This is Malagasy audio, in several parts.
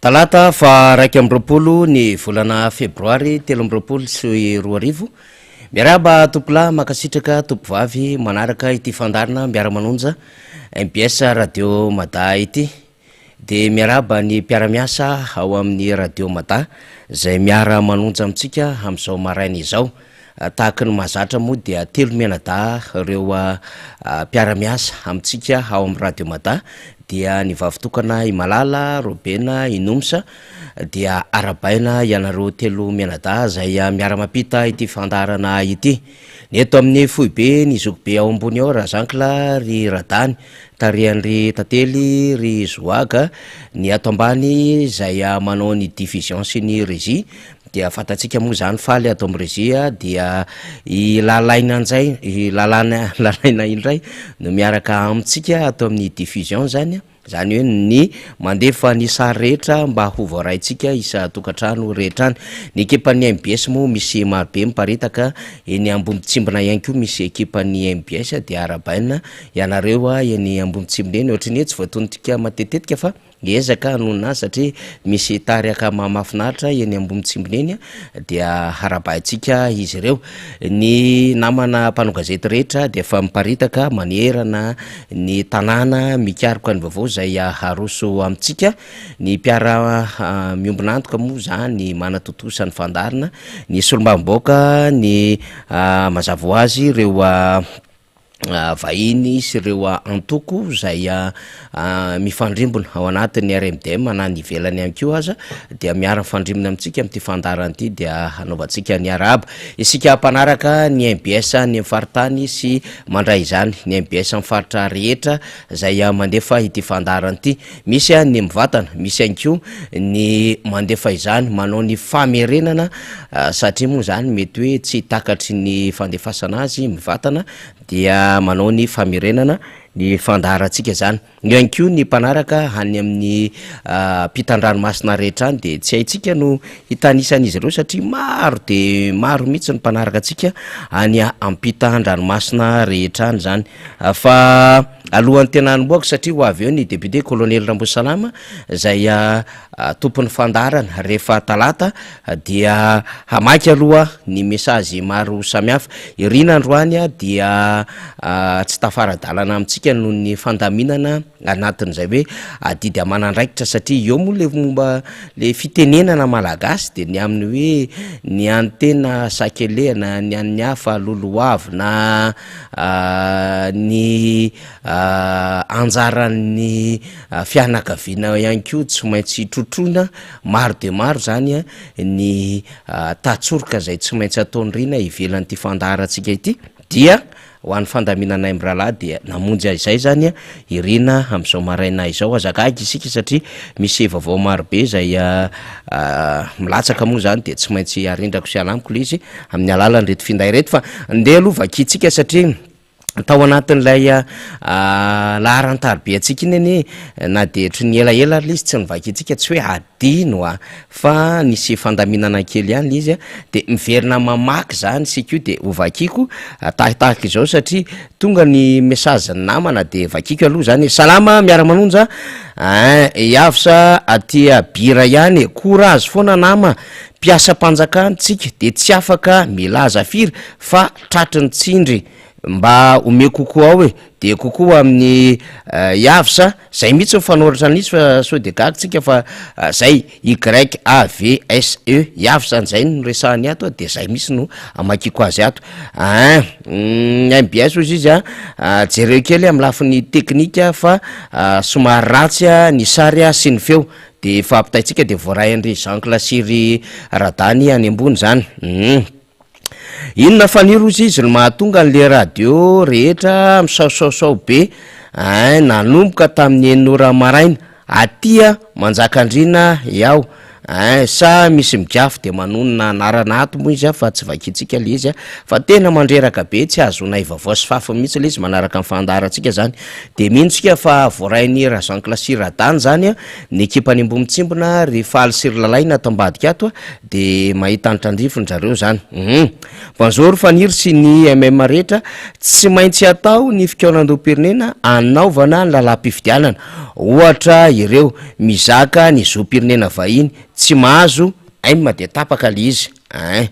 Talata faha 21 ny volana febroary 2023. Miarahaba tompolahy, mankasitraka tompovavy manaraka ity fandaharana Miara-manonja mbs Radio Mada ity. Dia miarahaba ny mpiara-miasa ao amin'ny Radio Mada izay miara-manonja amintsika amin'izao maraina izao. Tahaka ny mahazatra moa dia telo mianadahy ireo mpiara-miasa amintsika ao amin'ny Radio Mada dia ny vavitokana i Malala, Robena, i Nomsa dia arahabaina ianareo telo mianadahy izay miara-mampita ity fandaharana ity. Ny eto amin'ny foibe ny zokibe ao ambony ao Razankla ry Radany, tarihan'i ry Tantely ry Zoaga, ny ato ambany izay manao ny diffusion sy ny régie Dia fantatsika moa izany faly ato amin'ny régie dia i Lalaina njay, i Lalana Lalaina indray no miaraka amintsika ato amin'ny diffusion izany, izany hoe ny mandefa ny sary rehetra mba ho voaraintsika isan-tokantrano rehetra any. Ny ekipan'ny mbs moa misy marobe miparitaka eny Ambonitsimbina ihany koa misy ekipan'ny mbs dia arahabaina ianareo eny Ambonitsimbina eny, ohatran'ny hoe tsy voatonontsika matetitetika fa. Miezaka hanonona azy satria misy tariaka mahafinaritra eny ambony tsimbina eny dia harabaintsika izy ireo. Ny namana mpanao gazety rehetra dia efa miparitaka manerana ny tanàna mikaroka ny vaovao izay haroso amintsika. Ny mpiara miombon'antoka moa izany manatontosa ny fandaharana, ny solombavambahoaka, ny mazava ho azy ireo vahiny sy ireo antoko izay mifandrimbona ao anatin'ny RMDM na any ivelany ihany koa aza dia miara-mifandrimbona amintsika amin'ity fandaharana ity dia hanaovantsika ny arahaba. Isika mpanaraka ny mbs any amin'ny faritany sy mandray izany ny mbs amin'ny faritra rehetra izay mandefa ity fandaharana ity. Misy ny mivantana, misy ihany koa ny mandefa izany manao ny famerenana satria moa izany mety hoe tsy takatry ny fandefasana azy mivantana dia manao ny famerenana ny fandaharantsika izany. Eo ihany koa ny mpanaraka any amin'ny ampitan-dranomasina rehetra any dia tsy haintsika no hitanisa an'izy ireo satria maro dia maro mihitsy ny mpanaraka antsika any ampitan-dranomasina rehetra any izany. Fa alohan'ny tena hanombohako satria ho avy eo ny député colonel Rambosalama izay tompon'ny fandaharana rehefa talata dia hamaky aloha ny message maro samihafa. I Rina androany dia tsy tafara-dalana amintsika noho ny fandaminana anatin'izay hoe adidy aman'andraikitra satria eo moa le momba le fitenenana malagasy dia ny amin'ny hoe ny an'ny tena sakelehana, ny an'ny hafa lolohavina. Ny anjaran'ny fianakaviana ihany koa tsy maintsy trotroina, maro dia maro zany ny tantsoroka izay tsy maintsy ataon'i Rina ivelan'ity fandaharantsika ity dia ho an'ny fandaminanay mirahalahy dia namonjy izay zany i Rina amin'izao maraina izao, aza gaga isika satria misy vaovao marobe izay milatsaka moa zany dia tsy maintsy arindrako sy alamiko le izy amin'ny alalan'ireto finday ireto fa ndeha aloha vakintsika satria tao anatin'ilay laharan-tariby antsika iny anie na dia ohatry ny elaela ary ilay izy tsy novakintsika, tsy hoe adino a, fa nisy fandaminana kely ihany ilay izy a, de miverina mamaky zany isika io de hovakiko tahitahaka izao satria tonga ny message ny namana de vakiko aloha zany e, salama miara-manonja ein, Iavsa aty Bira ihany e, courage foana nama Mpiasam-panjakana tsika de tsy afaka milaza firy fa tratry ny tsindry mba omeo kokoa ao e, de kokoa amin'ny Yavs a, zay mihitsy ny fanoratra an'izy fa sao de gaga tsika fa zay, YAVSE, Yavs an'izay no resahany ato a, de zay mihitsy no amakiako azy ato ein, mbs hozy izy a, jereo kely amin'ny lafiny teknika fa somary ratsy ny sary sy ny feo. De efa ampitaintsika de voaray an-dry Jeancle sy ry Radany any ambony zany. Hum. Inona Faniry hozy izy no mahatonga an'le radio rehetra misaosaosao be ein nanomboka tamin'ny enina ora maraina aty a Manjakandriana iaho. Ein, sa misy migafy de manonona anarana ato moa izy fa tsy vakintsika le izy fa tena mandreraka be tsy ahazoanay vaovao sy fafiny mihitsy le izy manaraka ny fandaharantsika zany de mino tsika fa voarain'i Rajean-Claude sy Radany zany ny ekipany Ambohimitsimbina ry Faly sy ry Lalaina ato ambadika ato de mahita ny tandrifiny zareo zany hum. Bonjour Faniry sy ny MM rehetra, tsy maintsy atao ny fikaonandoham-pirenena hanaovana ny lalàm-pifidianana, ohatra ireo mizaka ny zom-pirenena vahiny tsy mahazo M dia tapaka le izy ein.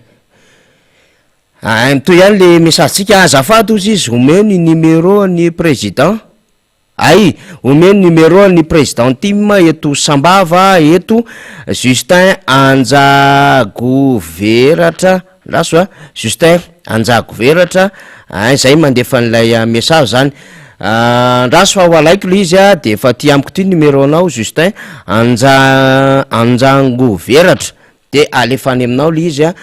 Ein mitohy ihany le message-tsika, azafady ozy izy omeo ny numéro ny président. Hay, omeo ny numéro an'ny président tim eto Sambava eto, Justin Anjagoveratra, andraso a, Justin Anjagoveratra, ein zay mandefa an'ilay message zany, andraso fa ho alaiko le izy a, de efa aty amiko ty numéro anao Justin Anja- Anjangoveratra. De alefa any aminao le izy a,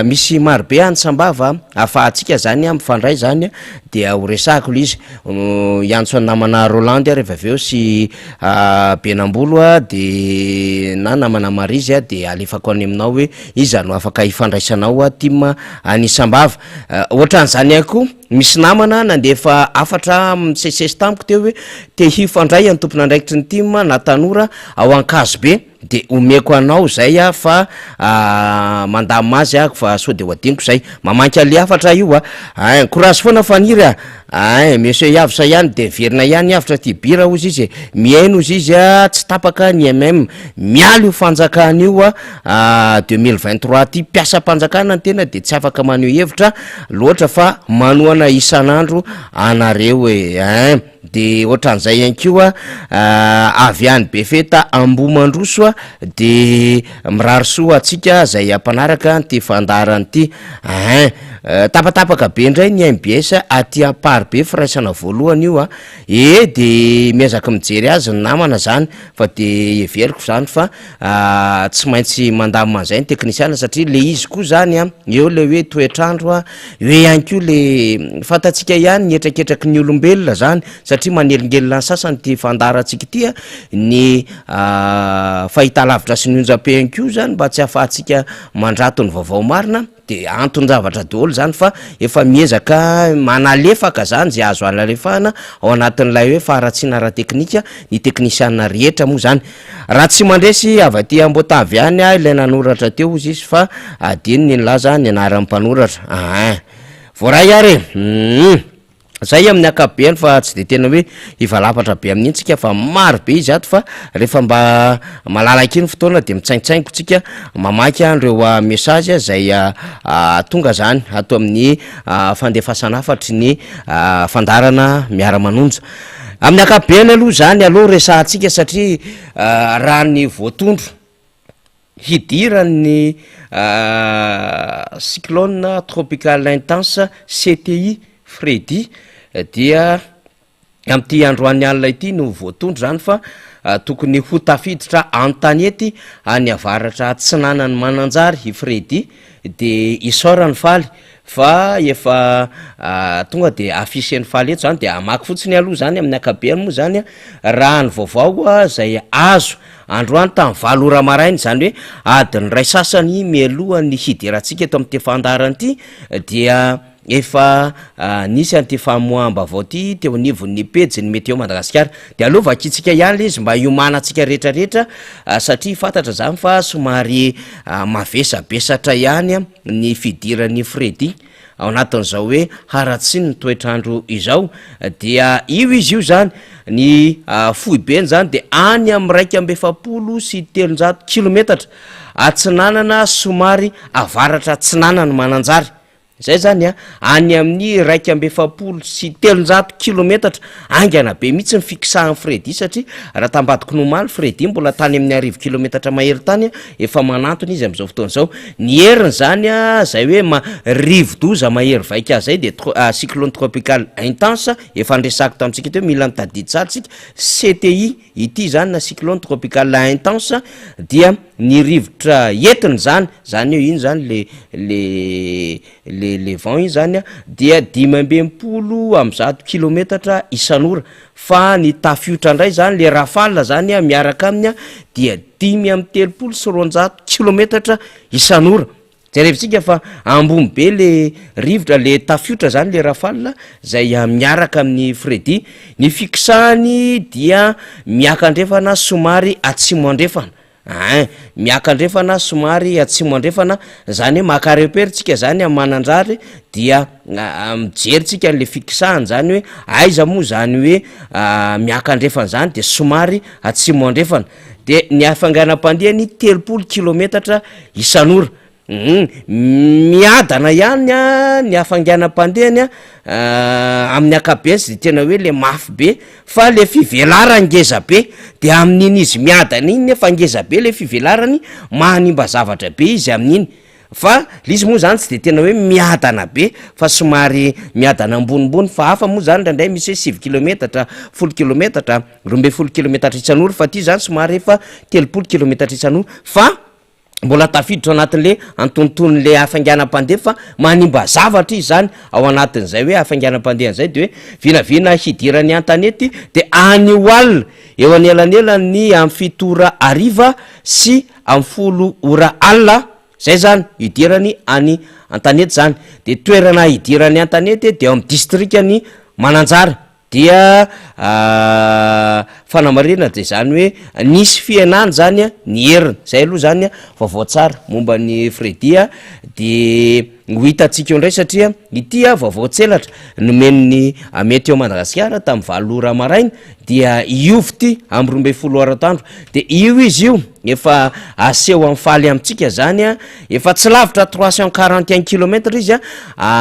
misy maro be any Sambava ahafahantsika zany a mifandray zany dia ho resahako le izy, hiantso an'i namana Rolland aho rehefa avy eo sy Benambolo a de na namana Maryse a de alefako any aminao hoe iza no afaka hifandraisanao tim any Sambava, ohatran'izany ihany koa misy namana nandefa hafatra misesisesy tamiko teo hoe te hifandray amin'ny tompon'andraikitry ny tim na tanora ao Ankazobe, De omeko anao zay aho fa mandamina azy aho fa sao de ho adinoko zay. Mamaky an'le hafatra io a! Ein, courage foana Faniry a! Ein, monsieur Iavotra ihany de miverina ihany Iavotra ty bira hozy izy e! Mihaino hozy izy a, tsy tapaka ny MM. Miala io fanjakana io a, 2023 ty mpiasam-panjakana ny tena de tsy afaka maneho hevitra loatra fa manohana isan'andro anareo e! Ein. De ohatran'izay ihany koa avy any Befeta Ambohimandroso de mirary soa antsika zay mpanaraka an'ity fandaharana ity ein! Tapatapaka be indray ny mbs aty Amparibe firaisana voalohany io a, ee de miezaka mijery azy ny namana zany fa de heveriko zany fa tsy maintsy mandamina an'izay ny teknisiana satria le izy koa zany an, eo le hoe toetr'andro an, eo ihany koa le fantatsika ihany ny hetraketraky ny olombelona zany satria manelingelina ny sasany ity fandaharantsika ity an, ny fahitalavitra sy ny onjam-peo ihany koa zany mba tsy ahafahantsika mandrato ny vaovao marina. De anton-javatra daholo zany fa efa miezaka manalefaka zany ze azo analefahana ao anatin'ilay hoe faharatsiana ara-teknika ny teknisiana rehetra moa zany. Raha tsy mandresy avy aty Amboatavy ihany aho ilay nanoratra teo hozy izy fa adino ny nilaza ny anaran'ny mpanoratra. Ain. Voaray ary e! Humm. Zay amin'ny ankapobeny fa tsy de tena hoe hivalapatra be amin'iny tsika fa maro be izy ato fa rehefa mba malalaka iny fotoana de mitsaintsaingo tsika mamaky an'ireo message zay tonga zany ato amin'ny fandefasana hafatry ny fandaharana miara-manonja. Amin'ny ankapobeny aloha zany aloha resahantsika satria raha ny voatondro Hidiran'ny cyclone tropical intense, CTI, Freddy dia amin'ity androany alina ity no voatondro izany fa tokony ho tafiditra an-tanety any avaratra atsinanan'i Mananjary i Freddy dia isaorany faly fa efa tonga de afficher-n'i Faly eto zany de hamaky fotsiny aloha zany amin'ny ankabeany moa zany raha ny vaovao zay azo androany tamin'ny valo ora maraina izany hoe adiny iray sasany mialohan'ny hidirantsika eto amin'ity fandaharana ity dia efa nisy an'ity famoaham-baovao ity teo anivon'ny pejin'ny Météo Madagasikara de aleo vakintsika ihany le izy mba hiomanantsika rehetrarehetra satria fantatra zany fa somary mavesabesatra ihany ny fidiran'i Freddy ao anatin'izao hoe haratsian'ny toetr'andro izao dia io izy io zany ny foibeny zany dia any amin'ny 341 kilometatra atsinanana somary avaratra atsinanan'i Mananjary Zay zany a, any amin'ny 341 kilometatra, haingana be mihitsy ny fikisahan'i Freddy satria raha tambadiko ny omaly Freddy mbola tany amin'ny 1000 kilometatra mahery tany a, efa manantona izy amin'izao fotoana izao. Ny heriny zany a, zay hoe ma- rivodoza mahery vaika zay de tro- cyclone tropical intense, efa niresahako tamintsika teo, mila mitadidy tsara tsika, CTI ity zany na cyclone tropical intense dia ny rivotra entiny zany, zany hoe iny zany le le le. le le vent iny zany a dia 165 kilometatra isan'ora, fa ny tafiotra ndray zany, le rafale zany a miaraka aminy a dia 235 kilometatra isan'ora. Jerevintsika fa ambony be le rivotra, le tafiotra zany, le rafale zay miaraka amin'ny Freddy. Ny fikisahany dia miakandrefana somary atsimo andrefana, ein, miakandrefana somary atsimo andrefana, zany hoe maka repère tsika zany amy Mananjary dia mijery tsika an'le fikisahany zany hoe aiza moa zany hoe miakandrefana zany de somary atsimo andrefana. De ny hafainganam-pandehany 30 kilometatra isan'ora. Hum miadana ihany a ny hafainganam-pandehany a amin'ny ankapobeny tsy de tena hoe le mafy be fa le fivelarany ngeza be, de amin'iny izy miadana iny nefa ngeza be le fivelarany, manimba zavatra be izy amin'iny, fa le izy moa zany tsy de tena hoe miadana be fa somary miadana ambonimbony, fa hafa moa zany ndraindray misy hoe 9 kilometatra, 10 kilometatra, 12 kilometatra isan'ora, fa ty zany somary efa 30 kilometatra isan'ora, fa mbola tafiditra ao anatin'le antonontonon'le hafainganam-pandeha, fa manimba zavatra izy zany ao anatin'izay hoe hafainganam-pandehany zay. De hoe vinavina hidirany an-tanety de anio alina eo anelanelan'ny amy 7 ora hariva sy amy 10 ora alina zay zany hidirany any an-tanety zany. De toerana hidirany an-tanety de ao amy distrikany Mananjary. Dia fanamarihana de zany hoe nisy fihenany zany a ny heriny, zay aloha zany a vaovao tsara momba ny Freddy a, de ho hitantsika eo ndray satria ity a vaovao tselatra nomen'ny Météo Madagasikara tamin'ny 8 ora maraina, dia hiova ity amy 12 ora atoandro, de io izy io efa aseho amin'ny faly amintsika zany a, efa tsy lavitra 341 kilomètre izy a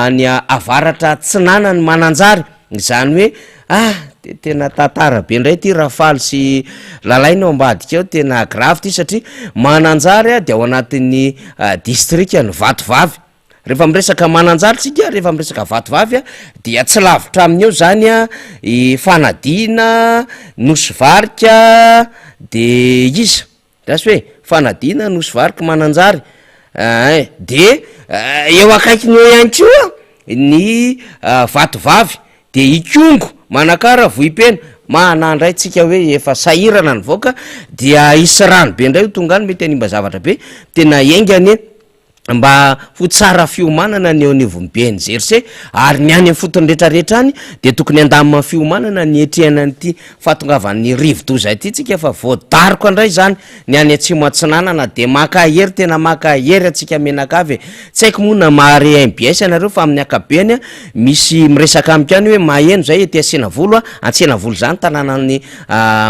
any avaratra atsinanany Mananjary. Izany hoe ah de tena tantara be ndray ty Rafaly sy Lalaina ao ambadika ao, tena grave ty satria Mananjary a de ao anatin'ny distrikan'i Vatovavy. Rehefa miresaka Mananjary tsika, rehefa miresaka Vatovavy a dia tsy lavitra aminy eo zany a i Fanadina, Nosy Varika, de iza? Gasy hoe Fanadina, Nosy Varika, Mananjary ein, de eo akaikiny eo ihany koa ny Vatovavy, de Ikongo, Manakara, Vohipeno, Mahana ndray tsika hoe efa sahirana ny vahoaka dia hisy rano be ndray ho tonga any mety hanimba zavatra be, tena enga anie mba ho tsara fiomanana ny eo anivon'ny BNGRC ary ny any amin'ny fotony rehetrarehetra any dia tokony handamina fiomanana ny hiatrehana an'ity fahatongavan'ny rivodoza ity tsika fa voadaroka indray izany ny any atsimo atsinanana. Dia maka hery, tena maka hery antsika mianakavy e! Tsy haiko moa na mahare mbs ianareo fa amin'ny ankapobeny misy miresaka amiko ihany hoe maheno izay ety Asenavolo a, Antsenavolo izany tanànan'ny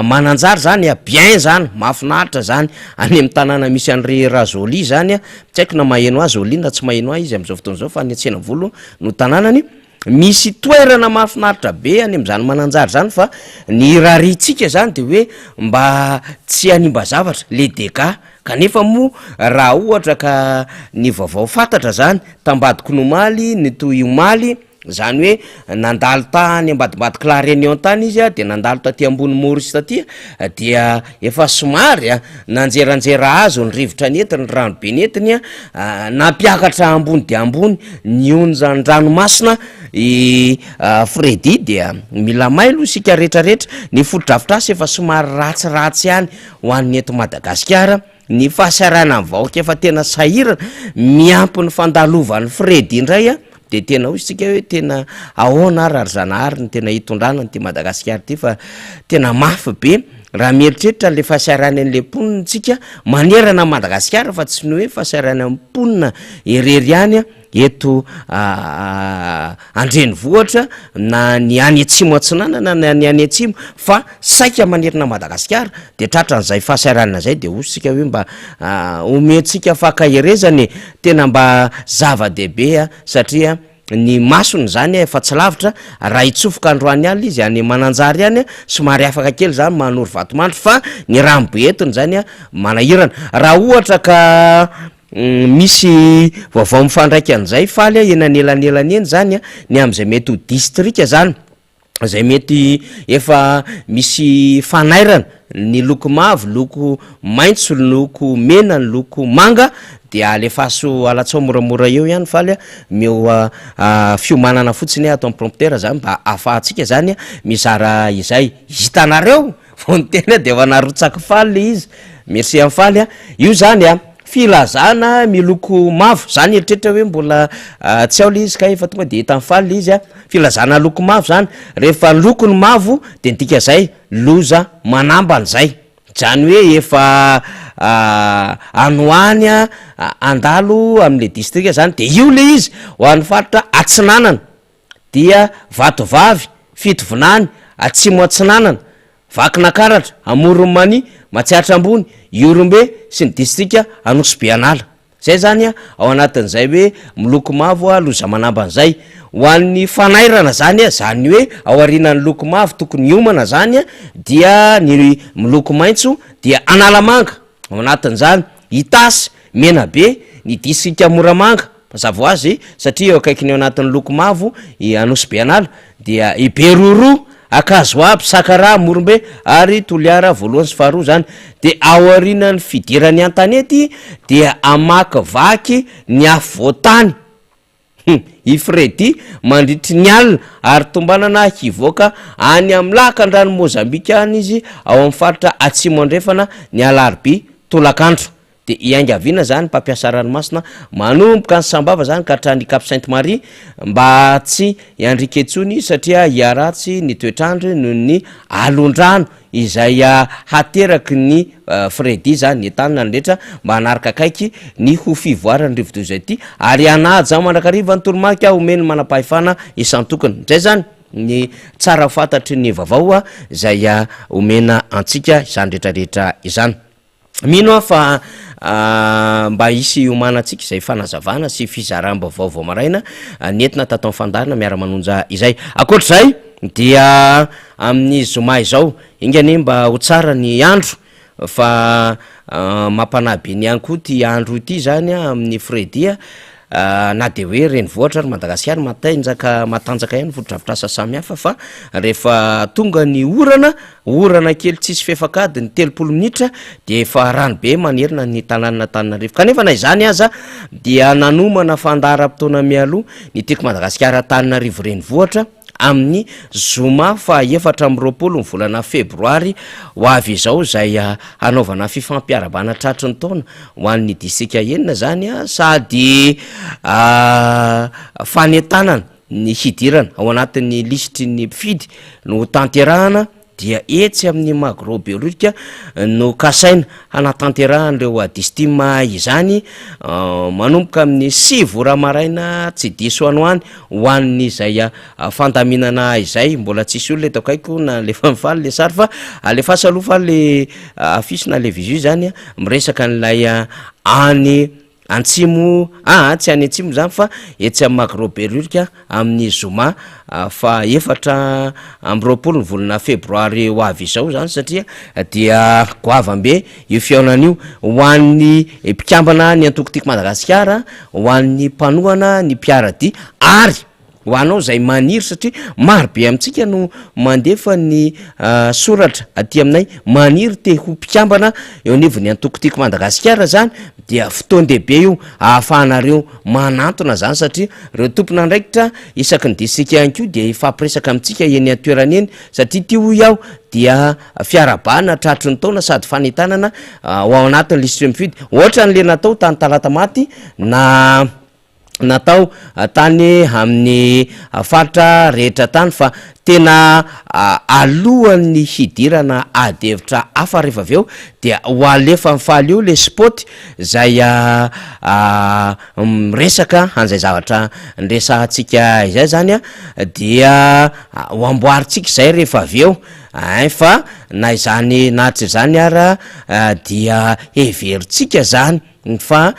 Mananjary izany a, bien izany, mahafinaritra izany. Any amin'ny tanàna misy an'i Rajolie zany a, tsy haiko na maheno ahy Jolie na tsy maheno ahy izy amin'izao fotoana izao fa any Antsenavolo no tanànany, misy toerana mahafinaritra be any amin'izany Mananjary zany fa ny irariantsika zany de hoe mba tsy hanimba zavatra le dégâts, kanefa moa raha ohatra ka ny vaovao fantatra zany tambadiko ny omaly nitohy omaly, Zany hoe nandalo tany ambadimbadik'i La Réunion tany izy a, de nandalo taty ambony Maurice taty a, dia efa somary a nanjeranjera azy ny rivotra nentiny, ny rano be nentiny a, nampiakatra ambony dia ambony ny onjan-dranomasina i Freddy, dia mila mailo isika rehetrarehetra, ny fotodrafitrasa efa somary ratsiratsy ihany ho an'ny eto Madagasikara. Ny fahasahiranan'ny vahoaka efa tena sahirana, miampy ny fandalovan'i Freddy indray a, de tena hoy isika hoe tena ahoana ary ry Zanahary no tena hitondrana an'ity Madagasikara ity fa tena mafy be raha mieritreritra an'le fahasahiranan'le mponina tsika manerana an'i Madagasikara fa tsy ny hoe fahasahiranan'ny mponina irery ihany a. eto an-drenivohitra na ny any atsimo atsinanana na ny any atsimo fa saika manerana Madagasikara de tratran'izay fahasahiranana zay de hoy isika hoe mba omentsika fankaherezana e, tena mba zava-dehibe a satria ny masony zany efa tsy lavitra raha hitsofoka androany alina izy any Mananjary any somary afaka kely zany manoro vatomandry fa ny rano be entiny zany a manahirana raha ohatra ka Misy vaovao mifandraika an'izay faly a, eny anelanelany eny zany a, ny amin'izay mety ho distrika zany. Izay mety efa misy fanairana, ny loko mavo, loko maitso, loko mena, ny loko manga dia alefaso alatsao moramora eo ihany faly a, omeo fiomanana fotsiny ato amin'ny prompteur zany mba ahafahantsika zany mizara izay hitanareo vao niteny aho de efa narotsak'i faly le izy, merci an'i faly a, io zany a filazana miloko mavo, za nieritreritra hoe mbola tsy ao le izy kay efa tonga de hitan'i faly le izy a, filazana loko mavo zany, rehefa ny loko ny mavo de midika zay loza manambana zay, zany hoe efa any ho any a handalo am'le distrika zany de io le izy ho an'ny faritra atsinanana dia Vatovavy, Fitovinany, Atsimo Atsinanana, Vakinakaratra, Amoron'i Mania, Matsiatra Ambony, Ihorombe sy ny distrika Anosibe An'ala. Izay izany ao anatin'izay hoe miloko mavo loza manambana izay. Ho an'ny fanairana izany, izany hoe ao aorianan'ny loko mavo tokony hiomana izany dia ny miloko maitso dia Analamanga ao anatin'izany, Itasy, Menabe, ny distrika Moramanga, mazava ho azy satria eo akaikiny eo anatin'ny loko mavo i Anosibe An'ala dia i Beroroha, Ankazoabo, Sakaraha, Morombe ary Toliara voalohany sy faharoa izany. Dia aorianan'ny fidirany an-tanety dia hamakivaky ny afovoan-tany i Freddy mandritry ny alina ary tombanana hivoaka any amin'ny lakandranon'i Mozambika any izy ao amin'ny faritra Atsimo Andrefana ny alarobia tolakandro. Dia iangaviana zany mpampiasa ranomasina manomboka any Sambava zany ka hatrany Cap Sainte Marie mba tsy hiandriaka intsony satria hiharatsy ny toetr'andro noho ny alondrano izay hateraky ny Freddy zany. Entanina ny rehetra mba hanaraka akaiky ny ho fivoaran'ny rivodoza ity ary hanaja mandrakariva ny toromarika omen'ny manam-pahefana isan-tokony. Izay zany ny tsara fantatry ny vaovao izay omena antsika izany rehetrarehetra izany. Mino aho fa mba hisy hiomanantsika izay fanazavana sy fizaram-baovao vao maraina nentina tato amin'ny fandaharana Miara-manonja izay. Ankoatr'izay dia amin'ny zoma izao, enga anie mba ho tsara ny andro fa mampanahy be ny ihany koa ity andro ity izany amin'ny Freddy a. Na dia hoe renivohitra ary Madagasikara matanjaka matanjaka ihany ny fotodrafitrasa samihafa fa rehefa tonga ny orana, orana kely tsisy fefak'adiny 30 minitra dia efa rano be manerana ny tanànan'Antananarivo. Kanefa na izany aza dia nanomana fandaharam-potoana mialoha ny Tiako Madagasikara Antananarivo renivohitra amin'ny zoma faha 24 ny volana febroary ho avy izao izay hanaovana fifampiarahabana tratry ny taona ho an'ny distrika enina izany sady fanentanana ny hidirana ao anatin'ny lisitry ny mpifidy no hotanterahana dia etsy amin'ny Magro Behoririka no kasaina hanatanterahan'ireo Distim izany manomboka amin'ny 9 ora maraina tsy diso any ho any ho an'izay fandaminana izay. Mbola tsisy olona eto akaiko na alefa mifaly le sary fa alefaso aloha fa le affiche na le visu zany miresaka an'ilay any Antsimo, aa tsy any antsimo zany fa etsy amin'ny Magro Behoririka amin'ny zoma faha 24 ny volana febroary ho avy izao zany satria dia goavam-be io fihaonana io ho an'ny mpikambana ny antoko Tiako Madagasikara, ho an'ny mpanohana, ny mpiara-dia ary Ho anao izay maniry satria maro be amintsika no mandefa ny soratra aty aminay maniry te ho mpikambana eo anivon'ny antoko Tiako Madagasikara zany dia fotoan-dehibe io ahafahanareo manantona zany satria ireo tompon'andraikitra isaky ny distrika ihany koa dia hifampiresaka amintsika eny an-toerana eny satria ity hoy aho dia fiarahabana tratry ny taona sady fanentanana ho ao anatin'ny lisitry ny mpifidy ohatran'le natao tany Talatamaty na natao tany amin'ny faritra rehetra tany fa tena alohan'ny hidirana ady hevitra hafa rehefa avy eo dia ho alefa mifaly eo le spot zay miresaka an'izay zavatra niresahantsika izay zany a dia ho amboarintsika izay rehefa avy eo ein fa na izany na tsy izany ara dia heverintsika zany fa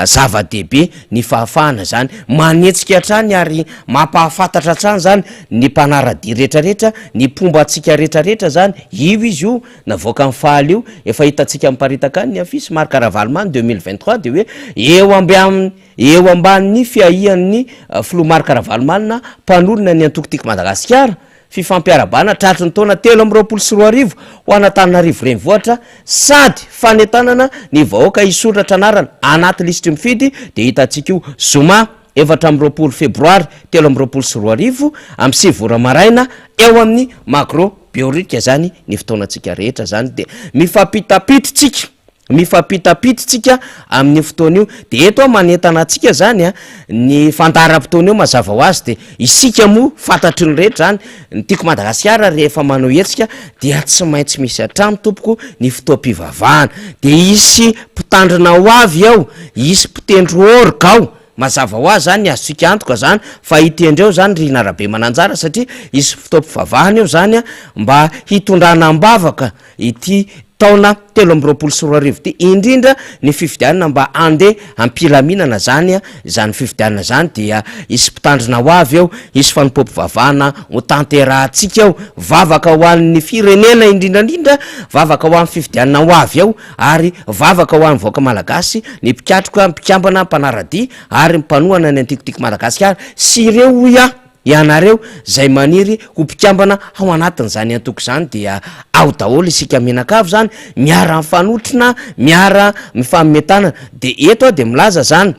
zava-dehibe ny fahafahana izany, manetsika hatrany ary mampahafantatra hatrany izany ny mpanara-dia rehetrarehetra, ny mpomba antsika rehetrarehetra izany, io izy io navoakan'ny faly io, efa hitantsika miparitaka any ny afisy Marc Ravalomanana 2023 dia hoe eo ambian- eo ambanin'ny fiahian'ny filoha Marc Ravalomanana mpanorina ny antoko Tiako Madagasikara. Fifampiarahabana tratry ny taona 2023 ho an'Antananarivo Renivohitra sady fanentanana ny vahoaka hisoratra anarana anaty lisitry mifidy dia hitantsika io zoma 24 febroary 2023 amin'ny 9 ora maraina eo amin'ny Magro Behoririka zany ny fotoanantsika rehetra zany dia mifampitapity tsika. Mifampitapity tsika amin'io fotoana io, de eto aho manentana antsika zany a, ny fandaharam-potoana io mazava ho azy de isika moa fantatry ny rehetra zany, ny Tiako Madagasikara rehefa manao hetsika dia tsy maintsy misy hatrany tompoko ny fotoam-pivavahana, de hisy mpitandrina ho avy ao, hisy mpitendry orgue ao, mazava ho azy zany ny azontsika antoka zany fa hitendry eo zany Rina Rabemananjara satria hisy fotoam-pivavahana eo zany a, mba hitondrana am-bavaka ity taona 2023 ity, indrindra ny fifidianana mba handeha am-pilaminana zany izany fifidianana izany dia hisy mpitandrina ho avy eo, hisy fanompoam-pivavahana ho tanterahantsika eo, vavaka ho an'ny firenena indrindra indrindra, vavaka ho an'ny fifidianana ho avy eo ary vavaka ho an'ny vahoaka malagasy, ny mpikatroka, mpikambana, mpanara-dia ary mpanohana ny Antoko Tiako Madagasikara sy ireo hoy aho. Ianareo izay maniry ho mpikambana ao anatin'izany antoko izany dia ao daholo isika mianakavy izany, miara mifanotrona, miara mifanome tanana. Dia eto aho dia milaza izany,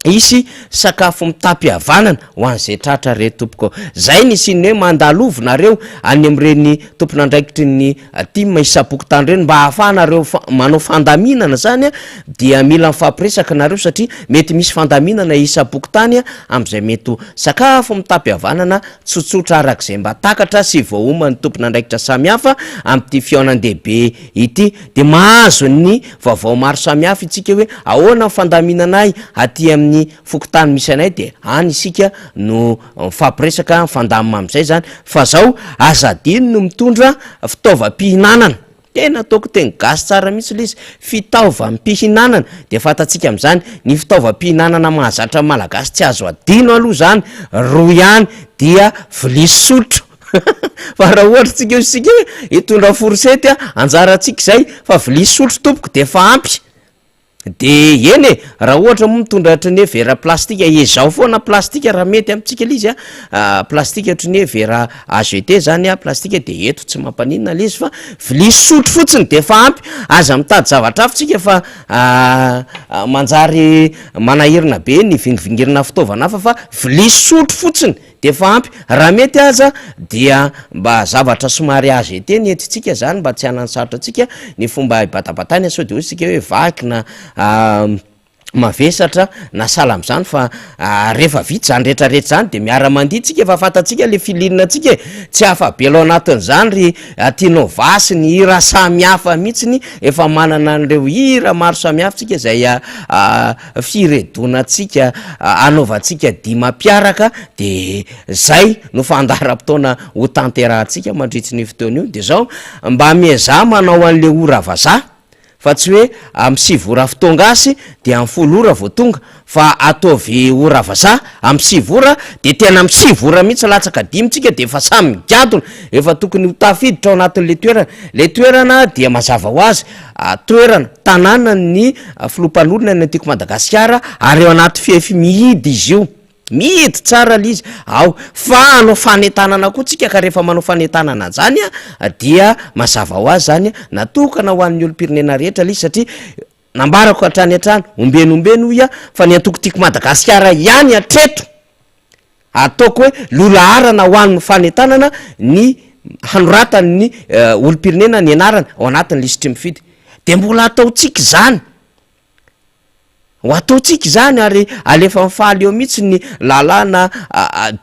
hisy sakafo mitam-pihavanana ho an'izay tratra re tompoko. Izay ny hisian'ny hoe mandalova nareo any amin'ireny tompon'andraikitry ny Tim isam-pokontany ireny mba ahafahanareo manao fandaminana izany dia mila mifampiresaka nareo satria mety misy fandaminana isam-pokontany amin'izay mety ho sakafo mitam-pihavanana tsotsotra arak'izay mba takatra sy voaoman'ny tompon'andraikitra samihafa amin'ity fihaonan-dehibe ity dia mahazo ny vaovao maro samihafa isika hoe ahoana ny fandaminanay aty amin'ny fokontany misy anay dia any isika no mifampiresaka mifandamina amin'izay zany fa zao aza adino ny mitondra fitaovam-pihinanana, tena ataoko teny gasy tsara mihitsy le izy, fitaovam-pihinanana de fantatsika amin'izany ny fitaovam-pihinanana mahazatra ny malagasy tsy azo adino aloha zany roa ihany dia vilia sy sotro fa raha ohatra tsika eo isika hitondra fourchette anjarantsika izay fa vilia sy sotro tompoko de efa ampy. De eny e, raha ohatra moa mitondra ohatran'ny hoe vera plastika, ezaho foana plastika raha mety amintsika le izy a, plastika ohatran'ny hoe vera à jeter zany a, plastika de eto tsy mampaninona le izy fa vilia sotro fotsiny de efa ampy, aza mitady zavatra hafa tsika fa manjary manahirana be ny vingivingirina fitaovana hafa fa vilia sotro fotsiny. De efa ampy, raha mety aza dia mba zavatra somary AGT ny entintsika zany mba tsy hananosarotra antsika ny fomba hibatabatana sao de hoy isika hoe vaky na mavesatra na sahala am'zany fa rehefa vita zany retraretra zany de miara mandihy tsika efa fantatsika le feeling tsika e, tsy afa-bela ao anatin'zany ry Tinova sy ny hira samihafa mihitsiny, efa manana an'ireo hira maro samihafa tsika zay firedonantsika hanaovantsika dihy mampiaraka de zay no fandaharam-potoana ho tanterahantsika mandritry ny fotoana io de zao mba miezaha manao an'le ora vazaha fa tsy hoe amin'ny 9 ora fotoan-gasy de amin'ny 10 ora vao tonga fa ataovy ora vazaha amin'ny 9 ora de tena amin'ny 9 ora mihitsy latsaka dimy tsika de efa samy migadona efa tokony ho tafiditra ao anatin'le toerana le toerana dia mazava ho azy Toerana, tanàna ny filoha mpanorina ny Antoko Madagasikara ary eo anaty fefy mihidy izy io. Mihidy tsara ilay izy ao. Fa hanao fanentanana koa tsika ka rehefa manao fanentanana an'izany dia mazava ho azy izany natokana ho an'ny olom-pirenena rehetra ilay izy satria nambarako hatrany hatrany, ombieny ombieny hoy aho fa ny Antoko Tiako Madagasikara ihany hatreto Ataoko hoe lohalaharana ho an'ny fanentanana ny hanoratan'ny olom-pirenena ny anarany ao anatin'ny lisitry ny mifidy. Dia mbola ataontsika izany. Ho ataontsika izany ary alefa mifaly eo mihitsy ny lalàna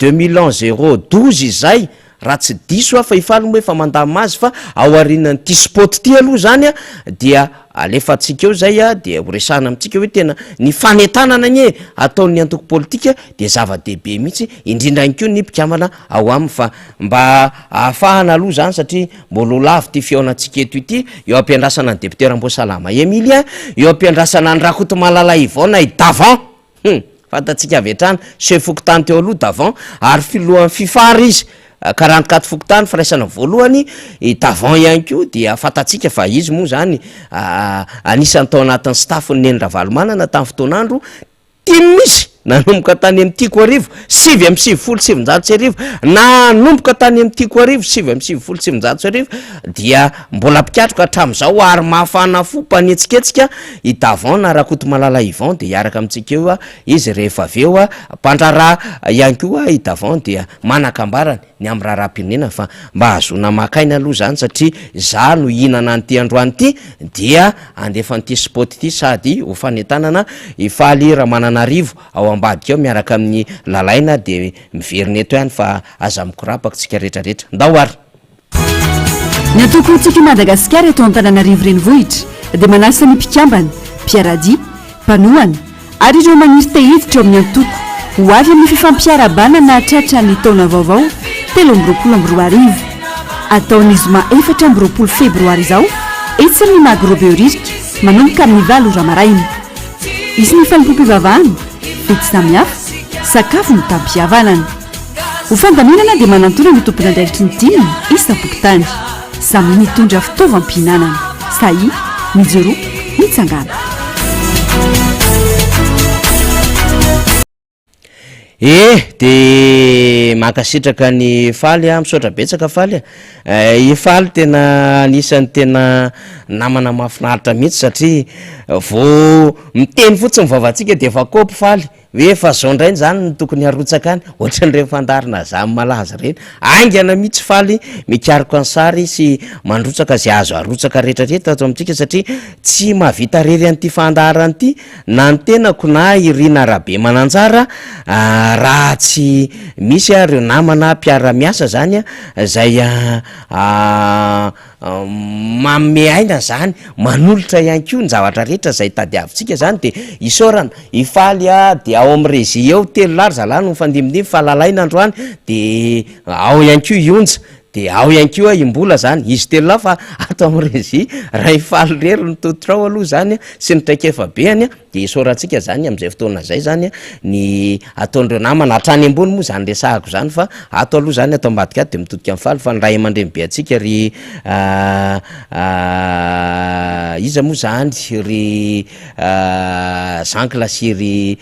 2001 012 izay raha tsy diso aho fa i Faly moa efa mandamina azy fa ao aorianan'ity spot ity aloha izany a dia alefantsika eo izay a dia ho resahana amintsika hoe tena ny fanentanana anie ataon'ny antoko politika dia zava-dehibe mihitsy indrindra ihany koa ny mpikambana ao aminy fa mba ahafahana aloha izany satria mbola ho lavo ity fihaonantsika eto ity eo am-piandrasana ny député Ramboasalama Emilien eo am-piandrasana an'i Rakotomalala Yvon na i Davant. Hum! Fantatsika avy hatrany, chef fokontany teo aloha Davant, ary filohan'ny Fifar izy, 44 fokontany, firaisana voalohany, i Davant ihany koa dia fantatsika fa izy moa izany anisan'ny tao anatin'ny staff-n'i Neny Ravalomanana tamin'ny fotoan'andro, tim izy! Nanomboka tany amin'ny Tiako Arivo 1999, nanomboka tany amin'ny Tiako Arivo 1999 dia mbola mpikatroka hatramin'izao ary mafana fo mpanetsiketsika i Davon na Rakotomalala Yvon dia hiaraka amintsika eo izy rehefa avy eo. Mpandraharaha ihany koa i Davon dia manan-kambarany ny amin'ny raharaham-pirenena fa mba ahazoana maka aina aloha izany satria izaho no hihinana an'ity androany ity dia handefa an'ity spot ity sady ho fanentanana i Faly Ramananarivo ao ambadika ao miaraka amin'i Lalaina dia miverina eto ihany fa aza mikorapaka tsika rehetra rehetra. Ndao ary! Ny antoko Tiako i Madagasikara eto Antananarivo Renivohitra dia manasa ny mpikambana, mpiara-dia, mpanohana ary ireo maniry te hiditra ao amin'ny antoko ho avy amin'ny fifampiarahabana nahatratra ny taona vaovao 2023. Atao ny zoma 24 febroary izao etsy amin'ny Magro Behoririka manomboka amin'ny valo ora maraina. Hisy ny fanompoam-pivavahana, fety samihafa, sakafo mitam-pihavanana. Ho fandaminana dia manantona ny tompon'andraikitry ny tim isam-pokontany. Samy mitondra fitaovam-pihinanana. Sahia, mijoroa, mitsangàna. Eh! De mankasitraka an'i Faly a, misaotra betsaka Faly a, i Faly tena anisan'ny tena namana mahafinaritra mihitsy satria vao miteny fotsiny vavantsika de efa kôpy Faly, Hoe efa zao ndray zany no tokony harotsaka any, ohatran'ireny fandaharana zany malaza ireny, haingana mihitsy faly mikaroka ny sary sy mandrotsaka izay azo arotsaka rehetra rehetra ato amintsika satria tsy mahavita rery an'ity fandaharana ity na ny tenako na i Rina Rabemananjara raha tsy misy ireo namana mpiara-miasa zany izay Manome aina zany, manolotra ihany koa ny zavatra rehetra zay tadiavintsika zany de isaorana, i Faly a de ao amin'ny régie ao telo lahy ry zalahy no mifandimbindimby fa Lalaina androany de ao ihany koa i Onja de ao ihany koa i Mbola zany, izy telo lahy fa ato amin'ny régie raha i Faly irery no tototra ao aloha zany sy ny traikefa beany a. Dia isaorantsika izany amin'izay fotoana izay izany ny ataon'ireo namana hatrany ambony moa izany resahako izany fa ato aloha izany ato ambadika ato dia mitodika mifaly fa ny ray aman-dreny be antsika ry iza moa izany ry zankla sy ry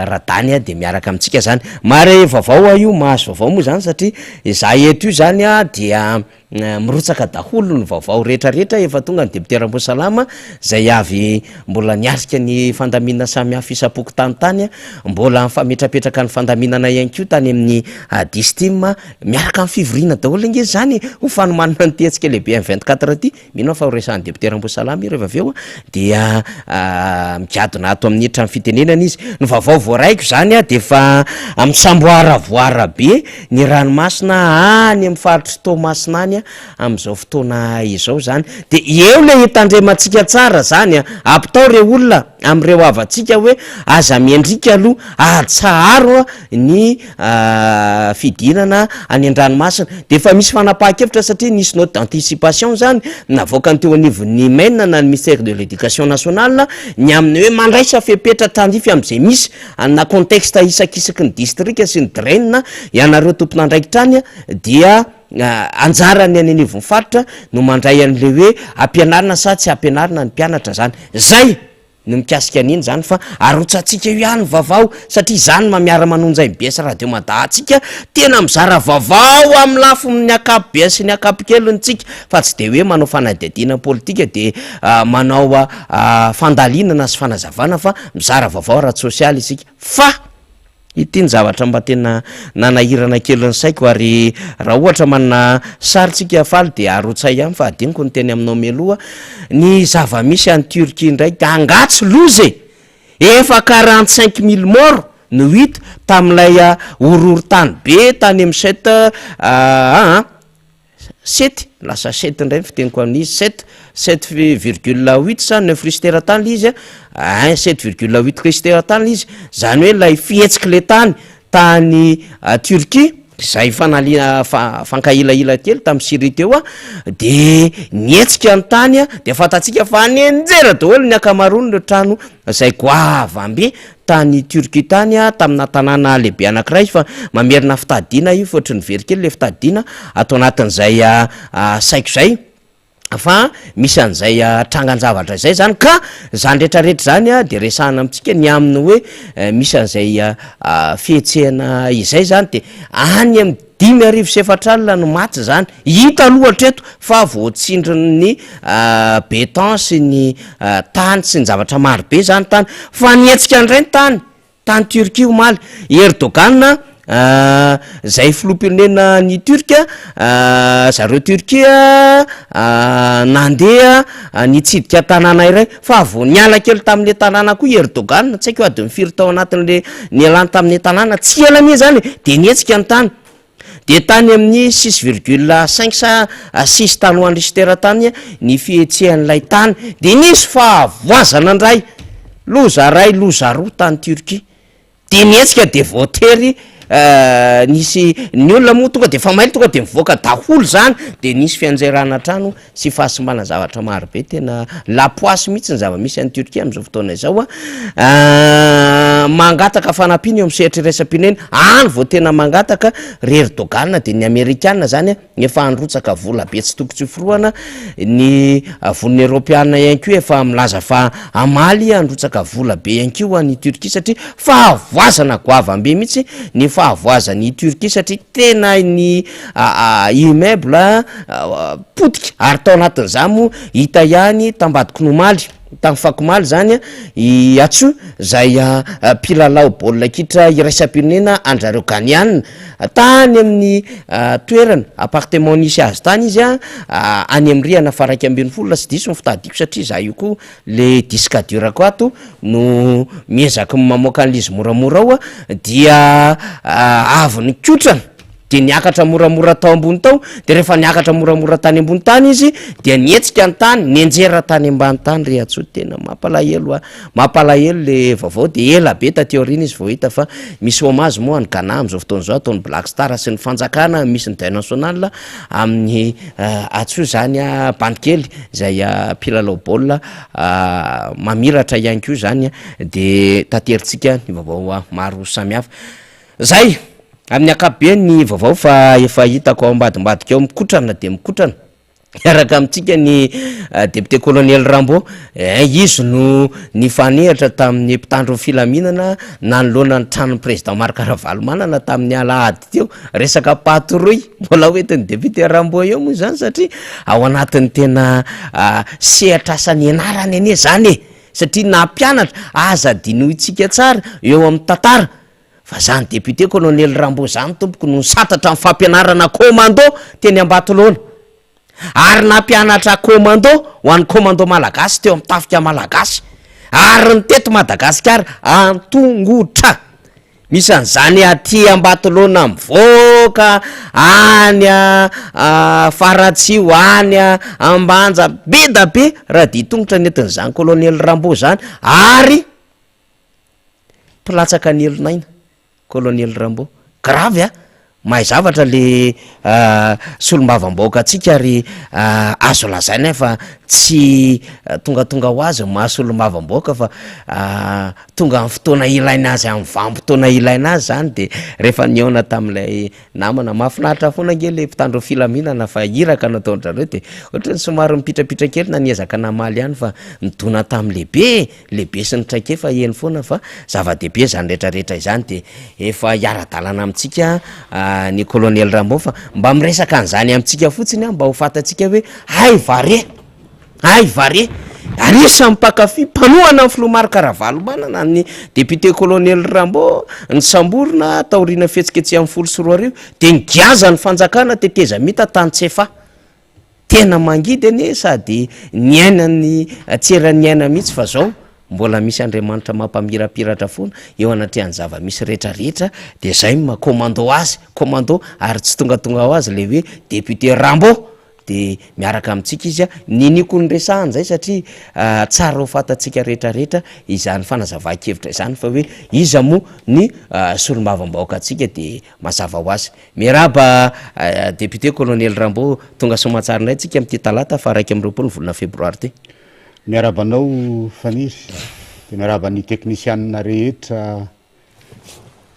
radany dia miaraka amintsika izany. Mahare vaovao aho io, mahazo vaovao moa izany satria izaho eto io izany dia Mirotsaka daholo ny vaovao rehetra rehetra efa tonga ny député Ramboasalama izay avy mbola niatrika ny fandaminana samihafa isam-pokontany tany, mbola nifametrapetraka ny fandaminana ihany koa tany amin'ny Distim, miaraka amin'ny fivoriana daholo ange izany e, ho fanomanana an'ity hetsika lehibe M 24 ity, mino aho fa ho resahan'ny député Ramboasalama io rehefa avy eo dia migadona ato amin'ny trano fitenenana izy. Ny vaovao voaraiko izany dia efa misamboaravoara be ny ranomasina any amin'ny faritr'i Toamasina any amin'izao fotoana izao izany. Dia eo ilay hitandremantsika tsara izany an, ampitao ireo olona amin'ireo havantsika hoe aza miendrika aloha, atsaharo ny fidinana any an-dranomasina. Dia efa misy fanapahan-kevitra satria nisy note d'anticipation izany navoakan'ny teo anivon'ny MEN na ny Ministère de l'Education nationale ny amin'ny hoe mandraisa fepetra tandrify amin'izay misy na contexte isakisaky ny distrika sy ny DREN ianareo tompon'andraikitra any dia anjaran'ny any anivon'ny faritra no mandray an'ilay hoe ampianarina sa tsy ampianarina ny mpianatra izany. Zay! no mikasika an'iny zany fa arotsatsika eo ihany ny vavao satria izany ma miara manonja mbs radio mada antsika tena mizara vavao amin'ny lafiny ankapobeny sy ny ankapokeliny tsika fa tsy de hoe manao fanadihadiana politika de manao fandalinana sy fanazavana fa mizara vavao ara-tsosialy isika fa Ity ny zavatra mba tena nanahirana kely ny saiko ary raha ohatra manana sary tsika faly dia arotsay ihany fa adinoko ny teny aminao mialoha ny zava-misy any Turquie indray dia angaha tsy loza e! Efa 45 mille morts no hita tamin'ilay horohorontany be tany amin'ny sept aa. Sety, lasa sety indray ny fiteniko an'izy, sept, sept virgule huit sa neuf richter tany le izy a, ein sept virgule huit richter tany le izy, zany hoe ilay fihetsik'le tany tany Turquie izay fanali- fa- fankahilahila kely tamin'i Syrie teo a, de nihetsika ny tany a, de fantatsika fa nianjera daholo ny ankamaroan'ireo trano izay goavam-be tany Turquie tany tamina tanàna lehibe anankiray fa mamerina fitadiana io fa ohatry ny very kely le fitadiana ato anatin'izay saiko izay. Fa misy an'izay trangan-javatra izay zany ka zany retraretra zany a de resahana amintsika ny amin'ny hoe misy an'izay fihetsehana izay zany de any amin'ny 4500 no maty zany hita aloha hatreto fa voatsindrin'ny beton sy ny tany sy ny zavatra maro be zany tany fa nihetsika indray ny tany Tany Turquie omaly, i Erdogan izay filoham-pirenena ny Turc, zareo Turquie nandeha nitsidika tanàna iray fa vao niala kely tamin'ilay tanàna koa i Erdogan, tsy haiko adin'ny firy tao anatin'ilay nialany tamin'ilay tanàna, tsy ela anie izany e, dia nihetsika ny tany. Dia tany amin'ny six virgule cinq sa six tany ho any Richter tany ny fihetsehan'ilay tany. Dia nisy fahavoazana indray, loza iray loza roa tany Turquie. Dia nihetsika dia voatery nisy, ny olona moa tonga dia efa mailo tonga dia mivoaka daholo izany, dia nisy fianjerana trano sy fahasimbana zavatra maro be, tena la poisse mihitsy ny zava-misy any Turquie amin'izao fotoana izao a, mangataka fanampiana eo amin'ny sehatra iraisam-pirenena, any vao tena mangataka ry Erdogan dia ny amerikana zany efa handrotsaka vola be tsy toko tsy forohana, ny vonona eoropeana ihany koa efa milaza fa hamaly handrotsaka vola be ihany koa ho an'i Turquie satria fahavoazana goavam-be mihitsy ny fahavoazan'i Turquie satria tena ny immeuble potika ary tao anatin'izany moa hita ihany tambadiko ny omaly tamin'ny fakomaly zany i Atsu zay mpilalao baolina kitra iraisam-pirenena an-dRareo Ghaniana tany amin'ny toerana appartement nisy azy tany izy a any amin'ny rihana faha 11 raha tsy diso ny fitadiako satria za io koa le disque dur-ko ato no miezaky mamoaka an'le izy moramora ao a dia avy nikotrana dia niakatra moramora tao ambony tao, dia rehefa niakatra moramora tany ambony tany izy dia nihetsika ny tany, nianjera tany ambany tany ry Atsoa, tena mampalahelo a, mampalahelo le vaovao, dia ela be taty aoriana izy vao hita fa misy hommage moa any Ghana amin'izao fotoana izao ataon'ny Black Star sy ny fanjakana misy ny deuil national amin'ny Atsoa zany a, bandy kely izay mpilalao baolina mamiratra ihany koa zany dia taterintsika ny vaovao maro samihafa. Zay! Amin'ny ankapobeny ny vaovao fa efa hitako ao ambadimbadika ao mikotrana dia mikotrana miaraka amintsika ny député colonel Rambo eh, izy no nifanehatra tamin'ny mpitandro ny filaminana nanoloana ny tranon'ny président Marc Ravalomanana tamin'ny alahady teo, resaka patrouille mbola ho entin'ny député Rambo eo moa izany satria ao anatin'ny tena sehatr'asa nianarany anie izany e, satria nampianatra, aza adinointsika tsara eo amin'ny tantara Fa zany député colonel Rambo zany tompoko no nisantatra ny fampianarana commando teny Ambatolaona. Ary nampianatra commando ho an'ny commando malagasy teo amin'ny tafika malagasy. Ary niteto Madagasikara an-tongotra. Misy an'izany aty Ambatolaona mivoaka any Faratsiho, any Ambanja, be da be raha dian-tongotra nentin'izany colonel Rambo zany. Ary. Mpilatsaka ny elon'aina, Colonel Rambo. Grave a! Mahay zavatra le solombavambahoaka antsika ary azo lazaina fa tsy tongatonga ho azy ny maha solombavambahoaka fa tonga amin'ny fotoana ilaina azy amin'ny vanim-potoana ilaina azy zany de rehefa nihaona tamin'ilay namana, mahafinaritra foana ange le mpitandro ny filaminana fa iraka no ataon-dry zareo de ohatran'ny somary mipitrapitra kely na niezaka namaly ihany fa nidona tamin'ny lehibe e! Lehibe sy ny traikefa eny foana fa zava-dehibe izany rehetra rehetra izany dia efa hiara-dalana amintsika ny colonel Rambo fa mba miresaka an'izany amintsika fotsiny aho mba ho fantatsika hoe hay va re, hay va re, anisan'ny mpankafy mpanohana ny filoha Marc Ravalomanana ny député colonel Rambo nisamborina taorian'ny fihetsiketsehan'ny 2010 dia nigiazan'ny fanjakana tetezamita tany Tsefa. Tena mangidy anie sady niaina ny tsy eran'ny aina mihitsy fa zao mbola misy Andriamanitra mampamirapiratra foana eo anatrehan'ny zava-misy rehetra rehetra de zay no maha commando azy, commando ary tsy tongatonga ho azy le hoe député Rambo de miaraka amintsika izy a, niniako niresahana zay satria tsara ho fantatsika rehetra rehetra izany fanazavan-kevitra izany fa hoe iza moa ny solombavambahoakantsika de mazava ho azy. Miarahaba Député Colonel Rambo, tonga soamantsara indray tsika amin'ity talata faha 21 ny volana febroary ity. Miarahaba anao Faniry, dia miarahaba ny teknisianina rehetra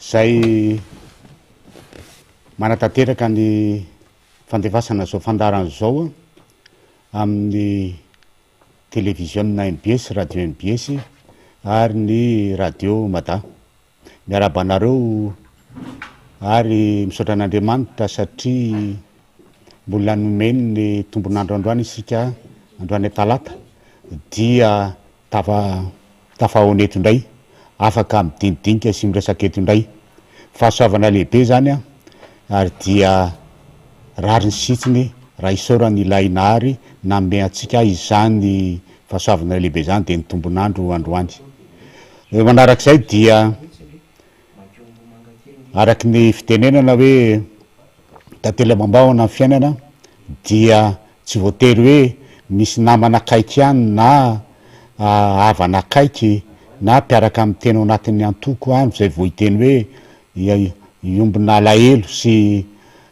izay manatanteraka ny fandefasana izao fandaharana izao. amin'ny televiziona mbs, radio mbs ary ny radio Mada. Miarahaba anareo ary misaotra an'Andriamanitra satria mbola nomeny ny tombon'andro androany isika androany talata dia tafa tafahaona eto indray, afaka midinidinika sy miresaka eto indray. Fahasoavana lehibe izany an, ary dia rariny sy hitsiny raha isaorana ilay Nahary nanome antsika izany fahasoavana lehibe izany dia ny tombon'andro androany. Manarak'izay dia Araka ny fitenenana hoe tantely amam-bahona ny fiainana dia tsy voatery hoe misy namana akaiky ihany na havana akaiky na mpiaraka amin'ny tena ao anatin'ny antoko any izay vao hiteny hoe hiombona alahelo sy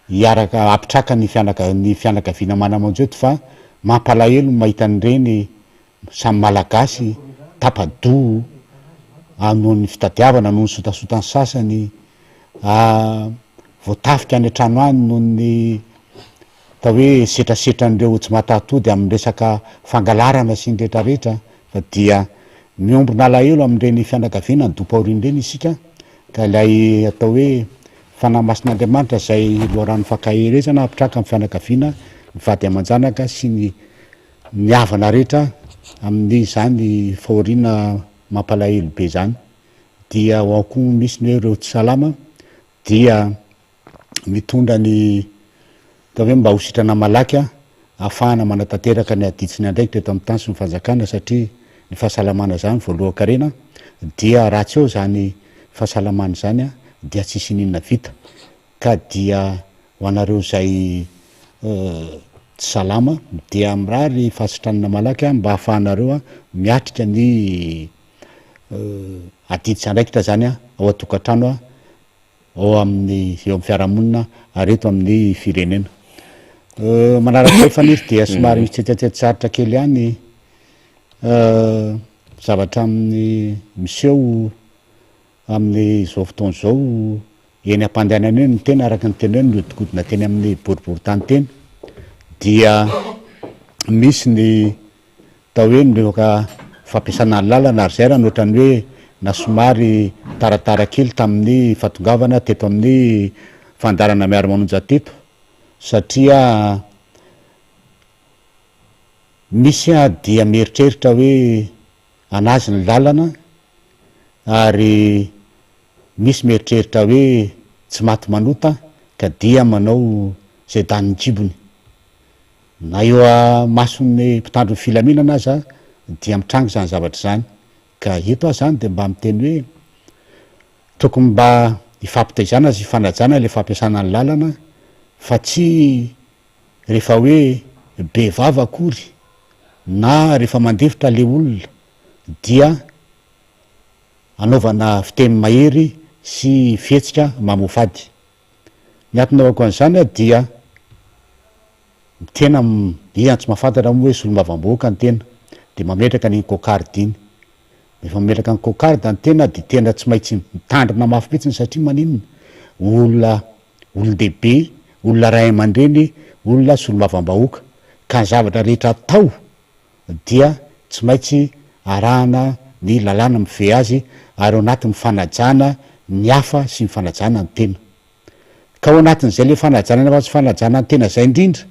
hiaraka hampitraka ny fianaka- ny fianakaviana mana-manjo eto fa mampalahelo ny mahita an'ireny Samy Malagasy tapa-doha noho ny fitadiavana, noho ny sotasotan'ny sasany, voatafika any an-trano any noho ny atao hoe setrasetran'ireo tsy mataho-tody amin'ny resaka fangalarana sy ny rehetrarehetra fa dia miombona alahelo amin'ireny fianakaviana nidom-pahoriana ireny isika ka ilay atao hoe Fanahy Masin'Andriamanitra izay loharanon'ny fankaherezana hampitraka ny fianakaviana, ny vady aman-janaka sy ny ny havana rehetra amin'izany fahoriana mampalahelo be izany dia ao koa misy ny hoe ireo tsy salama dia mitondra ny atao hoe mba ho sitrana malaky ahafahana manatanteraka ny adidy sy ny andraikitra eto amin'ny tany sy ny fanjakana satria ny fahasalamana izany voalohan-karena dia raha tsy eo izany fahasalamana izany dia tsisy ininona vita Ka dia ho anareo izay tsy salama dia mirary fahasitranana malaky mba ahafahanareo miatrika ny adidy sy andraikitra izany ao an-tokantrano, ao amin'ny eo amin'ny fiarahamonina ary eto amin'ny firenena. Manaraka izay Faniry dia somary misy tsetsatsetsa kely ihany zavatra amin'ny miseho Amin'izao fotoana izao, eny am-pandehanana eny ny tena, araka ny teny hoe nihodinkodina teny amin'ny boriborintany teny, dia misy ny atao hoe ny resaka fampiasana ny lalana ary izay raha ny ohatran'ny hoe na somary taratara kely tamin'ny fahatongavana teto amin'ny fandaharana Miara-manonja teto satria misy dia mieritreritra hoe an'azy ny lalana ary misy mieritreritra hoe tsy maty manota ka dia manao izay danin'ny kibony. Na eo amason'ny mpitandro ny filaminana aza dia mitranga izany zavatra izany. Ka eto aho izany dia mba miteny hoe tokony mba hifampitaizana sy hifanajana ilay fampiasana ny lalana fa tsy rehefa hoe be vava akory na rehefa mandefitra le olona dia anaovana fiteny mahery sy fihetsika mamoafady. Ny antony anaovako an'izany dia ny tena iza no tsy mahafantatra moa hoe solombavambahoaka ny tena dia mametraka an'iny cocarde iny. Rehefa mametraka ny cocarde ny tena dia tena tsy maintsy mitandrina mafy mihitsy satria maninona? Olona olon-dehibe, olona ray aman-dreny, olona solombavambahoaka ka ny zavatra rehetra atao dia tsy maintsy arahana ny lalàna mifehy azy ary ao anatin'ny fanajana ny hafa sy ny fanajana ny tena. Ka ao anatin'izay le fanajana ny hafa sy fanajana ny tena izay indrindra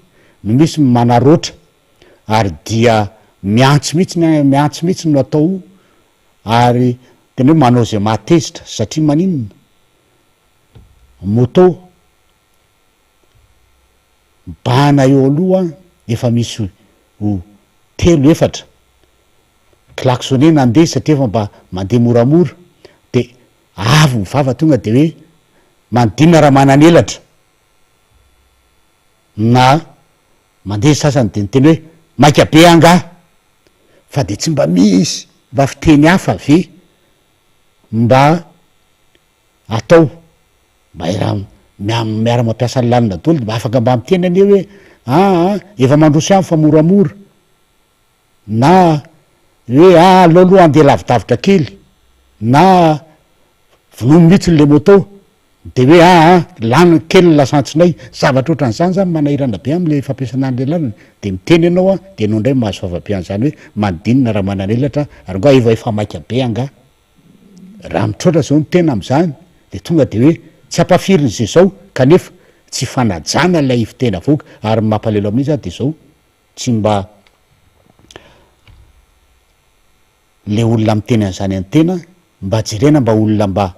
no misy ny manaraotra ary dia miantso mihitsy ny miantso mihitsy no atao ary tena hoe manao izay mahatezitra satria maninona? Moto mibahana eo aloha efa misy ho telo efatra klaxonner nandeha satria efa mba mandeha moramora de avy ny vava tonga de hoe manodinina raha manan'elatra na mandeha ny sasany de niteny hoe maika be angaha fa de tsy mba misy mba fiteny hafa ve mba atao mba raha miara mampiasa ny lalana daholo de mba afaka mba miteny anie hoe aa efa mandroso ihany fa moramora na hoe aa aleo aloha andeha lavidavitra kely na vonomy mihitsy le moto. De hoe aa lany kely ny lasantsinay, zavatra ohatran'izany zany manahirana be amle fampiasana anle lalana, de miteny ianao an, de enao ndray mahazo vava be an'izany hoe manodinina raha manan'elatra ary nga efa efa maika be angaha? Raha mitroatra zao ny tena am'zany de tonga de hoe tsy ampafirin'ny ze zao kanefa tsy fanajana ilay fiteny avoaka ary ny mampalelo amin'izy ary de zao tsy mba le olona miteny an'izany an-tena mba jerena mba olona mba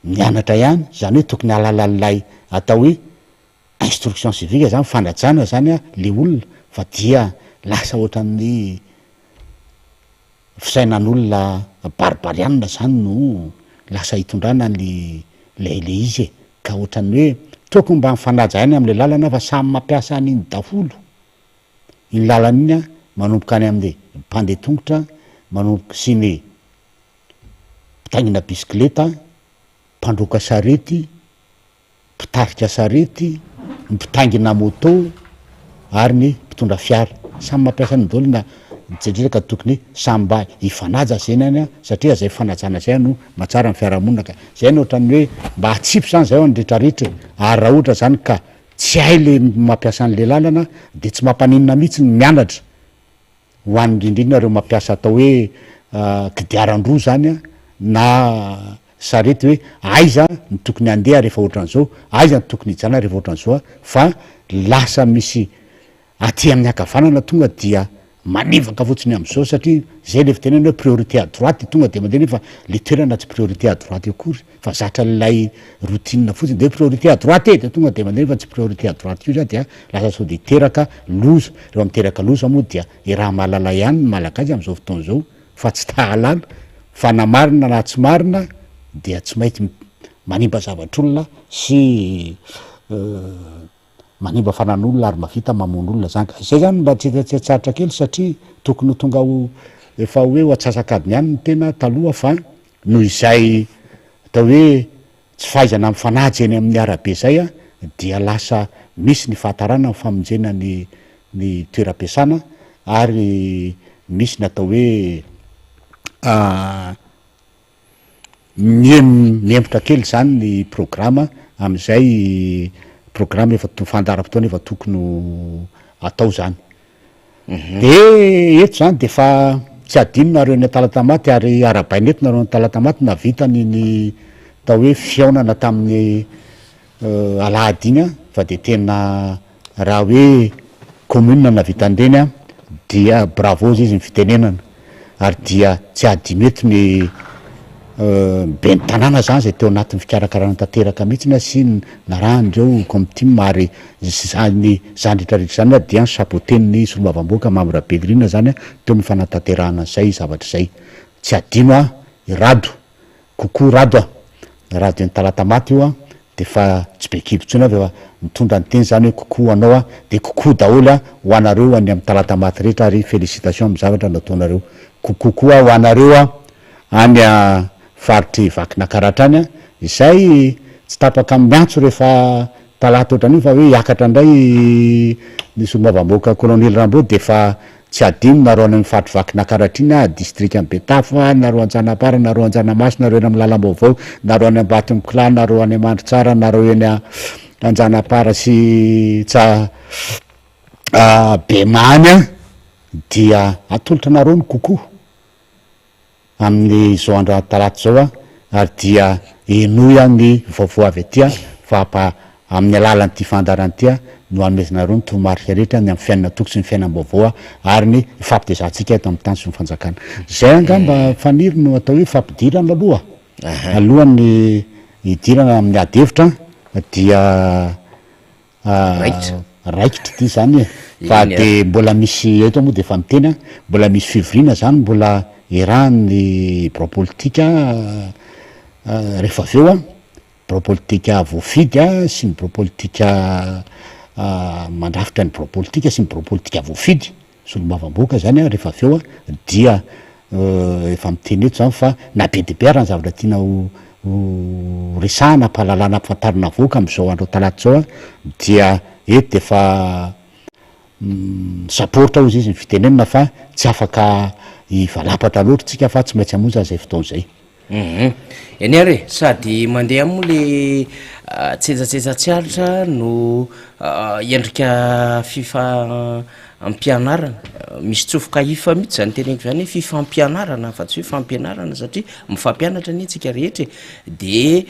mianatra ihany, izany hoe tokony hahalala an'ilay atao hoe instruction civique zany, fanajana zany le olona fa dia lasa ohatran'ny fisainan'olona baribarianina zany no lasa hitondrana ny lay le izy e, ka ohatran'ny hoe tokony mba mifanaja ihany amle lalana fa samy mampiasa an'iny daholo. Iny lalana iny an, manomboka any amin'ny mpandeha tongotra, manomboka sy ny mpitaingina bisikileta, mpandroaka sarety, mpitarika sarety, mpitaingina moto ary ny mpitondra fiara. Samy mampiasa an'iny daholo na indrindra ka tokony samy mba hifanaja zay any an, satria zay fanajana zay no mahatsara ny fiarahamonina ka. Zay no ohatran'ny hoe mba atsipy zany zay ao ny retraretra e, ary raha ohatra zany ka Tsy hay le mampiasa an'le lalana de tsy mampaninona mihitsy ny mianatra ho an'ny indrindrindra ireo mampiasa atao hoe kodiaran-droa zany an na sarety hoe aiza no tokony handeha rehefa ohatran'izao, aiza no tokony hijanona rehefa ohatran'izao fa lasa misy aty amin'ny ankavanana tonga dia manivaka fotsiny amin'izao satria zay le fitenenana hoe priorité à droite tonga de mandeha nefa le toerana tsy priorité à droite akory fa zatra an'ilay routine fotsiny de hoe priorité à droite e de tonga de mandeha nefa tsy priorité à droite kosa dia lasa sao de hiteraka loza, rehefa miteraka loza moa dia iaraha-mahalala ihany ny malagasy amin'izao fotoana izao fa tsy ta hahalala fa na marina na tsy marina dia tsy maintsy manimba zavatr'olona sy Manimba fanan'olona ary mavita mamono olona zany ka. Izay zany mba tsy tsy sarotra kely satria tokony ho tonga ho efa hoe ho atsasak'adiny any ny tena taloha fa noho izay atao hoe tsy fahaizana mifanaja eny amin'ny arabe izay dia lasa misy ny fahatarana ny famonjena ny ny toeram-piasana ary misy ny atao hoe Mihemotra kely izany ny programa amin'izay programa efa fandaharam-potoana efa tokony ho atao izany. De eto izany de efa tsy adino nareo eny Talatamaty ary arahabaina eto nareo any Talatamaty nahavita an'iny atao hoe fihaonana tamin'ny alahady iny an, fa de tena raha hoe commune nahavita an'ireny an, dia bravo izy ny fitenenana, ary dia tsy hadino eto ny ben'ny tanàna zany zay teo anatin'ny fikarakarana tanteraka mihitsy sy narahan'ireo comtim ary zany zany rehetra rehetra zany dia ny chapeauter-n'ny solombavambahoaka Mamy Rabenirina zany teo amin'ny fanatanterahana an'izay zavatra izay, tsy hadino an i Rado Coucou Rado a! Rado eny Talatamaty io a, de efa tsy be kibo intsony aho fa efa mitondra ny teny zany hoe coucou anao a, de coucou daholo a ho anareo any amin'ny Talatamaty rehetra ary félicitations amin'ny zavatra nataonareo. Coucou koa ho anareo a any faritr'i Vakinakaratra any a, izay tsy tapaka miantso rehefa talata ohatran'io fa hoe hiakatra indray ny solombavambahoaka Colonel Rambo de efa Tsy adino nareo any amin'ny faritry Vakinakaratra iny ah, distrikan'i Betafo ah, nareo Anjanapara, nareo Anjanamasy, nareo eny amin'ny lalam-baovao, nareo any Ambatomikolahy, nareo any Mandritsara, nareo eny Anjanapara sy tsa Bemahany ah, dia atolotra anareo ny kokoa. Amin'izao andro talata izao aho ary dia henoy aho ny vaovao avy aty fa ampa amin'ny alalan'ity fandaharana ity no hanomezanareo ny toromarika rehetra ny amin'ny fiainana toko sy ny fiainam-baovao ary ny hifampitezantsika eto amin'ny tany sy ny fanjakana. Izay angamba Faniry no atao hoe fampidirana aloha alohan'ny hidirana amin'ny ady hevitra dia Raikitra. Raikitra ity zany e. Fa de mbola misy eto moa de efa miteny aho, mbola misy fivoriana zany mbola iarahan'ny birao politika rehefa avy eo an, birao politika voafidy an sy ny birao politika mandrafitra ny birao politika sy ny birao politika voafidy. Solombavambahoaka zany an rehefa avy eo an dia efa miteny eto zany fa na be dia be ara ny zavatra tiana ho ho resahana ampahalalana ampifantarina avoaka amin'izao andro talata izao an dia eto dia efa misaporitra hozy izy ny fitenenana fa tsy afaka hivalapatra loatra tsika fa tsy maintsy hamonjy an'izay fotoana izay. Hum. Eny ary e, sady mandeha moa le tsetsatsetsa tsy aritra no endrika fifampianarana, misy tsofoka if mihitsy zany teneniko zany hoe fifampianarana fa tsy hoe fampianarana satria mifampianatra anie tsika rehetra e, de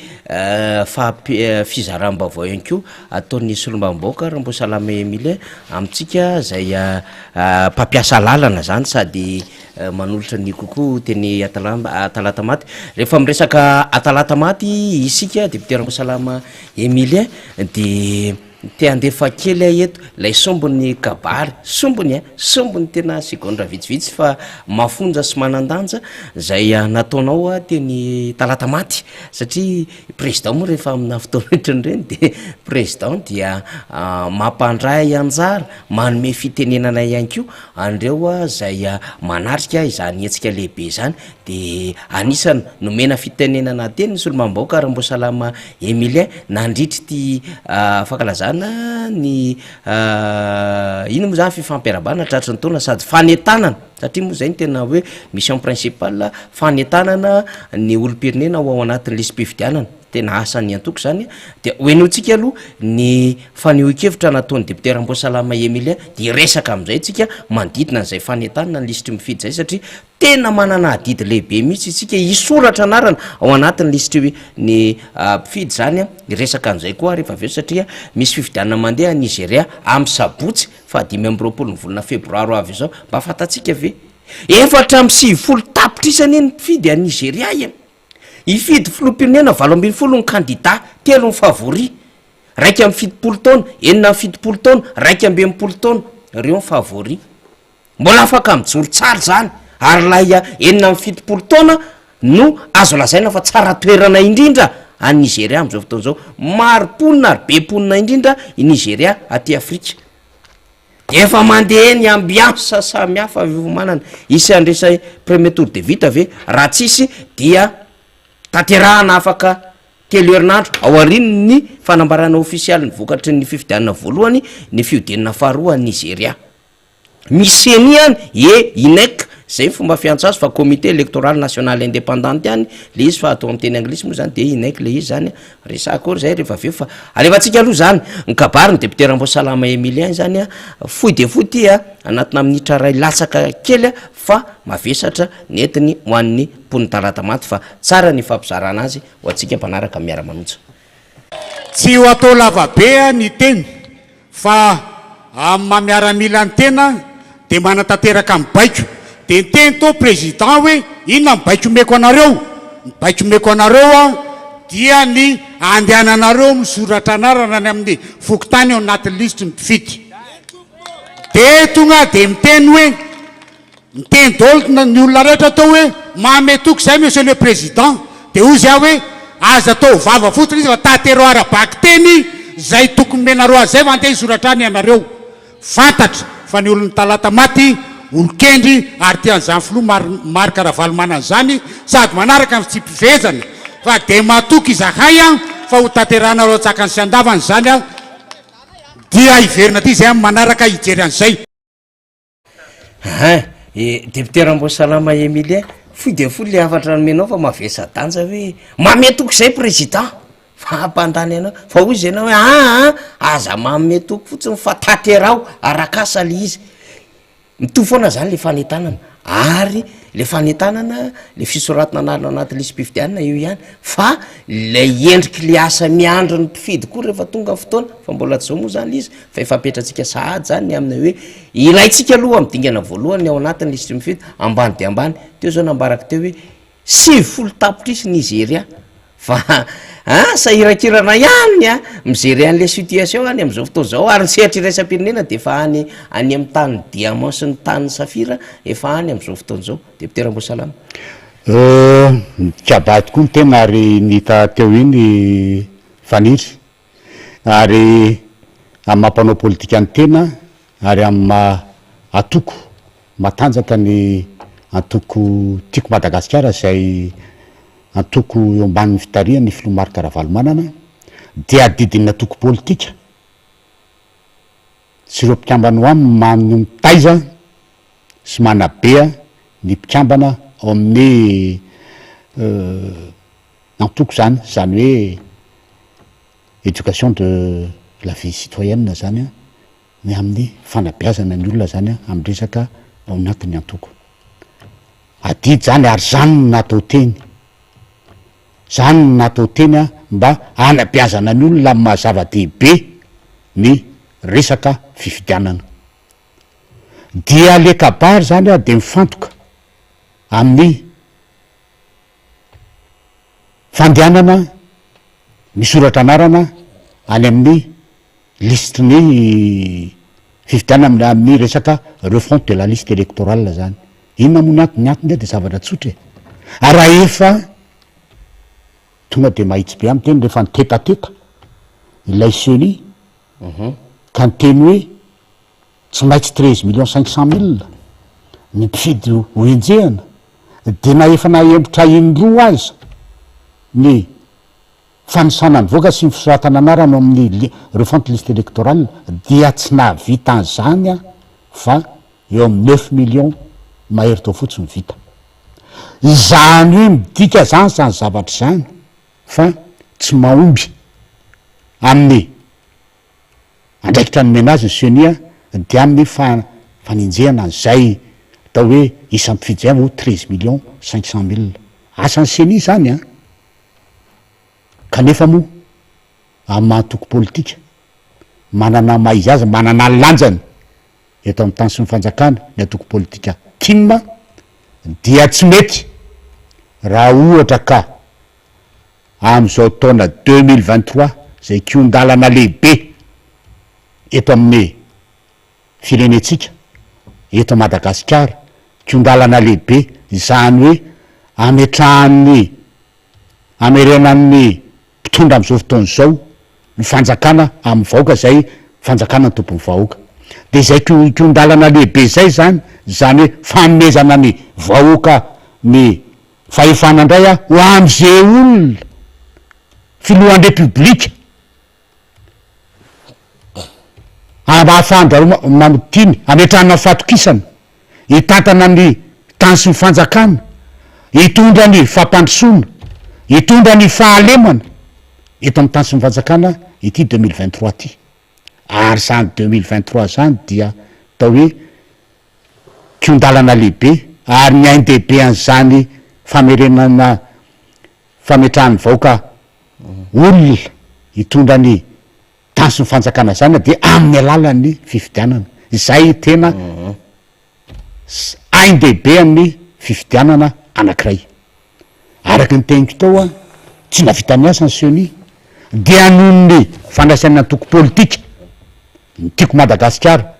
fampi- fizaram-baovao ihany koa ataon'ny solombavambahoaka Ramboasalama Emilien amintsika zay mpampiasa lalana zany sady Manolotra ny kokoa teny Talatamaty. Rehefa miresaka Talatamaty isika, député Rambosalama Emilien, dia te handefa kely aho eto ilay sombin'ny kabary, sombiny a, sombiny tena segondra vitsivitsy fa mafonja sy manan-danja izay nataonao teny Talatamaty satria président moa rehefa amina fotoana ohatran'ireny dia président dia mampandray anjara, manome fitenenana ihany koa An'ireo izay manatrika izany hetsika lehibe izany dia anisany nomena fitenenana teny ny solombavambahoaka Ramboasalama Emilien nandritra ity fankalazana ny inona moa izany fifampiarahabana tratry ny taona sady fanentanana satria moa izay no tena hoe mission principale fanentanana ny olom-pirenena ho ao anatin'ny lisi-pifidianana. Tena asan'ny antoko izany dia ho henointsika aloha ny fanehoan-kevitra nataon'ny député Ramboasalama Emilien dia hiresaka amin'izay tsika manodidina an'izay fanentanana ny lisitry mifidy izay satria tena manana adidy lehibe mihitsy isika hisoratra anarana ao anatin'ny lisitry ny mpifidy izany hiresaka an'izay koa rehefa avy eo satria misy fifidianana mandeha any Nigeria amin'ny sabotsy faha 25 ny volana febroary ho avy izao mba fantatsika ve 94 tapitrisa anie ny mpifidy any Nigeria e! Hifidy filoham-pirenena 18 ny kandida, telo ny favori. 71 taona, 76 taona, 61 taona, ireo ny favori. Mbola afaka mijoro tsara izany ary ilay 76 taona no azo lazaina fa tsara toerana indrindra any Nigeria amin'izao fotoana izao. Maro mponina ary be mponina indrindra i Nigeria aty Afrika. Efa mandeha ny ambiance samihafa fiomanana. Hisy handresy premier tour de vita ve? Raha tsisy dia tanterahana afaka telo herinandro aorian'ny fanambarana ofisialy ny vokatry ny fifidianana voalohany ny fihodinana faharoa any Nigeria. Misy ceni any e INEC zay ny fomba fiantso azy fa comité electoral national independant ihany le izy fa atao amin'ny teny anglisy moa zany de INEC le izy zany. Resaka akory zay rehefa avy eo fa alefantsika aloha zany ny kabary ny député Ramboasalama Emilien zany a, fohy dia fohy ity a, anatina minitra iray latsaka kely a, fa mavesatra ny entiny ho an'ny mponin'i Talatamaty fa tsara ny fampizarana azy ho antsika mpanaraka miara-manonja. Tsy ho atao lavabe ny teny Fa amin'ny maha miaramila ny tena dia manatanteraka ny baiko. Dia niteny tao président hoe inona ny baiko omeko anareo? Ny baiko omeko anareo dia ny andehananareo misoratra anarana any amin'ny fokontany ao anatin'ny lisitry ny mpifidy. Dia tonga dia miteny hoe. Miteny daholo ny olona rehetra teo hoe manome toky izay monsieur le président dia hoy izy hoe aza atao vava fotsiny izy fa tatero ara-bakiteny izay toky nomenareo azy izay fa andeha hisoratra any ianareo. Fantatra fa ny olon'ny Talatamaty olon-kendry ary tia an'izany filoha Marc Ravalomanana izany sady manaraka ny fitsipi-pifehezana fa dia matoky izahay fa ho tanterahanareo an-tsakany sy an-davany izany dia hiverina aty izay amin'ny manaraka hijery an'izay. Hein! E député Ramboasalama Emilien, fohy dia fohy le hafatra nomenao fa mavesa-danja hoe manome toky zay président fa hampandany anao, fa hoy izy ianao hoe aa aza manome toky fotsiny fa tanteraho arak'asa le izy. Mitovy foana zany le fanentanana ary le fanentanana le fisoratana anarana anaty lisi-pifidianana io ihany fa lay endriky le asa miandry ny mpifidy koa rehefa tonga ny fotoana fa mbola tsy zao moa zany le izy fa efa apetratsika sahady zany ny amin'ny hoe ilaintsika aloha amin'ny dingana voalohany ao anatin'ny lisitry mifidy ambany dia ambany teo zao nambarako teo hoe 90 tapitrisa Nigeria fa a sahirakirana ihany a mi-gérer an'le situation any am'izao fotoana izao ary ny sehatra iraisam-pirenena de efa any any amin'ny tany diamant sy ny tany safira efa any am'izao fotoana izao député Ramboasalama. Nikabary tokoa ny tena ary ny hita teo iny Faniry Ary amin'ny maha mpanao politika ny tena ary amin'ny maha antoko matanjaka ny antoko Tiako Madagasikara izay antoko eo ambanin'ny fitarihan'ny filoha Marc Ravalomanana dia adidin'ny antoko politika sy ireo mpikambana ao aminy ny mitaiza sy manabe ny mpikambana ao amin'ny. antoko zany, zany hoe éducation de la vie citoyenne zany an, ny amin'ny fanabeazana ny olona zany amin'ny resaka ao anatin'ny antoko. Adidy zany ary zany no natao teny, zany no natao teny an mba hanabeazana ny olona amin'ny maha zava-dehibe ny resaka fifidianana. Dia le kabary zany an de mifantoka amin'ny fandehanana misoratra anarana any amin'ny lisitry ny fifidianana amin'ny resaka refonte de la liste électorale zany. Inona moa ny antony? Ny antony de zavatra tsotra e! Raha efa tonga de mahitsy be amin'ny teny rehefa nitetateta ilay ceni ka niteny hoe Tsy maintsy 13 millions 500 mille ny mpifidy ho enjehina dia na efa nahemotra indroa aza ny fanisana nivoaka sy ny fisoratana anarana ao amin'ny refonte liste électorale dia tsy nahavita an'izany aho fa eo amin'ny neuf millions mahery teo fotsiny vita. Izany hoe midika zany izany zavatra izany fa tsy mahomby amin'ny Andraikitra nomena azy ny ceni dia amin'ny fanenjehana an'izay atao hoe isan'ny mpifidy izay ho 13 millions 500 mille. Asan'ny ceni izany an! Kanefa moa amin'ny maha antoko politika manana maha izy azy, manana ny lanjany eto amin'ny tany sy ny fanjakana ny antoko politika tim dia tsy mety raha ohatra ka amin'izao taona 2023 izay kihon-dalana lehibe eto amin'ny firenentsika, eto Madagasikara, kihon-dalana lehibe izany hoe ametrahan'ny, amerenan'ny mpitondra amin'izao fotoana izao ny fanjakana amin'ny vahoaka izay fanjakana ny tompon'ny vahoaka. Dia izay kihon-dalana lehibe izay izany, izany hoe fanomezana ny vahoaka ny Fahefana indray aho ho an'ze olona filohan'ny repoblika mba ahafahan-dRareo mamotiny hametrahana fatokisana hitantana ny tany sy ny fanjakana, hitondra ny fampandrosoana, hitondra ny fahalemana eto amin'ny tany sy ny fanjakana ity 2023 ity. Ary izany 2023 izany dia atao hoe Kihon-dalana lehibe ary ny ain-dehibe an'izany famerenana fametrahan'ny vahoaka olona hitondra ny tany sy ny fanjakana izany dia amin'ny alalan'ny fifidianana. Izay tena ain-dehibe amin'ny fifidianana anankiray. Araka ny teniko tao, tsy nahavita ny asa ny ceni dia noho ny fandraisan'ny antoko politika ny Tiako Madagasikara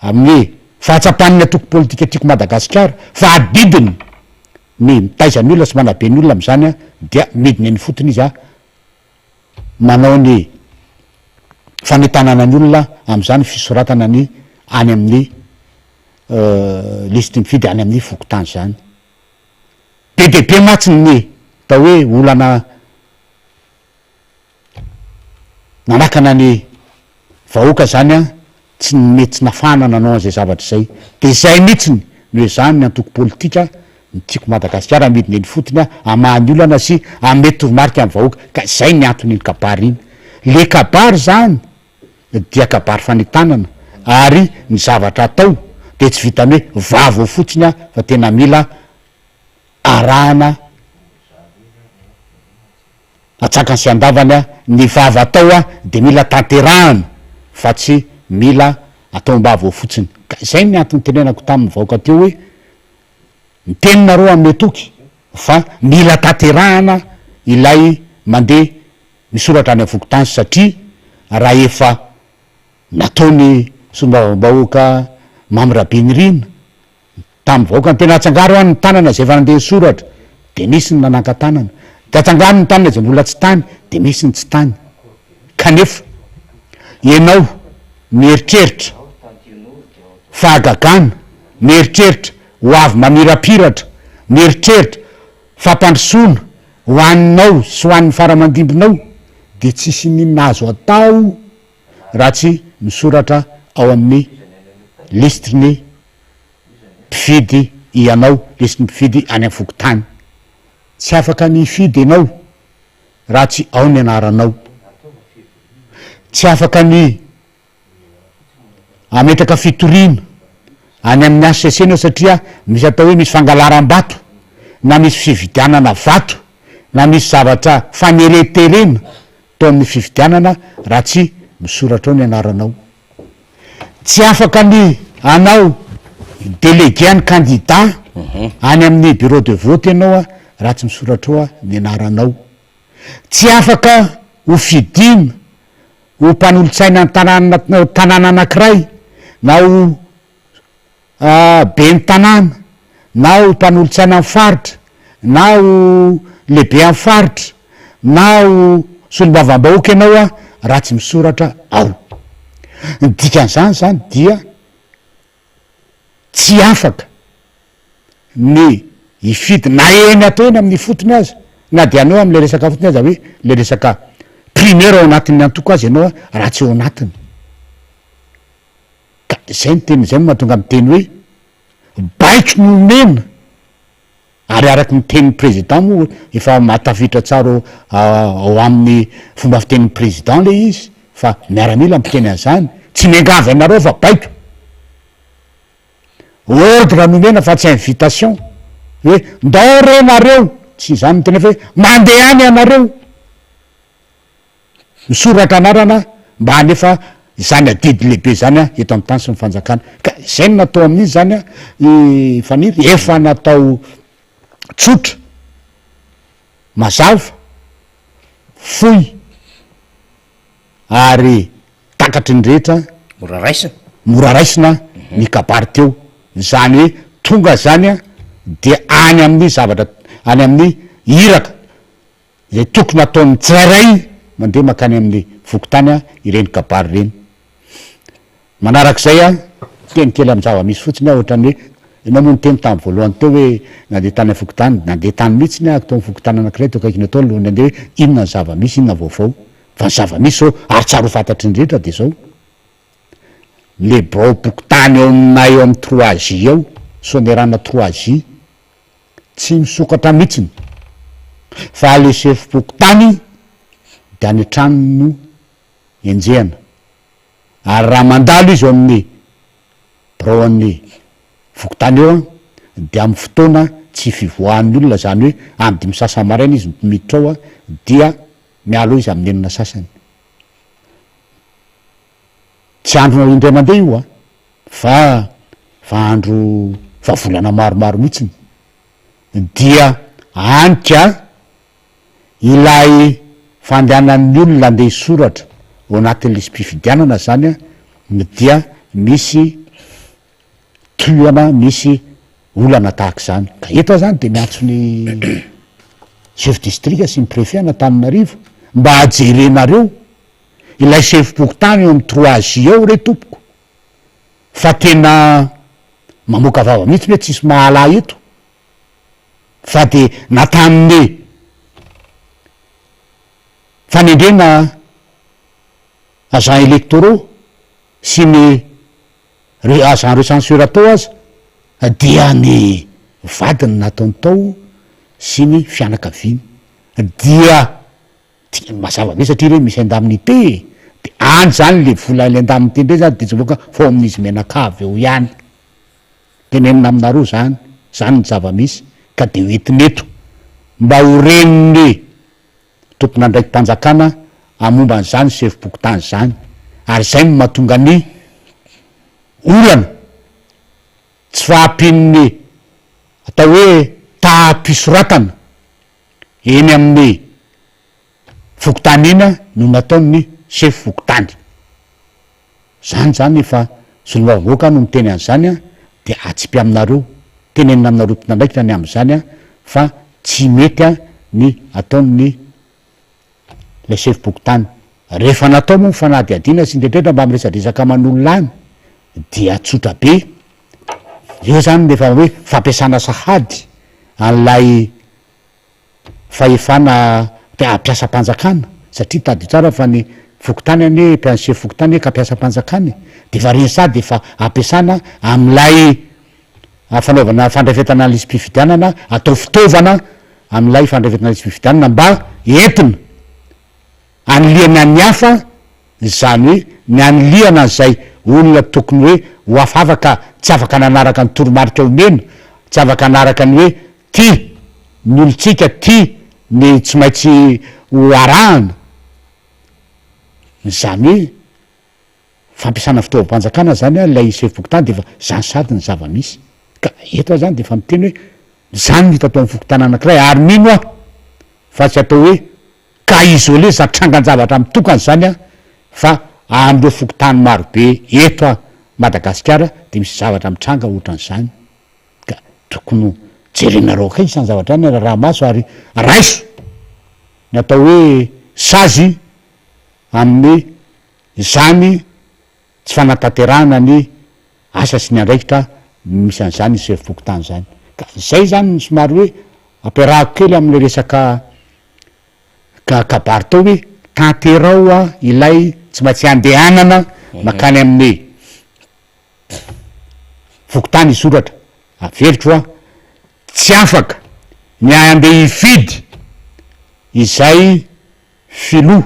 Amin'ny fahatsapan'ny antoko politika Tiako Madagasikara fa adidiny ny mitaiza ny olona sy manabe ny olona amin'izany dia midina eny ifotony izy manao ny fanentanana ny olona amin'izany fisoratana ny any amin'ny lisitry ny mpifidy any amin'ny fokontany izany. Be dia be mantsy ny atao hoe olana Nanakana ny vahoaka zany an, tsy mety tsy nafahana nanao an'izay zavatra izay. Dia izay mihitsiny no ezahan'ny antoko politika ny Tiako Madagasikara midina eny ifotony hamaha ny olana sy hanome toromarika ny vahoaka. Ka izay ny anton'iny kabary iny. Le kabary zany dia kabary fanentanana ary ny zavatra atao dia tsy vitan'ny hoe vava eo fotsiny an fa tena mila arahana Atsakany sy andavany a, ny vava atao a de mila tanterahana fa tsy mila atao am-bava eo fotsiny. Ka izay ny antony nitenenako tamin'ny vahoaka teo hoe miteny nareo hanome toky fa mila tanterahana ilay mandeha misoratra any am-fokontany satria raha efa nataon'ny solombavambahoaka Mamy Rabenirina Tamin'ny vahoaka ny tena atsangaro an ny tanana izay efa nandeha nisoratra dia misy ny nanangan-tanana, dia atsangano ny tanana izay mbola tsy tany dia misy ny tsy tany. Kanefa ianao mieritreritra fahagagana, mieritreritra ho avy mamirapiratra, mieritreritra fampandrosoana ho anao sy ho an'ny fara aman-dimbinao dia tsisy n'inona azo atao raha tsy misoratra ao amin'ny lisitry ny mpifidy ianao, lisitry ny mpifidy any amin'ny fokontany. Tsy afaka ny hifidy ianao raha tsy ao ny anaranao. Tsy afaka ny hametraka fitoriana any amin'ny HCC ianao satria misy atao hoe misy fangalaram-bato na misy fividianana vato na misy zavatra fanereterena tao amin'ny fifidianana raha tsy misoratra ao ny anaranao. Tsy afaka ny hanao délégué an'ny candidat any amin'ny bureau de vote ianao raha tsy misoratra ao ny anaranao. Tsy afaka ho fidiana ho mpanolotsaina ny tanàna tanàna anankiray na ho ben'ny tanàna na ho mpanolotsaina amin'ny faritra na ho lehibe amin'ny faritra na ho solombavambahoaka ianao raha tsy misoratra ao. Ny dikan'izany izany dia tsy afaka ny hifidy na eny atao eny amin'ny ifotony aza na dia anao amin'ilay resaka fotsiny aza hoe ilay resaka primaire ao anatin'ny antoko aza ianao raha tsy ao anatiny. Ka izay no teny izay no mahatonga miteny hoe baiko no omena ary araky ny tenin'ny président moa efa mahatafiditra tsara ao amin'ny fomba fitenin'ny président le izy fa miaramila miteny an'izany, tsy miangavy anareo fa baiko. Ordre nomena fa tsy invitation hoe ndao re nareo, tsy izany no tena fa hoe mandehana ianareo. Misoratra anarana mba hanefa izany adidy lehibe izany eto amin'ny tany sy ny fanjakana. Ka izay no natao amin'izy izany i Faniry, efa natao tsotra, mazava, fohy ary takatry ny rehetra. Mora raisina. Mora raisina ny kabary teo. Izany hoe tonga izany dia any amin'ny zavatra, any amin'ny iraka. Izay tokony hataon'ny tsirairay mandeha mankany amin'ny fokontany ireny kabary ireny. Manarak'izay, hiteny kely amin'ny zava-misy fotsiny aho ohatran'ny hoe ianao moa niteny tamin'ny voalohany teo hoe nandeha tany amin'ny fokontany, nandeha tany mihitsy aho tao amin'ny fokontany anankiray teo akaikin'ny tao alohan'ny handeha hoe inona ny zava-misy, inona ny vaovao. Fa ny zava-misy izao ary tsara ho fantatry ny rehetra dia izao, le biraom-pokontany ao aminay ao amin'ny trois J ao, Soanierana trois J, Tsy misokatra mitsiny fa le sefom-pokontany de any an-tranony no enjehana ary raha mandalo izy eo amin'ny birao an'ny fokontany eo de amin'ny fotoana tsy fivoahan'ny olona zany hoe amin'ny dimy sasany maraina izy no miditra ao dia miala eo izy amin'ny enina sasany. Tsy andro indray mandeha io an! Fa fa andro fa volana maromaro mihitsiny dia any ka ilay fandehanan'ny olona andeha hisoratra ao anatin'ny lisi-pifidianana zany an dia misy tohana misy olana tahaka izany. Ka eto aho zany dia miantso ny chef district sy ny préfet an'Antananarivo mba jerenareo ilay sefom-pokontany eo amin'ny trois J eo re tompoko fa tena mamoaka vava mihitsy hoe tsisy mahala eto fa de na tamin'ny fanendrena agents électoraux sy ny agent recenseur tao aza dia ny vadiny nataony tao sy ny fianakaviany dia Dikany mazava be satria re misy indemnité e! De any zany le vola le indemnité ndray zany de tsy mivoaka fa ao amin'izy mianakavy eo ihany. Tenenina aminareo zany, zany ny zava-misy ka de ho entina eto mba ho ren'ny tompon'andraiki-panjakana momba an'izany sefom-pokontany zany ary zay no mahatonga ny olana tsy fahampian'ny atao hoe taham-pisoratana Eny amin'ny fokontany eny no nataon'ny sefo fokontany. Zany zany efa solombavambahoaka no miteny an'izany dia atsipy aminareo, tenenina aminareo tompon'andraikitra ny amin'izany fa tsy mety ny ataon'ny ilay sefom-pokontany. Rehefa natao moa ny fanadihadiana sy ny rehetrarehetra mba miresadresaka aman'olona any dia tsotra be, eo zany ny efa hoe fampiasana sahady an'ilay fahefana mpiasam-panjakana satria tadidio tsara fa ny fokontany anie mpian- sefo fokontany anie ka mpiasam-panjakana e, de efa reny sady efa ampiasana amin'ilay fanaovana fandrafetana ny lisi-pifidianana atao fitaovana. amin'ilay fandrafetana lisi-pifidianana mba entina anilihana ny hafa, izany hoe ny anilihana an'izay olona tokony hoe ho hafahafa ka tsy afaka nanaraka ny toromarika omena, tsy afaka hanaraka ny hoe tia ny olontsika, tia ny tsy maintsy ho arahana, izany hoe fampiasana fitaovam-panjakana zany ilay sefom-pokontany de efa zany sady ny zava-misy, ka eto aho zany de efa miteny hoe zany no hita tao amin'ny fokontany anakiray ary mino aho fa tsy atao hoe cas isolé zany trangan-javatra mitokana zany an fa amin'ireo fokontany marobe eto a Madagasikara de misy zavatra mitranga ohatran'izany ka tokony ho jerenareo akaiky izany zavatra izany arahamaso ary raiso ny atao hoe sazy amin'ny izany tsy fanatanterahana ny asa sy ny andraikitra misy an'izany sefom-pokontany izany. Ka izay izany no somary hoe ampiarahako kely amin'ilay resaka ka kabary tao hoe tanteraho ilay tsy maintsy andehanana mankany amin'ny fokontany hisoratra. Averiko hoa, tsy afaka ny handeha hifidy izay filoha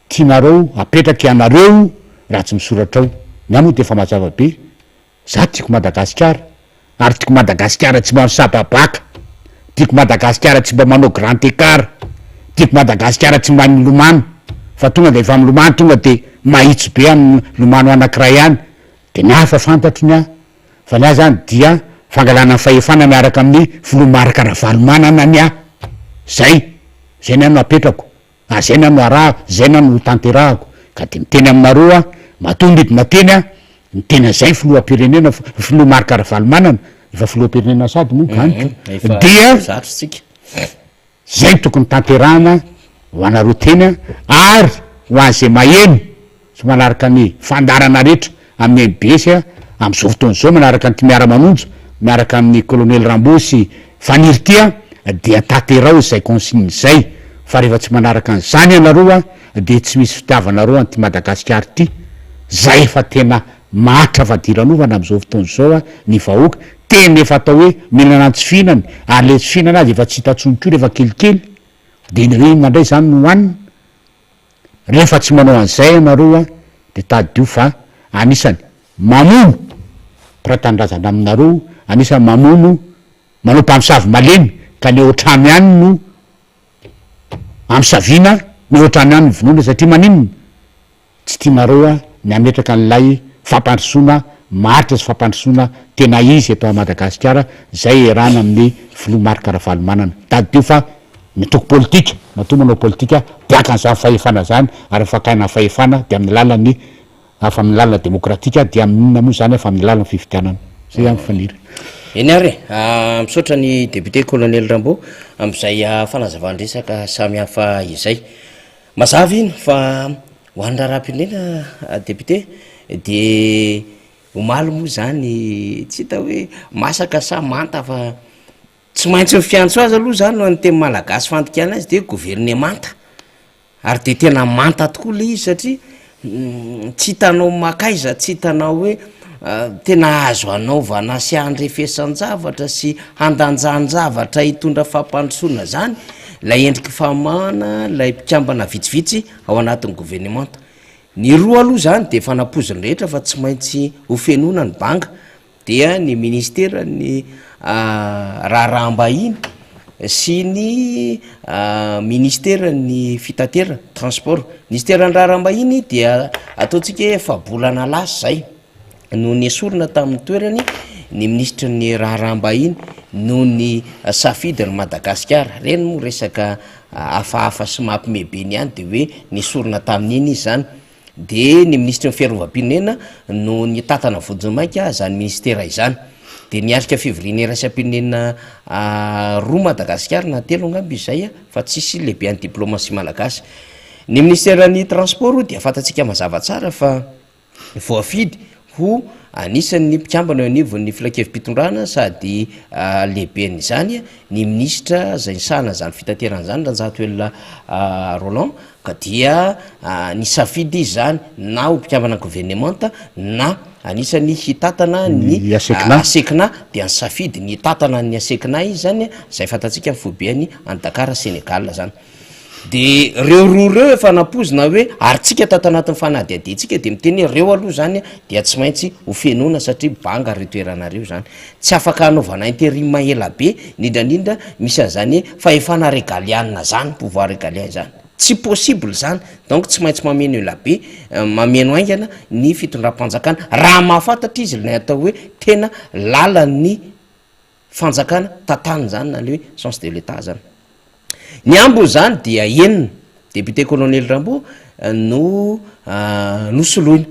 tianareo apetraka ianareo raha tsy misoratra ao. Ny ahy moa dia efa mazava be, za tiako Madagasikara ary tiako Madagasikara tsy mba misababaka, tiako Madagasikara tsy mba manao grand écart, tiako Madagasikara tsy mba milomano fa tonga dia efa milomano tonga dia mahitsy be amin'ny lomano anakiray any, dia ny ahy efa fantatro ny ahy fa ny ahy zany dia fangalana ny fahefana miaraka amin'ny filoha Marc Ravalomanana ny ahy, zay, zay ny ahy no apetrako. Ary zay na no arahako, zay na no hotanterahako, ka de miteny aminareo aho, matoa nidina teny aho, niteny an'izay ny filoham-pirenena, filoha Marc Ravalomanana, efa filoham-pirenena sady moa ganiko, dia zay no tokony tanterahana ho anareo teny ary ho an'izay maheno sy manaraka ny fandaharana rehetra amin'ny mbs amin'izao fotoana izao manaraka an'ity miara-manonja miaraka amin'ny colonel Rambo sy Faniry ity dia tanterao izay consigne izay fa rehefa tsy manaraka an'izany ianareo dia tsy misy fitiavanareo an'ity Madagasikara ity zay efa tena mahantra fadiranovana amin'izao fotoana izao ny vahoaka tena efa atao hoe mihinana ny tsy fihinany ary le tsy fihinana aza efa tsy hita intsony koa rehefa kelikely dia ny hoe inona indray izany no hohanina Rehefa tsy manao an'izay ianareo an, dia tadidio fa anisany mamono mpiray tanindrazana aminareo, anisany mamono manao mpamosavy malemy ka ny ao an-trano ihany no amosavina, ny ao an-trano ihany no vonoina satria maninona? Tsy tianareo ny hametraka an'ilay fampandrosoana maharitra sy fampandrosoana tena izy eto Madagasikara izay iarahana amin'ny filoha Marc Ravalomanana. Tadidio fa ny antoko politika, matoa manao politika dia haka an'izany fahefana izany ary ny fakana fahefana dia amin'ny alalan'ny avy amin'ny lalana demokratika dia amin'inona moa izany fa amin'ny alalan'ny fifidianana. Izay ihany Faniry. Eny ary e! Misaotra ny député Colonel Rambo amin'izay fanazavan-dresaka samihafa izay. Mazava iny fa ho an'ny raharaham-pirenena député dia omaly moa izany tsy hita hoe masaka sa manta fa tsy maintsy ny fiantso azy aloha izany ho an'ny teny malagasy fandikana azy dia governemanta ary dia tena manta tokoa ilay izy satria tsy hitanao makaiza, tsy hitanao hoe tena azo anaovana sy handrefesan-javatra sy handanjan-javatra hitondra fampandrosoana zany ilay endriky famahana ilay mpikambana vitsivitsy ao anatin'ny governemanta. Ny roa aloha zany de efa nampoizin'ny rehetra fa tsy maintsy ho fenoina ny banga dia ny ministeran'ny raharaham-bahiny sy ny ministeran'ny fitaterana, transport. Ministeran'ny raharaham-bahiny dia ataontsika hoe efa-bolana lasa izay no nesorina tamin'ny toerany ny minisitry ny raharaham-bahiny noho ny safidin'i Madagasikara. Ireny moa resaka hafahafa sy mampime be ny any dia hoe nesorina tamin'iny izy izany. Dia ny minisitry ny fiarovam-pirenena no nitantana vonjimaika izany minisitera izany. Dia niatrika fivoriana iraisam-pirenena roa Madagasikara na telo angamba izay fa tsisy lehiben'ny diplomasia malagasy. Ny minisiteran'ny transport dia fantatsika mazava tsara fa voafidy ho anisan'ny mpikambana eo anivon'ny filankevi-pitondrana sady lehiben'izany ny minisitra izay nisahana izany fitaterana izany Ranjatoelina Roland ka dia nisafidy izy izany na ho mpikambana governemanta na. anisan'ny hitantana ny Ny Asekna. Asekna, dia nisafidy ny hitantana ny Asekna izy zany, izay fantatsika ny foibeny any Dakar Sénégal zany. De reo roa reo efa nampoizina hoe ary tsika tato anatin'ny fanadihadiantsika de miteny hoe reo aloha zany dia tsy maintsy ho fenoina satria banga reo toerana reo zany. Tsy afaka hanaovana interim ela be, indrindra indrindra misy an'zany fahefana régalienne zany, pouvoir régalien zany. Tsy possible zany, donc tsy maintsy mameno ela be, mameno haingana ny fitondram-panjakana raha mahafantatra izy ilay atao hoe tena lalan'ny fanjakana tantaniny zany na le hoe sens de l'Etat zany. Ny ambiny zany dia enina, député colonel Rambo no nosoloina,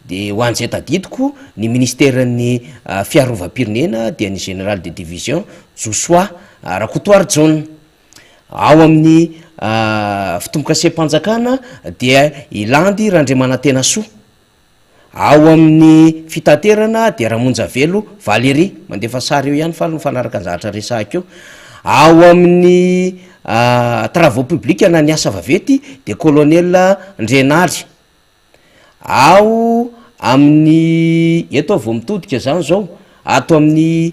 de ho an'izay tadidiko ny ministeran'ny fiarovam-pirenena dia ny général de division Josoa Rakotoarijaona, ao amin'ny fitombokasem-panjakana dia i Landy Randriamanantenasoa, Ao amin'ny fitaterana dia Ramonjavelo Valérie, mandefa sary eo ihany faly mifanaraka ny zavatra resahiko eo. Ao amin'ny travaux publics na ny asa vaventy dia colonel Ndrenary. Ao amin'ny, eto aho vao mitodika zany zao, ato amin'ny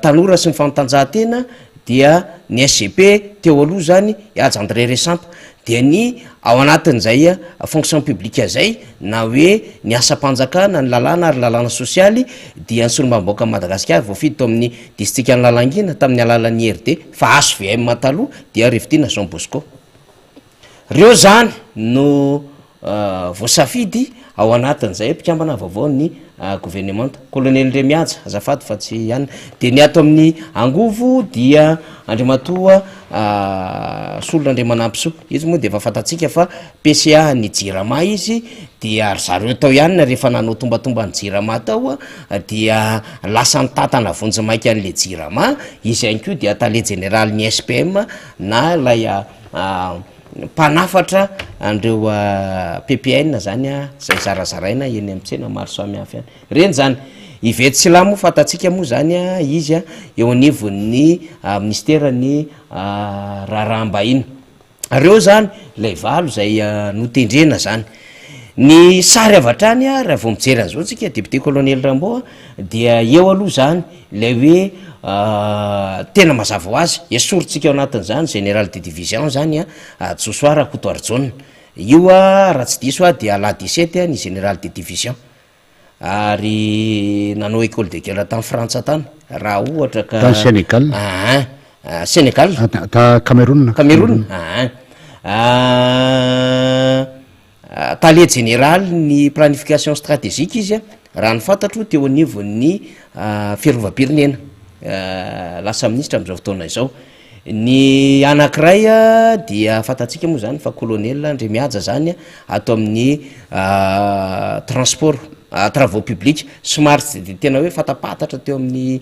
tanora sy ny fanatanjahantena dia ny SGP teo aloha zany i Haja André Resampa, dia ny ao anatin'izay fonction publique zay na hoe ny asam-panjakana, ny lalàna ary lalàna sosialy dia ny solombavambahoakan'i Madagasikara voafidy tao amin'ny distrikan'i Lalangina tamin'ny alalan'ny IRD fa HVM taloha dia Rivotiana Jean Bosco. Reo zany no voasafidy ao anatin'izay mpikambana vaovao ny governemanta. Kolonely Ndremihaja, azafady fa tsy ihany. Dia ny ato amin'ny angovo dia Andriamatoa Solo Randriamanampisoa. Izy moa dia efa fantatsika fa PCA ny Jirama izy, dia ry zareo tao ihany rehefa nanao tombatomba ny Jirama tao dia lasa nitantana vonjimaika an'ilay Jirama, izy ihany koa dia tale jeneralin'ny SPM na ilay Mpanafatra an'ireo ppn zany izay zarazaraina eny amin'ny tsena maro samihafa any. Ireny zany. I Vety Sylla moa fantatsika moa zany izy eo anivon'ny minisiteran'ny raharaham-bahiny. Ireo zany ilay valo izay notendrena zany. Ny sary avy hatrany raha vao mijery an'izao tsika député colonel Rambo dia eo aloha zany Ilay hoe tena mazava ho azy, esorintsika ao anatin'izany général de division zany an, Josoa Rakotoarijaona. Io raha tsy diso aho dia l'A 17 ny général de division. Ary nanao école de guerre tany Frantsa tany, raha ohatra ka. Tany Sénégal. Aa, Sénégal. Ta Cameroun. Cameroun, aa. Tale jeneralin'ny planification stratégique izy raha ny fantatro teo anivon'ny fiarovam-pirenena, lasa minisitra amin'izao fotoana izao. Ny anankiray dia fantatsika moa zany fa colonel Andriamihaja zany ato amin'ny transport, travaux publics, somary tsy de tena hoe fatapantatra teo amin'ny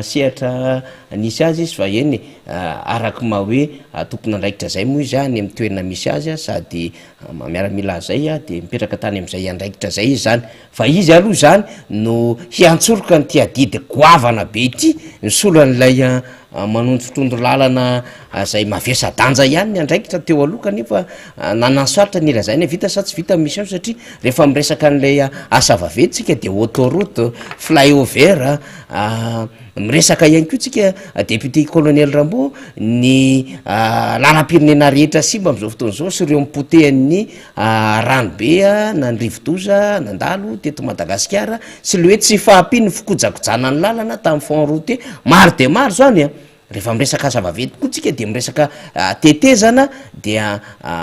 sehatra nisy azy izy fa eny e, araky maha hoe tompon'andraikitra zay moa izy any amin'ny toerana misy azy sady maha miaramila azy zay de mipetraka tany am'zay andraikitra zay izy zany, fa izy aloha zany no hiantsoroka an'ity adidy goavana be ity, misolo an'ilay manondrotrondro lalana zay mavesa-danja ihany ny andraikitra teo aloha kanefa nananosarotra ny lazaina hoe vita sa tsy vita ny mission satria rehefa miresaka an'ilay asa vaventy tsika de autoroute, fly-over, Miresaka ihany koa tsika député colonel Rambo ny lalam-pirenena rehetra simba amin'izao fotoana izao sy ireo nipotehan'ny rano be na ny rivodoza nandalo teto Madagasikara sy le hoe tsy fahampian'ny fikojakojana ny lalana tamin'ny fonds routier maro dia maro izany a! Rehefa miresaka asa vaventy koa tsika dia miresaka tetezana dia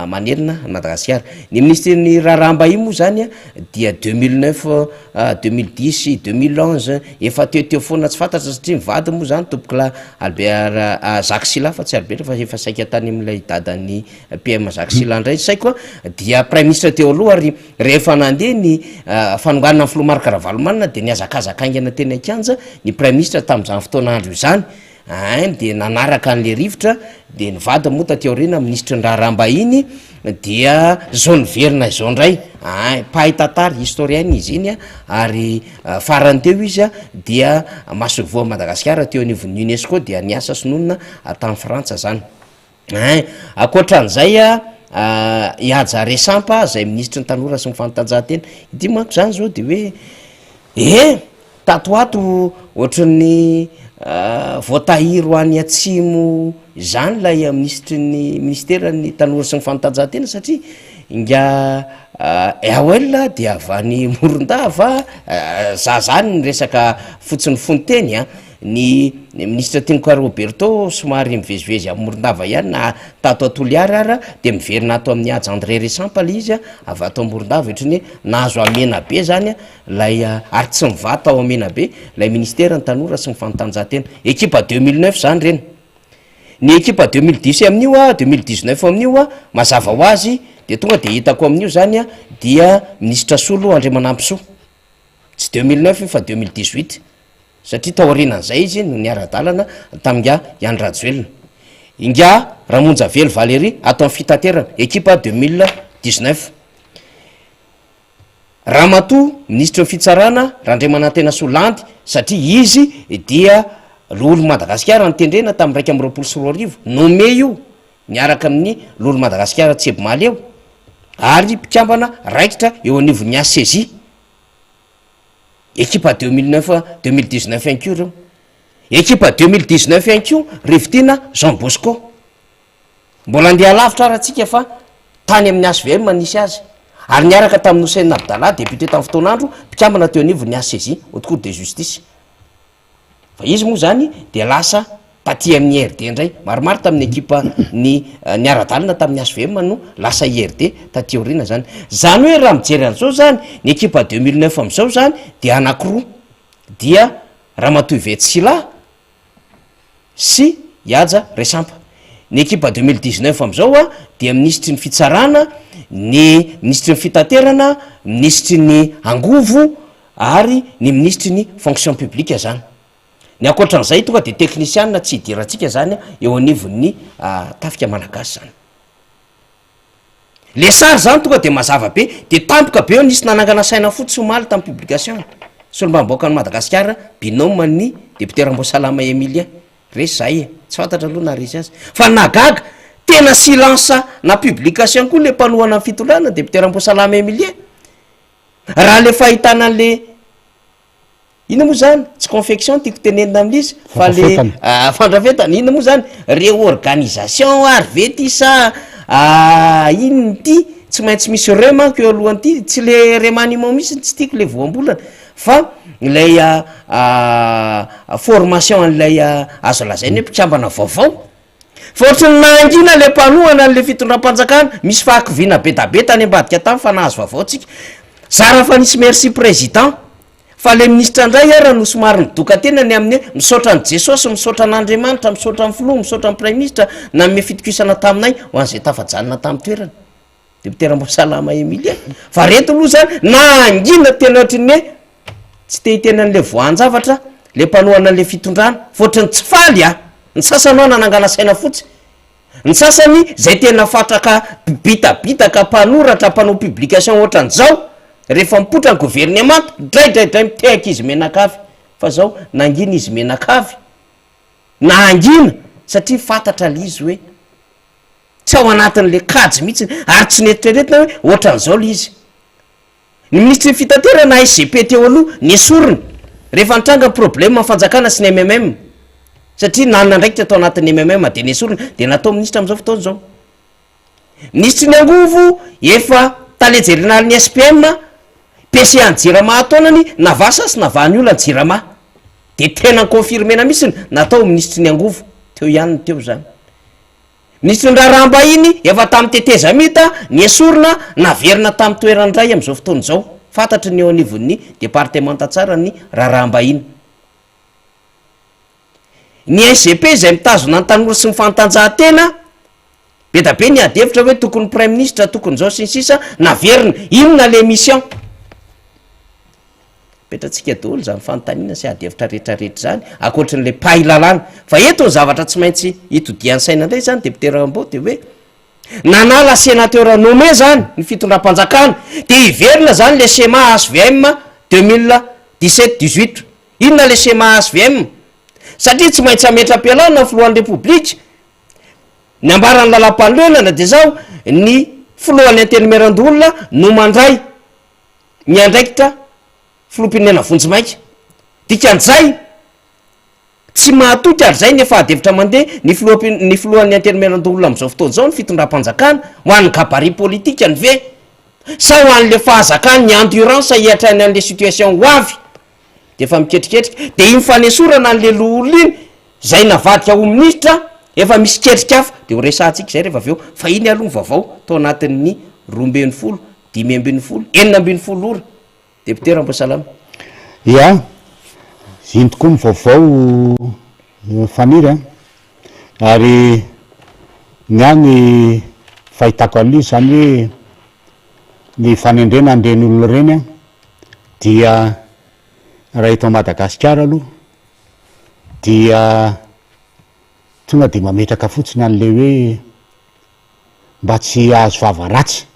manerana an'i Madagasikara. Ny minisitry ny raharaham-bahiny moa zany dia 2009, 2010, 2011 efa teo teo foana tsy fantatra satria ny vadiny moa zany tompokolahy Albert Jacques Sylla fa tsy Albert fa efa saika tany amin'ilay dadan'ny PM Jacques Sylla indray ny saiko dia praiminisitra teo aloha ary rehefa nandeha ny fanonganana ny filoha Marc Ravalomanana dia nihazakazaka haingana teny an-kianja ny praiminisitra tamin'izany fotoana andro izany Ein dia nanaraka an'le rivotra dia ny vadiny moa taty aoriana minisitry ny raharaham-bahiny dia zao niverina izao indray, ein mpahay tantara, historien izy iny ary farany teo izy dia masoivohon'i Madagasikara teo anivon'ny Unesco dia niasa sy nonina tany Frantsa zany. Ein ankoatran'izay i Haja Resampa izay minisitry ny tanora sy ny fanatanjahantena, ity manko zany zao de hoe. E! Tato ho ato ohatran'ny voatahiry ho any atsimo izany ilay minisitry ny minisiteran'ny tanora sy ny fanatanjahantena satria ingahy Awel dia avy any Morondava, za zany niresaka fotsiny fonteny an, ny minisitra Tinoka Roberto somary mivezivezy any Morondava ihany na tato a Toliara ara dia miverina ato amin'ny Haja André Resampa le izy avy ato Morondava, ohatran'ny hoe nahazo hamena be zany Ilay ary tsy mivaha tao Menabe ilay ministera ny tanora sy ny fanatanjahantena. Ekipa 2009 izany ireny. Ny ekipa 2010 amin'io a, 2019 amin'io a, mazava ho azy dia tonga dia hitako amin'io izany a, dia minisitra Solo Andriamanampisoa. Tsy 2009 io fa 2018 satria taorianan'izay izy no niara-dalana tamin'ingahy Andry Rajoelina. Ingahy Ramonjavelo Valérie ato amin'ny fitaterana, ekipa 2019. Ramatoa Minisitry ny Fitsarana Randriamanantenasoa Landy satria izy dia Loholon'i Madagasikara notendrena tamin'ny 2021, nommé io miaraka amin'ny Loholon'i Madagasikara Tseby Mahaleo ary mpikambana raikitra eo anivon'ny HCJ. Ekipa 2009 2019 ihany koa ireo. Ekipa 2019 ihany koa Rivotiana Jean Bosco. Mbola handeha lavitra ara tsika fa tany amin'ny HVM nisy azy ary niaraka tamin'i Houssen Abdallah, député tamin'ny fotoan'andro, mpikambana teo anivon'ny HCJ, Haute Cour de Justice. Fa izy moa izany dia lasa taty amin'ny IRD indray. Maromaro tamin'ny ekipa ny niara-dalana tamin'ny HVM no lasa IRD taty aoriana izany. Izany hoe raha mijery an'izao izany, ny ekipa 2009 amin'izao izany dia anankiroa, dia Ramatoa Yvette Sylla, sy i Haja Resampa. Ny ekipa 2019 amin'izao dia minisitry ny fitsarana, ny minisitry ny fitaterana, minisitry ny angovo ary ny minisitry ny fonction publique zany. Ny ankoatran'izay tonga dia teknisianina tsy idirantsika zany eo anivon'ny tafika malagasy zany. Le sary zany tonga de mazava be, de tampoka be eo nisy nanangana saina fotsy omaly tamin'ny publication, solombavambahoakan'i Madagasikara binôme ny député Ramboasalama Emilien, resy zahay e, tsy fantatra aloha na resy azy, fa ny nahagaga tena silence na publication koa le mpanohana ny fitondrana député Ramboasalama Emilien, raha le fahitana an'le. Inona moa zany? Tsy confection no tiako tenenina amin'izy fa le fandrafetana, inona moa zany? Réorganisation ary ve ty sa inona ity? Tsy maintsy misy re manko eo alohan'ity, tsy le remaniement mihitsy no tsy tiako le voambolana fa ilay formation an'ilay azo lazaina hoe mpikambana vaovao. Fa ohatry ny nahangina le mpanohana an'le fitondram-panjakana, misy fahakiviana be da be tany ambadika tany fa nahazo vaovao tsika. Zara fa nisy merci président. Fa le minisitra ndray ara no somary nidoka tena ny amin'ny hoe misaotra an'i Jesosy, misaotra an'Andriamanitra, misaotra ny filoha, misaotra ny praiminisitra nanome fitokisana taminay ho an'izay tafajanona tamin'ny toerana. Député Ramboasalama Emilia. Fa reto aloha zany nahangina tena ohatry ny hoe tsy te hiteny an'le voan-javatra le mpanohana an'le fitondrana fa ohatry ny tsy faly a! Ny sasany hoa nanangana saina fotsy. Ny sasany zay tena fatraka mpibitabitaka, mpanoratra, mpanao publication ohatran'izao, rehefa mipoitra ny governemanta, draidradray mitehaka izy mianakavy. Fa zao, nangina izy mianakavy, nangina satria fantatra le izy hoe tsy ao anatin'le kajy mihitsy ary tsy neritreretina hoe ohatran'izao le izy. Ny minisitry ny fitaterana, SGP, teo aloha, nesorina rehefa nitranga ny problème ny fanjakana sy ny mmm satria nanana andraikitra tao anatin'ny mmm dia nesorina dia natao minisitra amin'izao fotoana izao. Minisitry ny angovo efa tale jerenalin'ny SPM, PCA ny jirama ataonany navasa sy navahan'ny olona ny jirama dia tena ni-confirmer-na mihitsy natao minisitry ny angovo teo ihany ny teo izany. Nisy ny raharaham-bahiny efa tamin'ny tetezamita nesorina naverina tamin'ny toerany indray amin'izao fotoana izao. Fantatry ny eo anivon'ny departemanta tsara ny raharaham-bahiny. Ny SGP izay mitazona ny tanora sy ny fanatanjahantena, be da be ny ady hevitra hoe tokony praiminisitra, tokony izao sy ny sisa, naverina. Inona le mission? Apetratsika daholo izany fanontaniana sy ady hevitra rehetra rehetra izany, ankoatry ny le mpahay lalàna. Fa eto ny zavatra tsy maintsy itodian'ny saina indray izany député Rambo dia hoe nanala sénateur nommé izany ny fitondram-panjakana dia hiverina izany le schéma HVM 2017 18. Inona le schéma HVM? Satria tsy maintsy hametra-pialana ny filohan'ny Repoblika, ny ambaran'ny lalàmpanorenana dia izao, ny filohan'ny Antenimierandoholona no mandray ny andraikitra. Filoham-pirenena vonjimaika. Dikan'izay, tsy mahatoky ary izay ny efa ady hevitra mandeha, ny filoham-pi, ny filohan'ny Antenimierandoholona amin'izao fotoana izao, ny fitondram-panjakana, ho an'ny gabarit politikany ve? Sa ho an'le fahazakany, ny endurance hiatrany an'le situation ho avy? Dia efa miketriketrika. Dia iny fanesorana an'le loholona iny, izay navadika ho minisitra, efa misy ketrika hafa. Dia ho resahantsika izay rehefa avy eo. Fa iny aloha ny vaovao tao anatin'ny 12, 15, 16 ora. Député Ramboasalama. Ia, iny tokoa ny vaovao Faniry an! Ary ny ahy ny fahitako an'ilay izy izany hoe ny fanendrena an'ireny olona ireny an, dia raha eto Madagasikara aloha dia tonga dia mametraka fotsiny an'ilay hoe mba tsy hahazo vava ratsy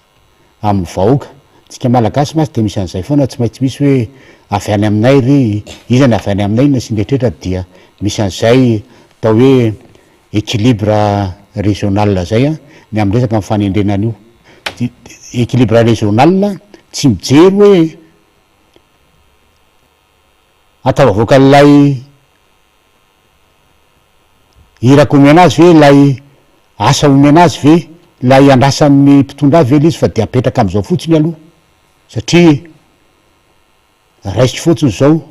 amin'ny vahoaka. Tsika Malagasy mantsy dia misy an'izay foana, tsy maintsy misy hoe avy any aminay ry iza ny avy any aminay inona sy ny rehetra dia misy an'izay atao hoe équilibre régional zay an, ny amin'ny resaka ny fanendrena an'io. Équilibre régional tsy mijery hoe atao avoakan'ilay Iraka omena azy ve ilay asa omena azy ve ilay andrasan'ny mpitondra azy ve ilay izy fa dia apetraka amin'izao fotsiny aloha satria raisiko fotsiny izao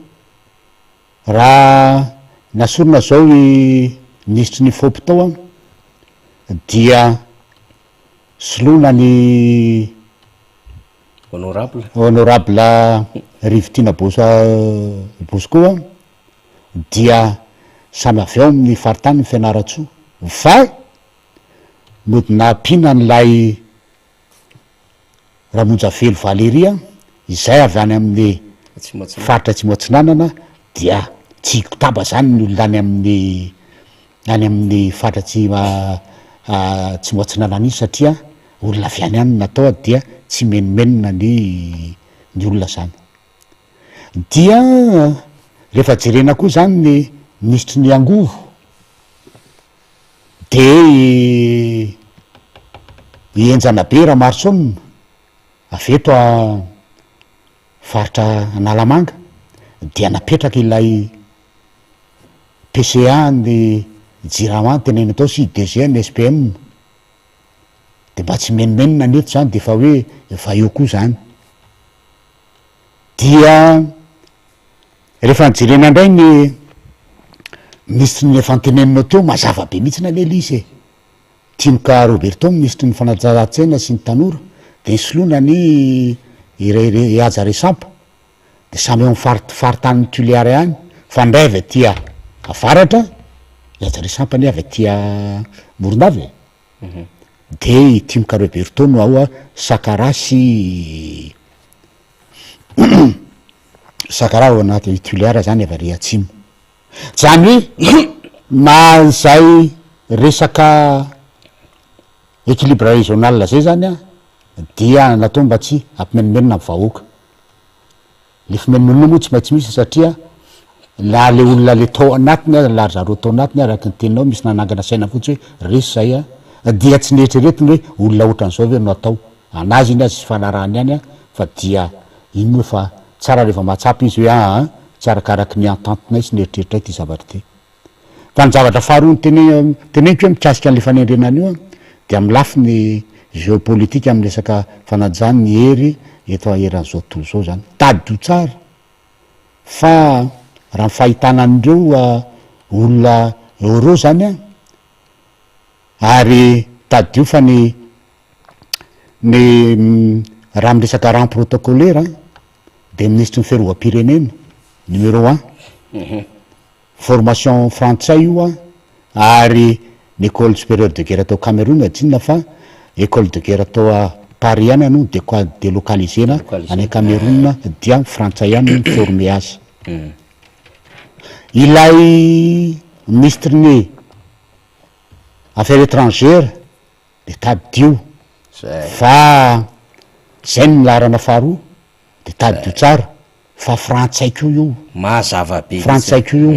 raha nasorina izao i minisitry ny fop tao an dia soloina ny Honorable. Honorable Rivotiana Bosco an dia samy avy ao amin'ny faritanin'i Fianarantsoa fa nody nampiana an'ilay Ramonjavelo Valérie izay avy any amin'ny faritra Atsimo Atsinanana dia tsy hikotaba izany ny olona any amin'ny any amin'ny faritra Atsimo Atsinanana iny satria olona avy any ihany no natao dia tsy menomenona ny ny olona izany. Dia rehefa jerena koa zany ny minisitry ny angovo de i i Henjana be Ramarosaona avy eto a faritra Analamanga dia napetraka ilay PCA ny Jirama tenenina tao sy DG ny SPM de mba tsy menomenona ny eto zany de efa hoe efa eo koa zany. Dia rehefa nojerena indray ny minisitry ny efa noteneninao teo, mazava be mihitsy anie ilay izy e! Tinoka Roberto minisitry ny fanatanjahantena sy ny tanora dia nisoloina ny i Haja Resampa dia samy eo amin'ny farit- faritanin'i Tuléar ihany fa ny iray avy aty avaratra, i Haja Resampa anie avy aty Morondava e! Dia i Tinoka Roberto no ao Sakaraha sy Sakaraha ao anaty Tuléar zany avy ary atsimo. Zany hoe na izay resaka équilibre régional zay zany an dia natao mba tsy hampimenomenona ny vahoaka. Le fimenomenona moa tsy maintsy misy satria na le olona le tao anatiny aza na ry zareo tao anatiny araka ny teninao misy nanangana saina fotsiny hoe resy zay a dia tsy neritreretiny hoe olona otran'izao ve no atao anazy iny aza tsy ifanarahany ihany a fa dia iny moa efa tsara rehefa mahatsapa izy hoe aa tsy arakaraky ny entente-nay sy ny eritreritray ity zavatra ity. Fa ny zavatra faharoa notene- teneniko hoe mikasika an'ilay fanendrena an'io an, dia amin'ny lafiny géopolitique amin'ny resaka fanajana ny hery eto eran'izao tontolo izao izany. Tadidio tsara fa raha ny fahitana an'ireo olona eo ireo izany an, ary tadidio fa ny ny raha miresaka rang protocolaire an, dia minisitry ny fiarovam-pirenena numéro un. Formation frantsay io an, ary ny école supérieure de guerre tao Cameroun tsy inona fa école de guerre tao Paris ihany no delocaliser-na any Cameroun dia frantsay ihany no mi-former azy. Ilay ministre ny affaires étrangères dia tadidio fa zay no laharana faharoa dia tadidio tsara Fa frantsay koa io. Mazava be mihitsy. Frantsay koa io.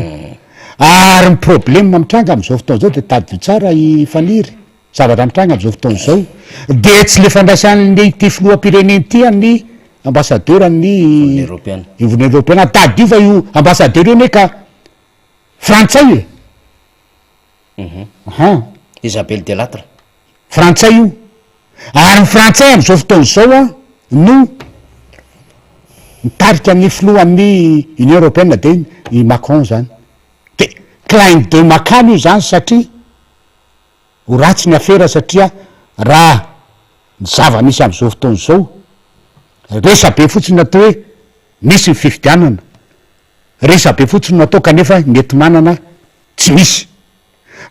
Ary ny problème mitranga amin'izao fotoana izao dia tadidio tsara i Faniry, zavatra mitranga amin'izao fotoana izao dia tsy le fandraisan'ny ity filoham-pirenena ity an'i. ambassadeur ny Vondrona Eoropeana, tadidio fa io ambassadeur io anie ka frantsay e! Ahan. Isabelle Delattre. Frantsay io. Ary ny frantsay amin'izao fotoana izao an no mitarika ny filohan'ny Union Européenne dia i Macron zany. Dia clin d'oeil makany io zany satria ho ratsy ny afera satria raha ny zava-misy amin'izao fotoana izao, resabe fotsiny atao hoe misy ny fifidianana, resabe fotsiny no atao kanefa ny enti-manana tsy misy.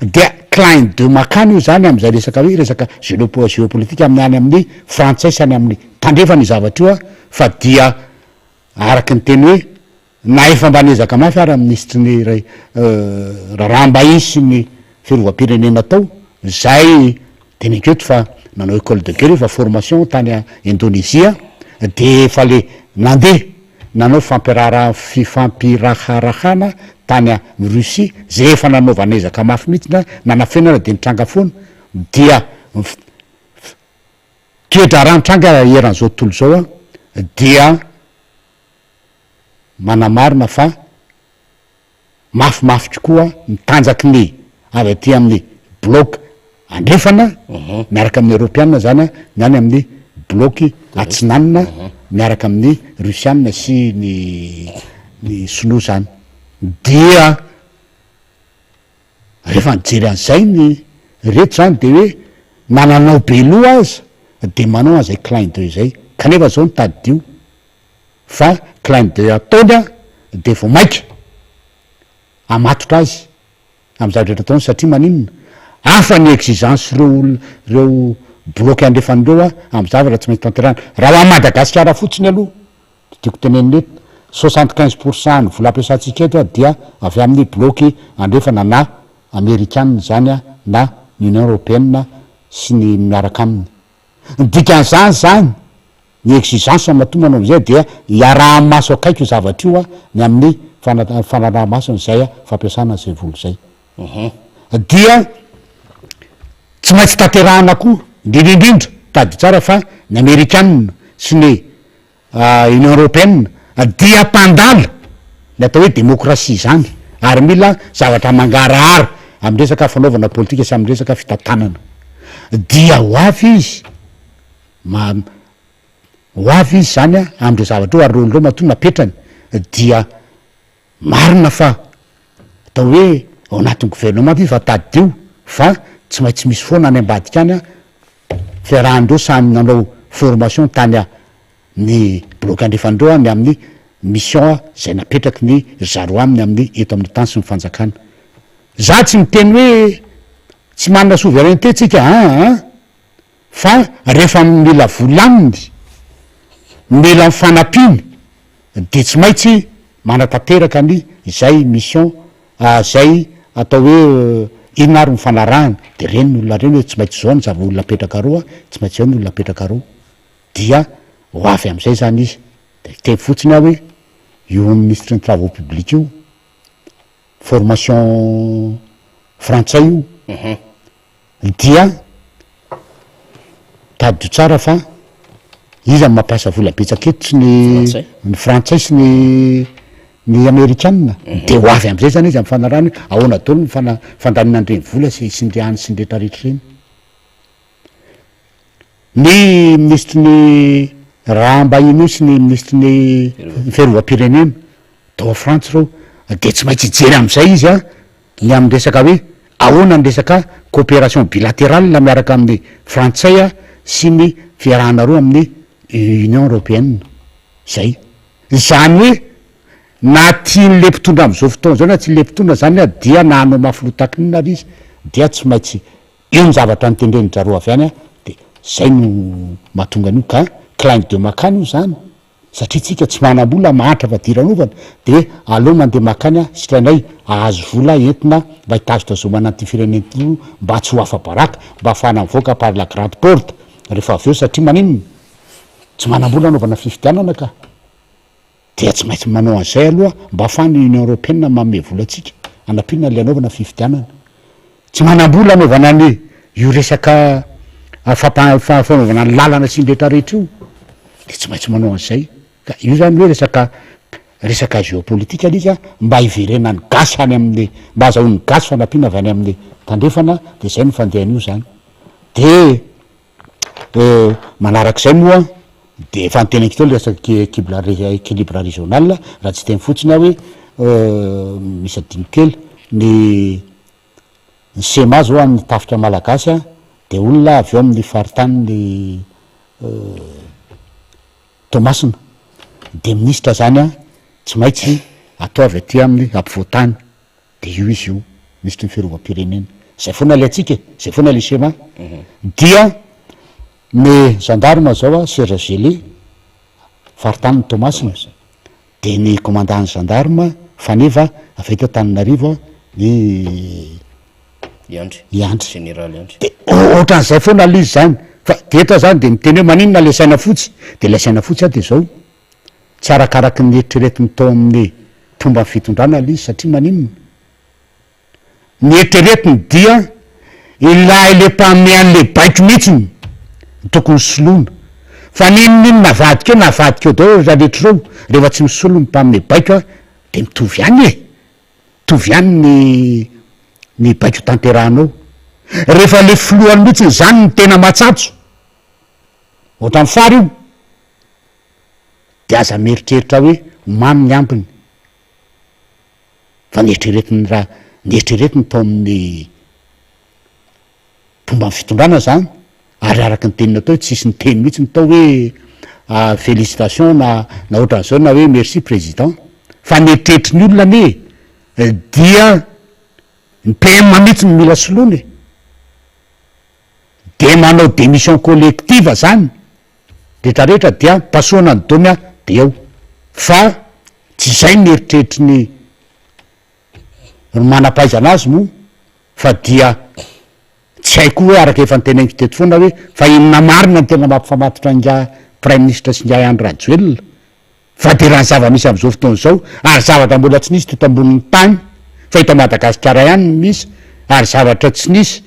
Dia clin d'oeil makany io zany amin'izay resaka hoe resaka géopolitique amin'ny any amin'ny frantsay sy any amin'ny tandrefana io zavatra io an, fa dia araka ny teny hoe Na efa mba niezaka mafy ara ny minisitry ny raharaham-bahiny sy ny fiarovam-pirenena tao, izay teneniko eto fa nanao école de guerre efa formation tany Indonezia, dia efa le nandeha nanao fampiraharaha fifampiraharahana tany Russie, izay efa nanaovana ezaka mafy mihitsy na nanafenana dia nitranga foana, dia toe-draharaha mitranga eran'izao tontolo izao dia manamarina fa mafimafy kokoa ny tanjaky ny avy aty amin'ny bloc andrefana miaraka amin'ny eoropeana zany ny any amin'ny bloc atsinanina miaraka amin'ny russiana sy ny ny sinoa zany dia rehefa nijery an'izay ny reto zany de hoe na nanao be loha aza de manao an'izay clin d'oeil zay kanefa zao ny tadidio Fa clin d'oeil ataony a de vao maika hamatotra azy am zavatra rehetra ataony satria maninona? Hafa ny exigence reo olona reo bloc andrefana reo a am zavatra tsy maintsy tanterahina. Raha ho an'i Madagasikara fotsiny aloha de tiako tenenina eto, 75 pour cent ny vola ampiasantsika eto a dia avy amin'ny bloc andrefana na amerikana izany a na ny union européenne sy ny miaraka aminy. Ny dikan'izany zany Ny exigence matoa manao an'izay dia iaraha-maso akaiky io zavatra io ny amin'ny fanaraha-maso an'izay fampiasana an'izay vola izay. Dia tsy maintsy tanterahana koa, indrindra indrindra, tadidio tsara fa ny amerikana sy ny Union Européenne dia mpandala ny atao hoe démocratie izany ary mila zavatra mangarahara amin'ny resaka fanaovana politika sy amin'ny resaka fitantanana. Dia ho avy izy. Ma, ho avy izy zany a, amin'ireo zavatra ireo ary ireo olona ireo matoa napetrany dia marina fa atao hoe ao anatin'ny gouvernement izy fa tadidio fa tsy maintsy misy foana any ambadika any a, fiarahan'ireo samy nanao formation tany a ny bloc andrefan'ireo a ny amin'ny mission izay napetraky ny ry zareo aminy amin'ny eto amin'ny tany sy ny fanjakana. Za tsy miteny hoe tsy manana souveraineté tsika aa. Fa rehefa mila vola aminy, mila ny fanampiany dia tsy maintsy manatanteraka ny izay mission izay atao hoe inona ary ny fanarahana, dia ireny ny olona ireny hoe tsy maintsy izao ny zava olona apetrakareo a, tsy maintsy izao ny olona apetrakareo, dia ho avy amin'izay izany izy, dia hiteny fotsiny aho hoe io minisitry ny travaux publics io, formation frantsay io, Dia tadidio tsara fa iza no mampiasa vola betsaka eto tsy ny ny frantsay sy ny ny amerikana de ho avy am'zay zany izy am'fanarahana hoe ahoana daholo ny fana- fandaniana an'ireny vola sy sy ny any sy ny retraretra ireny. Ny minisitry ny raharaham-bahiny io sy ny minisitry ny fiarovam-pirenena tao Frantsa ireo de tsy maintsy hijery am'zay izy an Ny amin'ny resaka hoe ahoana ny resaka coopération bilatérale miaraka amin'ny frantsay sy ny fiarahanareo amin'ny Union européenne. Zay. Izany hoe na tian'le mpitondra amin'izao fotoana izao na tsy le mpitondra zany dia na hanao mafy loha tahaka inona ary izy dia tsy maintsy eo ny zavatra notendren-dry zareo avy any de zay no mahatonga an'io ka clin d'oeil makany io zany. Satria tsika tsy manambola mahantra fadiranovana de aleo mandeha makany sitranay ahazo vola entina mba hitazotazomana an'ity firenena ity mba tsy ho afa-baraka mba ahafahana mivoaka par la grande porte rehefa avy eo satria maninona tsy manambola anaovana fifidianana ka dia tsy maintsy manao an'izay aloha mba ahafahan'ny union européenne manome vola antsika hanampiana le anaovana fifidianana tsy manambola anaovana ny io resaka fampa- fanaovana ny lalana sy ny retraretra io. De tsy maintsy manao an'izay. Ka io zany hoe resaka resaka géopolitique le izy a, mba hiverenan'ny gasy any amin'ny, mba azahoan'ny gasy fanampiana avy any amin'ny tandrefana, de zay no fandehan'io zany. De manarak'izay moa de efa noteneniko teo le resaka équible équilibre régional, raha tsy hiteny fotsiny aho hoe misy adino kely, ny ny SEMA zao amin'ny tafika malagasy a, de olona avy ao amin'ny faritanin'i Toamasina, de minisitra zany a tsy maintsy atao avy aty amin'ny ampovoantany, de io izy io, minisitry ny fiarovam-pirenena, zay foana le antsika e, zay foana le schéma, dia ny gendarme zao a Serge Gellé, faritanin'i Toamasina, de ny commandant ny gendarme Faneva avy eto Antananarivo a, ny I Andry. I Andry. Général Andry. De ohatran'izay foana aloha izy zany, fa de eto aho zany de miteny hoe maninona le saina fotsy, de ilay saina fotsy aho de zao, tsy arakaraky ny eritreretiny tao amin'ny mpomba ny fitondrana ilay izy satria maninona? Ny eritreretiny dia ilay le mpanome an'le baiko mihitsiny no tokony soloina, fa n'inon'inona avadika eo na avadika eo daholo ry rehetra ireo, rehefa tsy misolo ny mpanome baiko a de mitovy ihany e! Mitovy ihany ny ny baiko tanterahanao. Rehefa le filohany mihitsiny zany no tena matsatso, ohatran'ny fary io, de aza mieritreritra hoe ho mamy ny ambiny, fa ny eritreretiny raha ny eritreretiny tao amin'ny mpomba ny fitondrana zany, ary araka ny teny natao hoe tsisy niteny mihitsy ny tao hoe félicitation na na ohatran'izao na hoe merci président, fa ny eritreritry ny olona anie dia ny PM mihitsy no mila soloina e, de manao démission collective zany retraretra dia pasohana ny domy a de eo, fa tsy izay ny eritreritry ny ny manam-pahaizana azy moa fa dia tsy hay koa hoe araka efa noteneniko teto foana hoe fa inona marina no tena mampifamatotra an'ingahy praiminisitra sy ingahy Andry Rajoelina fa dia raha ny zava-misy amin'izao fotoana izao ary zavatra mbola tsy nisy teto ambonin'ny tany fa eto Madagasikara ihany no misy ary zavatra tsy nisy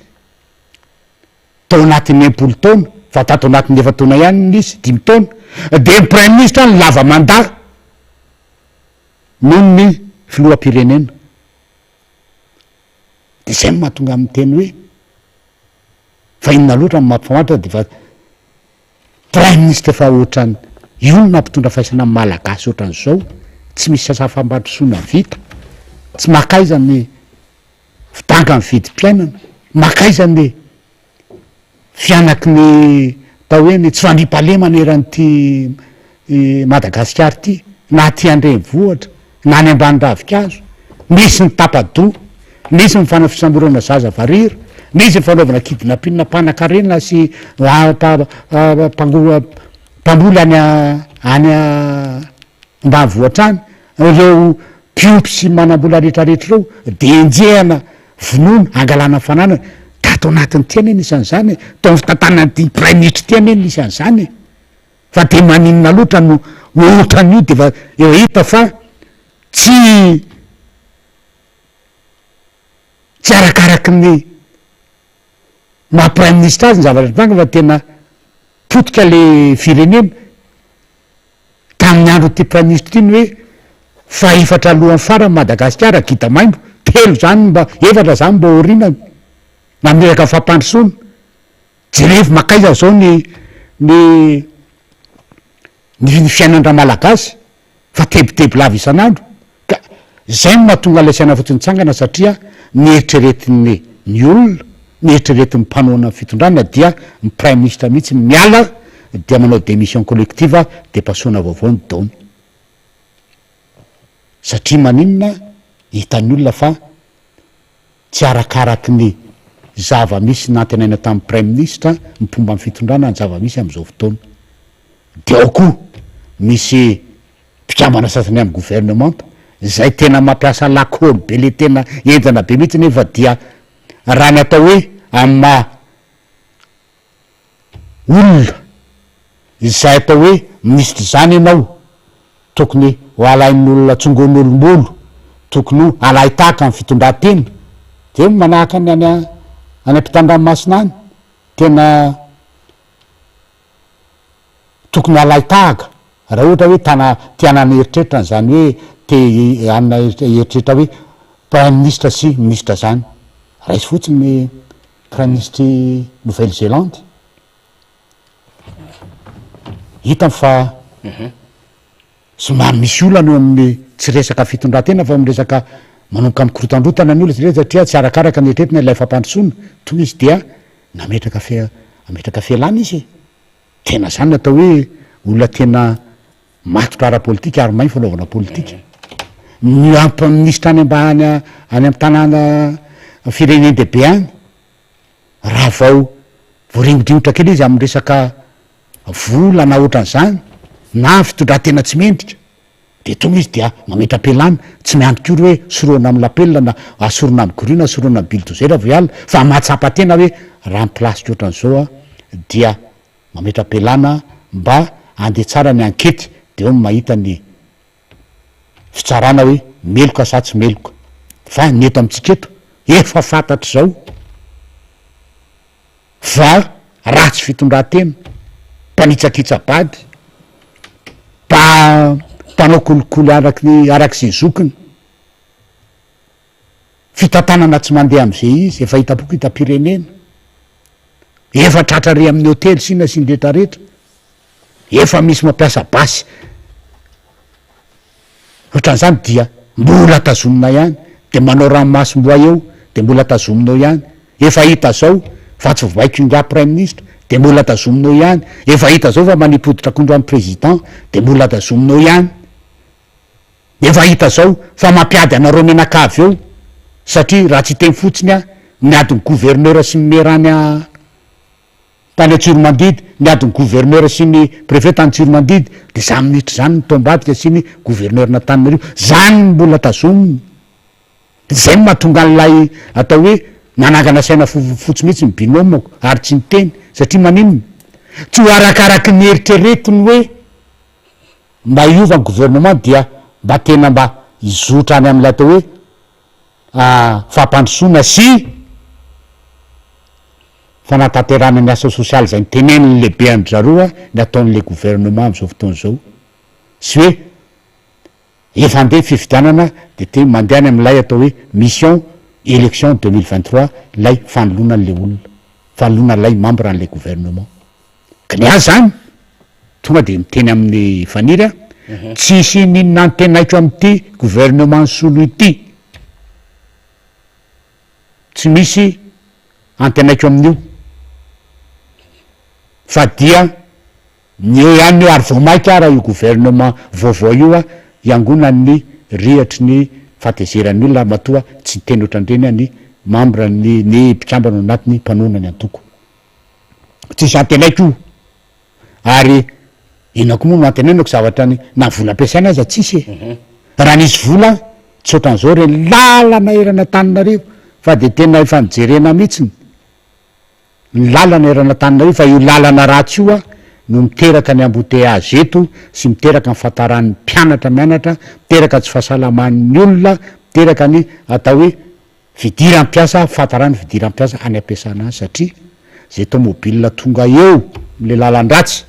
tao anatin'ny enimpolo taona fa tato anatin'ny efa-taona ihany no nisy, dimy taona, dia ny praiminisitra no lava mandat noho ny filoham-pirenena. De zay no mahatonga ahy miteny hoe fa inona loatra no mampifamatotra de efa praiminisitra efa ohatrany io no mampitondra faisana ny malagasy ohatran'izao, tsy misy asa fampandrosoana vita, tsy makaiza ny fidangan'ny vidim-piainana, makaiza ny Fihanaky ny atao hoe ny tsy fandriampahalemana eran'ity Madagasikara ity, na aty an-drenivohitra na any ambany ravinkazo. Misy ny tapa-doha, misy ny fanao fisamborana zaza varira, misy ny fanaovana kidnapping mpanankarena sy mpamboly any any ambanivohitra any. Ireo mpiompy sy manambola rehetrarehetra ireo dia enjehana Vonoina, angalana ny fananana, tato anatin'ity anie nisy an'izany e, tao amin'ny fitantanan'ity praiminisitra ity anie nisy an'izany e, fa dia maninona loatra no ohatran'io dia efa efa hita fa tsy tsy arakaraky ny maha praiminisitra azy ny zavatra nitranga fa tena potika le firenena. Tamin'ny andron'ity praiminisitra ity ny hoe fahefatra alohan'ny farany Madagasikara, gida maimbo, telo izany mba, efatra izany mba aorianany, nametraka fampandrosoana. Jerevo mankaiza izao ny ny ny fiainan-dRamalagasy fa tebiteby lava isan'andro. Ka izay no mahatonga ilay saina fotsy nitsangana satria ny eritreretin'ny ny olona, ny eritreretin'ny mpanohana ny fitondrana dia ny praiminisitra mihitsy no miala dia manao démission collective dia pasoana vaovao ny daomy. Satria maninona? Hitan'ny olona fa tsy arakaraky ny zava-misy nantenaina tamin'ny praiminisitra ny mpomba ny fitondrana ny zava-misy amin'izao fotoana. Dia ao koa misy mpikambana sasany amin'ny gouvernemanta izay tena mampiasa lakôly be le tena henjana be mihitsy nefa dia raha ny atao hoe amin'ny maha olona izay atao hoe minisitra izany ianao tokony ho alain'olona tsongoin'olom-bolo tokony ho alain-tahaka ny fitondran-tena dia manahaka ny any any ampitan-dranomasina any tena. Tokony halain-tahaka raha ohatra hoe tana te hanana eritreritra an'izany hoe te hanana eritreritra hoe praiminisitra sy minisitra zany. Raiso fotsiny ny praiminisitry Nouvelle Zelande. Hitany fa somary misy olana eo amin'ny tsy resaka fitondran-tena fa eo amin'ny resaka manomboka mikorotandrotana ny olona satria satria tsy arakaraka ny eritreretina ilay fampandrosoana. Tonga izy dia nametraka fe- nametraka fialana izy e. Tena zany ny atao hoe olona tena matotra ara-politika ary mahay ny fanaovana politika. Ny ampy-minisitra any ambany any amin'ny tanàna firenen-dehibe any, raha vao voaringodringotra kely izy amin'ny resaka vola na ohatran'izany na fitondran-tena tsy mendrika, dia tonga izy dia mametra-pialana, tsy miandry kory hoe sorohana amin'ny lapelina na asorina amin'ny grue na sorohana amin'ny bulldozer vao hiala, fa mahatsapa tena hoe raha ny place-ko ohatran'izao aho dia mametra-pialana mba handeha tsara ny ankety dia eo no mahita ny fitsarana hoe meloka sa tsy meloka, fa ny eto amintsika eto efa fantatr'izao fa ratsy fitondran-tena, mpanitsakitsa-bady, mpa mpanao kolikoly araky ny araky izay zokiny, fitantanana tsy mandeha amin'izay izy, efa hitam-poko hitam-pirenena, efa tratra ary amin'ny hotely sy inona sy ny retraretra. Efa misy mampiasa basy otran'izany dia mbola tazomina ihany, de manao ranomasom-boay eo de mbola tazomina eo ihany, efa hita zao fa tsy voabaiko ingahy praiminisitra de mbola tazomina eo ihany, efa hita zao fa manipy hoditr'akondro any président de mbola tazomina eo ihany, efa hita zao fa mampiady anareo mianakavy eo satria raha tsy hiteny fotsiny aho ny adin'ny gouverneur sy ny maire any Tany Antsiromandidy, ny adin'ny gouverneur sy ny préfet tany Tsiromandidy, dia zany minitra zany ny tao ambadika sy ny gouverneur-n'Antananarivo, zany no mbola tazomina. Dia zay no mahatonga an'ilay atao hoe nanangana saina fotsy mihitsy ny binôme-ko ary tsy niteny, satria maninona? Tsy ho arakaraky ny eritreretiny hoe mba hiova ny gouvernement dia mba tena mba hizotra any amin'ilay atao hoe fampandrosoana sy fanatanterahana ny asa sosialy izay notenenin'ny lehibe an-dry zareo ny ataon'ilay gouvernement amin'izao fotoana izao sy hoe efa handeha ny fifidianana dia te mandeha any amin'ilay atao hoe mission élection 2023 ilay fanoloana an'ilay olona, fanoloana ilay membre an'ilay gouvernement. Ka ny ahy zany tonga dia miteny amin'i Faniry aho, tsisy n'inona antenaiko amin'ity gouvernement Solo ity. Tsy misy antenaiko amin'io fa dia ny eo ihany io ary vao maika ara io gouvernement vaovao io a hiangonan'ny rihatry ny fahatezeran'ny olona matoa tsy niteny ohatran'ireny aho ny membre ny ny mpikambana ao anatiny mpanohana ny antoko. Tsisy antenaiko io Ary inona koa moa no antenainako zavatra ny na vola ampiasaina aza tsisy e. Raha nisy vola tsy ohatran'izao ireny lalana eran'Antananarivo fa dia tena efa nojerena mihitsiny ny lalana eran'Antananarivo fa io lalana ratsy io no miteraka ny embouteillage eto sy miteraka ny fahataran'ny mpianatra mianatra, miteraka tsy fahasalaman'ny olona, miteraka ny atao hoe Fidiram-piasa, fahatarana fidiram-piasa any am-piasana any satria zay tomobile tonga eo amle lalan-dratsy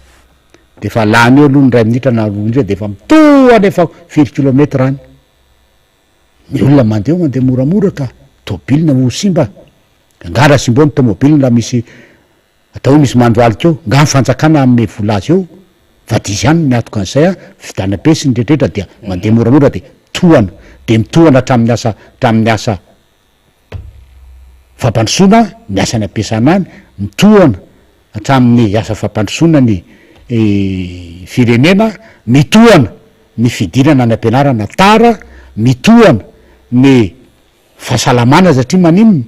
de efa lany eo aloha ny iray minitra na roa minitra de efa mitohana efa firy kilomètre any. Ny olona mandeha eo mandeha moramora ka, tôbile ho simba, angaha raha simba eo ny tômôbile raha misy Atao hoe misy mandroalika eo, nga ny fanjakana hanome vola azy eo? Fa dia izy ihany no miantoka an'izay an, fividianana be sy ny rehetrarehetra dia mandeha moramora dia tohana, dia mitohana hatramin'ny asa hatramin'ny asa fampandrosoana ny asa any am-piasana any, mitohana hatramin'ny asa fampandrosoana ny firenena, mitohana ny fidirana any am-pianarana tara, mitohana ny fahasalamana satria maninona?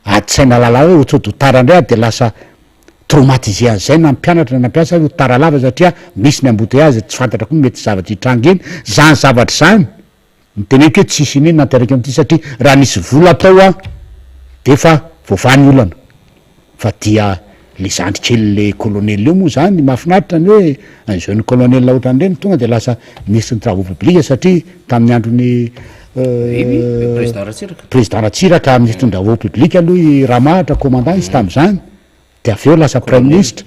Ady saina lala hoe ohatry ho tara indray aho dia lasa traumatisé an'izay na ny mpianatra na ny mpiasa hoe ho tara lava satria misy ny embouteillage tsy fantatra koa ny mety zavatra hitranga eny, zany zavatra zany no teneniko hoe tsisy iniana nanteraka amin'ity satria raha nisy vola tao an dia efa voavaha ny olana fa dia le zandry kely le colonel io moa zany mahafinaritra ny hoe un jeune colonel ohatran'ireny tonga dia lasa ministre ny travaux publics satria tamin'ny andron'ny Président Ratsiraka. Président Ratsiraka ministre ny travaux publics aloha i Ramahatra commandant izy tamin'izany. de avy eo lasa praiminisitra,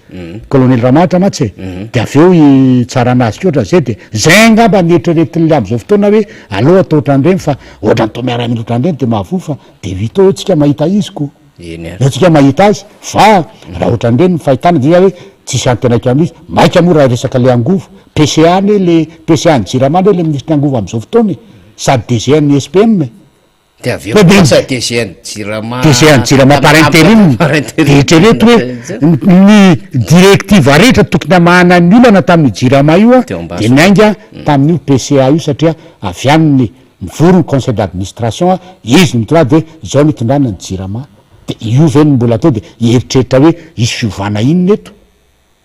colonel Ramahatra mantsy e, de avy eo i Tsaranazy koa ohatran'izay de zay angamba ny eritreretin'le am'zao fotoana hoe aleo atao ohatran'ireny fa ohatran'ny toa miaramila ohatran'ireny de mahavoa fa de vita eo tsika mahita izy ko. Eny ary. Eo tsika mahita azy fa raha ohatran'ireny ny fahitana dia hoe tsisy antenaiko amin'izy, maika moa raha resaka le angovo, PCA anie le PCA ny jirama anie le minisitry ny angovo am'zao fotoana e, sady DG an'ny SPM e. Dia avy eo lasa DG an'ny Jirama. DG an'ny Jirama par interim. Par interim. Dia eritrereto hoe ny directive rehetra tokony hamahana ny olana tamin'io Jirama io Teo ambany. dia niainga tamin'io PCA io satria avy aminy mivory ny conseil d'administration, izy no mitondra dia izao no itondrana ny Jirama. Dia io ve no mbola atao dia hieritreritra hoe hisy fiovana inona eto?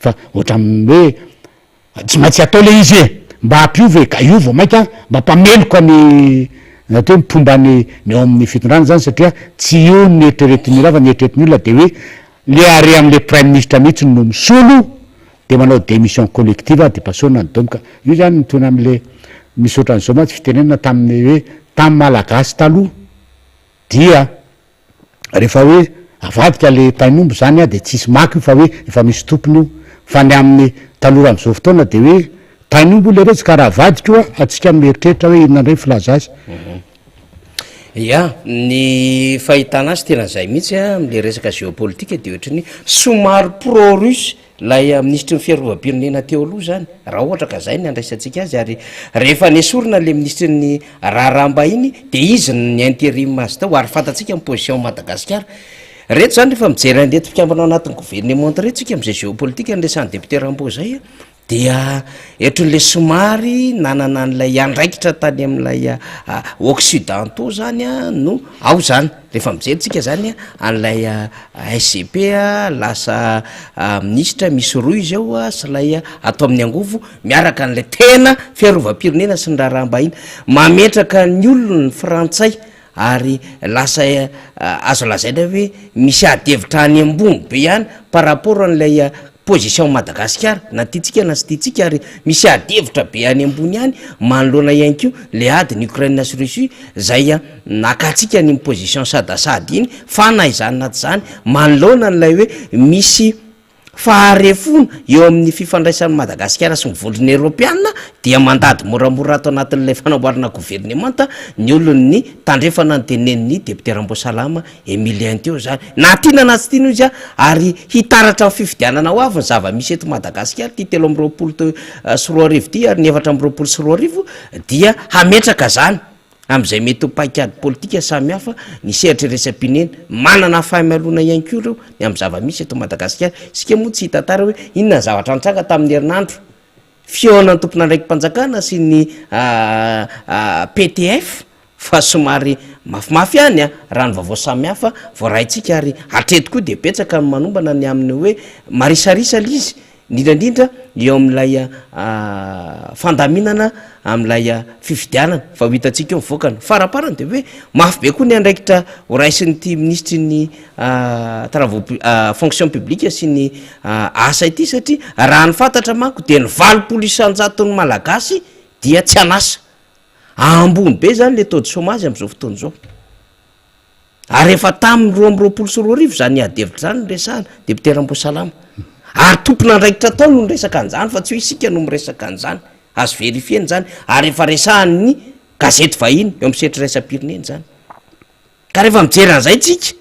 Fa ohatran'ny hoe Tsy maintsy atao le izy e! Mba hampiova e! Ka io vao mainka mampameloka ny ny atao hoe mpomba ny ny ao amin'ny fitondrana zany satria tsy io ny eritreretin'ny olona fa ny eritreretin'ny olona de hoe le are amin'le praiminisitra mihitsy no misolo de manao démission collective de pasoana ny domoka. Io zany mitohina amin'le misy ohatran'izao mantsy fitenenana tamin'ny hoe tamin'ny malagasy taloha dia Rehefa hoe avadika le tain'omby zany de tsisy maka io fa hoe efa misy tompony io, fa ny amin'ny tanora am'zao fotoana de hoe tain'omby io leretsy ka raha avadika io atsika mieritreritra hoe inona ndray ny filaza azy. Ya, ny fahitana azy tena zay mihitsy a, amle resaka géopolitique de ohatran'ny somary pro russe Ilay minisitry ny fiarovam-pirenena teo aloha izany, raha ohatra ka izay ny andraisantsika azy, ary rehefa nesorina ilay minisitry ny raharaham-bahiny dia izy no ni-interim azy tao, ary fantatsika ny position Madagasikara. Ireto izany rehefa mijery an'ireto mpikambana ao anatin'ny governemanta ireto isika amin'izay géopolitique niresahan'ny député Rambo izay dia ohatran'ilay somary nanana an'ilay andraikitra tany amin'ilay occidentaux izany no ao izany. Rehefa mijery tsika zany an'ilay SGP lasa minisitra misy roa izy ao sy ilay ato amin'ny angovo miaraka an'ilay tena fiarovam-pirenena sy ny raharaham-bahiny mametraka ny olony ny frantsay ary lasa azo lazaina hoe misy ady hevitra any ambony be ihany par rapport an'ilay position Madagasikara na tiantsika na tsy tiantsika ary misy ady hevitra be any ambony any manoloana ihany koa le ady ny Ukraine sy Russie zay nakantsika an'iny position sadasady iny fa na izany na tsy izany manoloana an'ilay hoe misy faharefoana eo amin'ny fifandraisan'i Madagasikara sy ny vondrona eoropeana dia mandady moramora ato anatin'ilay fanamboarana governemanta ny olon'ny tandrefana ny tenenin'ny député Ramboasalama Emilien teo izany. Na tiana na tsy tiana hoy izy ary hitaratra amin'ny fifidianana ho avy ny zava-misy eto Madagasikara ity 2023 ity ary ny 2024 dia hametraka izany amin'izay mety ho paikady politika samihafa ny sehatra iraisam-pirenena. Manana fahamelona ihany koa ireo ny amin'ny zava-misy eto Madagasikara. Isika moa tsy hitantara hoe inona ny zavatra nitranga tamin'ny herinandro fihaonan'ny tompon'andraiki-panjakana sy ny PTF fa somary mafimafy ihany raha ny vaovao samihafa voaraintsika ary hatreto koa dia betsaka ny manombana ny amin'ny hoe marisarisa ilay izy indrindra indrindra eo amin'ilay fandaminana amin'ilay fifidianana fa ho hitantsika eo ny vokany. Faraparany dia hoe mafy be koa ny andraikitra horaisin'ity minisitry ny travaux fonction publique sy ny asa ity satria raha ny fantatra manko dia ny 80 isan-jaton'ny malagasy dia tsy an'asa. Ambony be zany le taux de chômage am'zao fotoana zao. Ary efa tamin'ny 2022 zany ady hevitra zany no resahana, député Ramboasalama. Ary tompon'andraikitra tao no niresaka an'izany fa tsy hoe isika no miresaka an'izany. Azo verifiena zany ary efa resahan'ny gazety vahiny eo amin'ny sehatra iraisam-pirenena zany. Ka rehefa mijery an'izay tsika,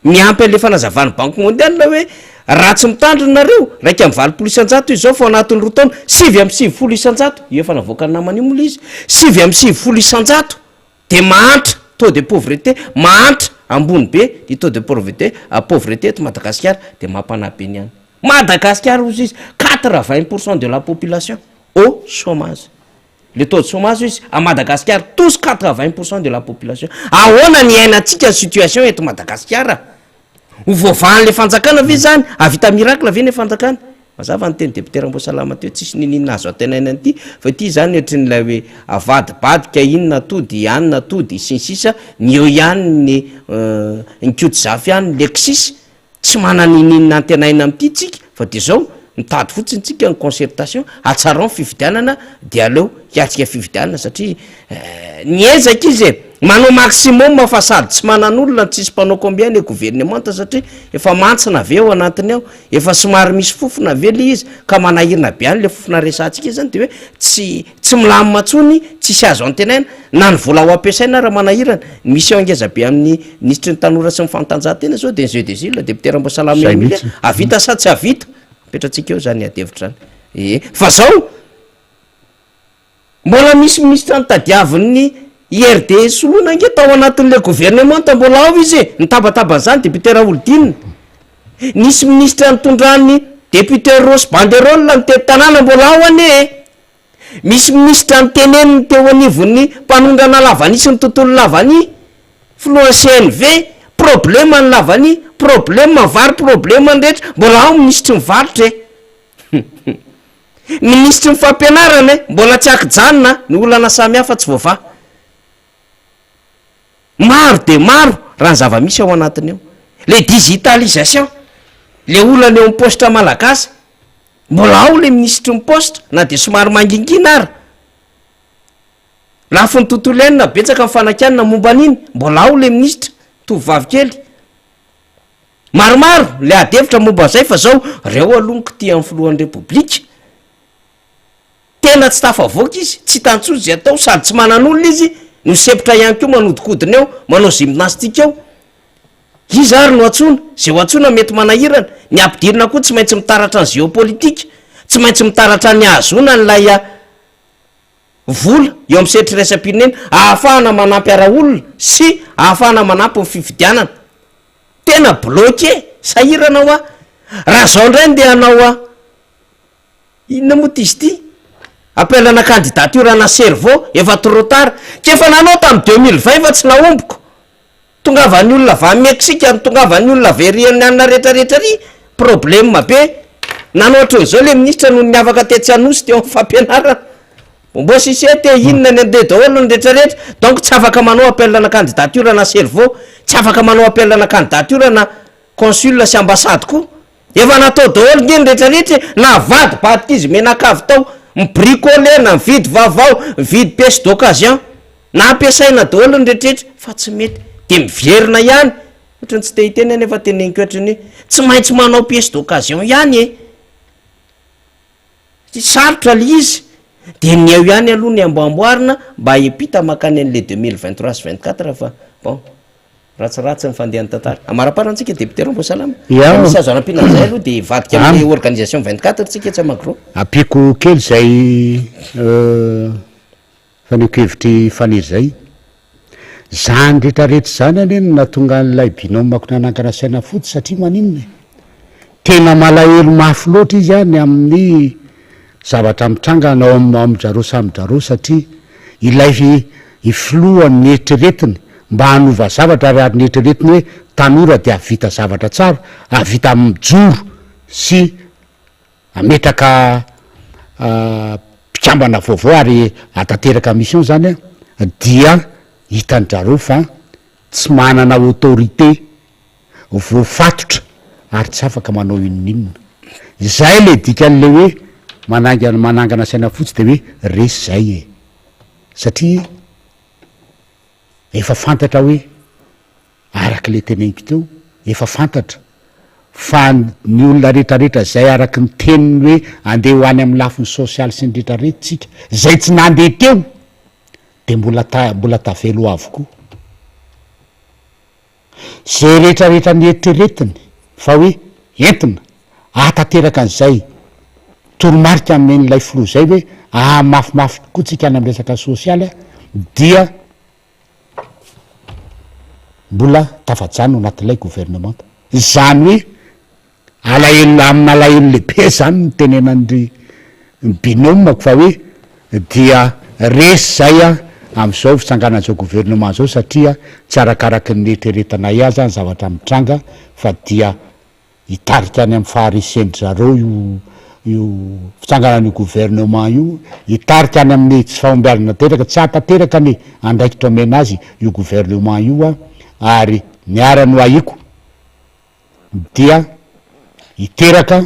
miampy an'le fanazavan'ny banque mondiale hoe raha tsy mitandrina nareo, 81% izy zao fa ao anatin'ny roa taona, 99%, io efa navoakan'ny namana io moa le izy, 99% de mahantra, taux de pauvreté, mahantra ambony be ny taux de pauvreté, pauvreté eto Madagasikara, de mampanahy be ny any Madagasikara hozy izy, 80% de la population au chômage. Le taux de chômage izy à Madagascar tous 80% de la population. Ahoana ny iainantsika ny situation eto Madagasikara? Ho voavahan'le fanjakana ve zany? Hahavita miracle ve ny fanjakana? Mazava ny teny député Ramboasalama teo, tsisy niniana azo antenaina an'ity fa ity zany ohatrin'ilay hoe avadibadika inona atody, anona atody sy ny sisa, ny eo ihany ny ny Koto-Zafy ihany ny Lexis. Tsy manana niniana antenaina amin'ity tsika fa dia zao, mitady fotsiny tsika ny concertation, hatsarao ny fifidianana dia aleo hiatrika fifidianana satria niezaka izy e! Manao maximum fa sady tsy manan'olona no tsisy mpanao combien le gouvernemanta satria efa mantsina ve ao anatiny ao, efa somary misy fofona ve le izy ka manahirana be any le fofona resahantsika zany de hoe tsy tsy milamina tsony, tsisy azo antenaina, na ny vola ho ampiasaina ara manahirana, ny mission ngeza be amin'ny minisitry ny tanora sy ny fanatanjahantena zao de ny jeux des îles, député Ramboasalama Zay Emilia, mihitsy. havita sa tsy havita? Apetratsika eo zany adihevitra zany ee, fa zao. Mbola misy minisitra notadiavin'ny IRD soloina ange tao anatin'ilay governemanta mbola ao izy e! Nitabataba an'izany député Raholdina. Nisy minisitra nitondran'ny député Rossy banderole nitety tanàna mbola ao anie e! Misy minisitra niteneniny teo anivon'ny mpanondrana lavania sy ny tontolon'ny lavania, filohan'ny CNV, problema ny lavania, problema ny vary, problema ny rehetra, mbola ao minisitry ny varotra e! Minisitry ny fampianarana e! Mbola tsy ankijanona ny olana samihafa tsy voavaha. Maro dia maro raha ny zava-misy ao anatiny ao. Le digitalisation, le olana eo amin'ny paositra malagasy, mbola ao le minisitry ny paositra na dia somary mangingina ara. Lafiny tontolo iainana, betsaka ny fanakianana momba an'iny, mbola ao le minisitra, tovovavy kely. Maromaro le ady hevitra momba an'izay fa zao reo aloha no kitihan'ny filohan'ny repoblika, tena tsy tafavoaka izy, tsy hitany intsony zay atao, sady tsy manan'olona izy no sempotra ihany koa manodikodina eo, manao gymnastique eo, iza ary no antsoina? Zay ho antsoina mety manahirana, ny ampidirina koa tsy maintsy mitaratra ny geopolitique, tsy maintsy mitaratra ny ahazoana an'ilay vola eo amin'ny sehatra iraisam-pirenena ahafahana manampy ara-olona sy ahafahana manampy ny fifidianana. Tena bloqué, sahirana hoa. Raha zao ndray ndeha hanao a inona moa ty izy ty? Appel ana candidature ana cerveau, efa trop tard. K'efa nanao tamin'ny 2020 fa tsy nahombiko. Tongavan'ny olona avy any Mexique, tongavan'ny olona avy ery any anona rehetra rehetra ery, problème be. Nanao ohatran'izao le ministra nony niavaka tetsy Anosy teo amin'ny fampianarana. Mbô sise te inona ny andeha daholo ny rehetra rehetra, donc tsy afaka manao appel ana candidature na cerveau, tsy afaka manao appel ana candidature na consul sy ambassade koa. Efa natao daholo nge ny rehetra rehetra e, navadibadika izy menakavy tao, mi-bricoler na mividy vaovao, mividy pièce d'occasion, nampiasaina daholo ny rehetra rehetra fa tsy mety, de miverina ihany, ohatran'ny tsy te hiteny aho nefa teneniko ohatran'ny hoe tsy maintsy manao pièce d'occasion ihany e. Tsy sarotra le izy, de ny eo ihany aloha ny amboamboarina mba hiampita mankany an'le 2023 sy 24 fa bon, ratsiratsy ny fandehan'ny tantara. Amaraparany tsika député Ramboasalama, Ya. raha misy azo anampiana an'izay aloha de hivadika Am. amin'ny organisation 24 tsika etsy am Magro. Ampiako kely izay Fanehoan-kevitr'i Faniry izay. Izany rehetra rehetra izany anie no nahatonga an'ilay binôme-ko nanangana saina fotsy satria maninona e? Tena malahelo mafy loatra izy ny amin'ny zavatra mitranga ao amin-dRareo samy dRareo satria ilay filoha neritreretiny mba hanova zavatra ary ary neritreretiny hoe tanora dia hahavita zavatra tsara, hahavita mijoro sy Hametraka mpikambana vaovao ary hahatanteraka mission zany dia hitan-dRareo fa tsy manana autorité, voafatotra ary tsy afaka manao inon'inona. Izay le dikan'le hoe manainga manangana saina fotsy de hoe resy zay e! Satria efa fantatra hoe Araka ilay teneniko teo, efa fantatra fa ny olona retraretra izay araky ny teniny hoe andeha ho any amin'ny lafiny sosialy sy ny retraretra tsika, izay tsy nandeha teo dia mbola ta- mbola tavela ho avokoa. Izay retraretra nieritreretiny fa hoe entina ahatanteraka an'izay toromarika nomen'ilay filoha izay hoe ahamafimafy kokoa tsika any amin'ny resaka sosialy dia mbola tafajanona ao anatin'ilay governemanta. Izany hoe alahelo amin'alahelo lehibe izany no itenenan'ny ny binôme-ko fa hoe dia resy izay amin'izao fitsanganan'izao gouvernement izao satria tsy arakaraky ny nieritreretanay azy ny zavatra mitranga fa dia Hitarika any amin'ny faharesen-dry zareo io io fitsanganan'io gouvernement io, hitarika any amin'ny tsy fahombiazana tanteraka, tsy hahatanteraka ny andraikitra omena azy io gouvernement io ary ny ara no ahiako dia hiteraka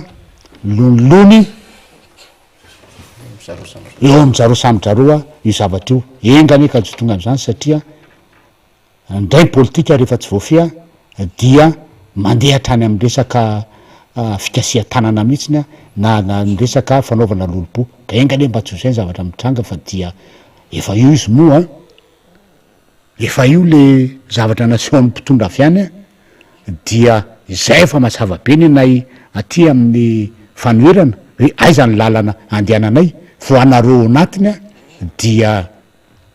lonilony eo amin-dry zareo samy dry zareo io zavatra io, enga anie ka tsy ho tonga amin'izany satria. Indray ny politika rehefa tsy voafehy dia mandeha hatrany amin'ny resaka fikasihan-tanana mihitsiny na na ny resaka fanaovana lolompo. Ka enga anie mba tsy ho izay ny zavatra mitranga fa dia efa io izy moa an! Efa io le zavatra nasehon'ny mpitondra avy any dia izay efa mazava be nenay aty amin'ny fanoherana hoe aiza ny lalana andehananay fa ho anareo ao anatiny dia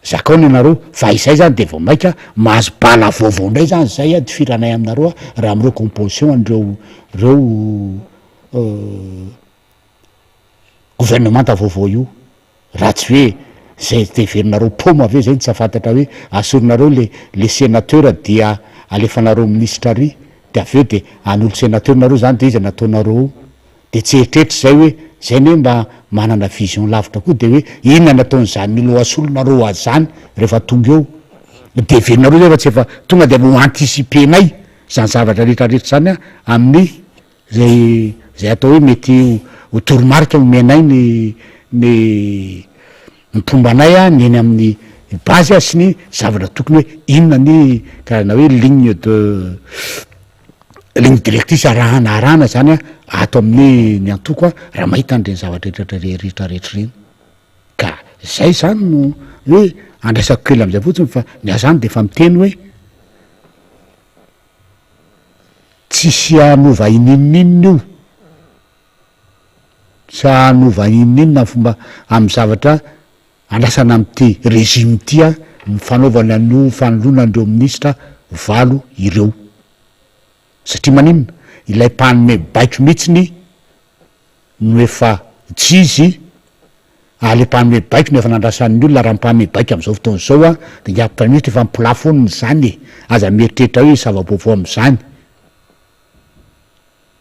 Zakao ny anareo fa izay zany de vao maika mahazo bala vaovao indray zany zay a tifiranay aminareo a raha amin'ireo composition an'ireo reo gouvernemanta vaovao io raha tsy hoe zay de heverinareo paoma ve zay no tsy afantatra hoe asorinareo le le senateur dia alefanareo minisitra ary de avy eo de hanolo senateur nareo zany de iza no ataonareo eo De tsy eritreritra izay hoe zay anie mba manana vision lavitra koa de hoe inona ny ataon'izany olona asolonareo azy zany rehefa tonga eo. De heverinareo zay fa tsy efa tonga de ho anticiper-nay zany zavatra rehetra rehetra zany amin'ny zay zay atao hoe mety ho toromarika omenay ny ny ny mpomba anay ny eny amin'ny base sy ny zavatra tokony hoe inona ny karazana hoe ligne de Ligne directrice arahana arahana zany a ato amin'ny ny antoko a raha mahita an'ireny zavatra rehetra rehetra rehetra ireny ka zay zany no hoe andraisako kely am'zay fotsiny fa ny ahy zany de efa miteny hoe tsisy hanova ininon'inona io, tsy hanova ininon'inona ny fomba amin'ny zavatra andrasana amin'ity régime ity a ny fanaovana an'io fanoloana an'ireo minisitra valo ireo. Satria maninona? Ilay mpanome baiko mihitsiny no efa tsy izy, ary ilay mpanome baiko no efa nandrasan'ny olona, raha ny mpanome baiko amin'izao fotoana izao an, dia ingahy praiminisitra efa mi-plafonina izany e! Aza mieritreritra hoe zava-baovao amin'izany.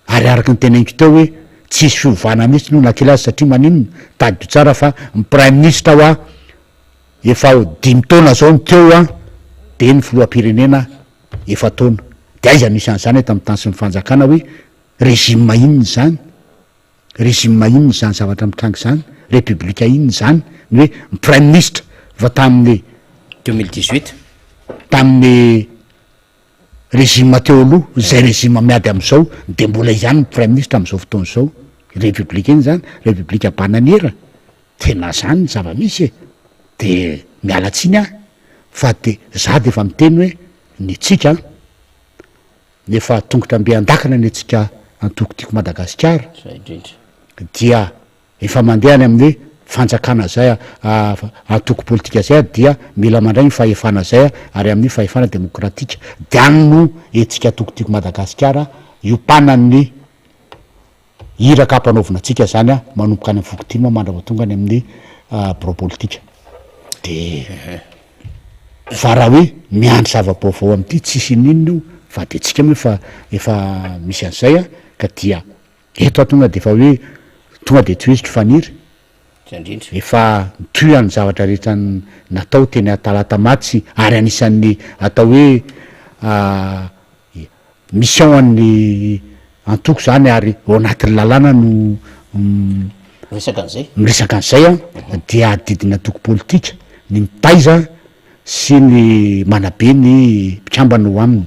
Ary araka ny teneniko teo hoe tsy hisy fiovana mihitsy io na kely aza satria maninona? Tadidio tsara fa ny praiminisitra hoa efa ho dimy taona zao no teo an, de ny filoham-pirenena efa-taona. De aiza no hisy an'izany eto amin'ny tany sy ny fanjakana hoe régime inona izany? Régime inona izany zavatra mitranga izany? République inona izany? Ny hoe ny praiminisitra vao tamin'ny 2018. Tamin'ny Régime teo aloha, izay régime miady amin'izao dia mbola izy ihany no praiminisitra amin'izao fotoana izao. République iny izany, république bananière, tena zany ny zava-misy e! De miala tsiny aho fa de za de efa miteny hoe ny tsika an, efa tongotra mby an-dakana ny antsika antoko Tiako Madagasikara, dia Efa mandeha any amin'ny fanjakana zay antoko politika zay dia mila mandray ny fahefana zay ary amin'ny fahefana demokratika de any no hetsika antoko tiako Madagasikara iompanan'ny iraka ampanaovina antsika zany manomboka any amin'ny fokontimo mandrava tonga any amin'ny birao politika de fa raha hoe miandry zava-baovao amin'ity tsisy ininona io fa de tsika moa efa efa misy an'izay ka dia Eto aho tonga dia efa hoe tonga dia tohiziko Faniry, efa mitohy ny zavatra rehetra natao teny Talatamaty ary anisan'ny atao hoe mission an'ny antoko izany ary ao anatin'ny lalàna no Miresaka an'izay. miresaka an'izay an, dia adidin'ny antoko politika ny mitaiza sy ny manabe ny mpikambana ao aminy.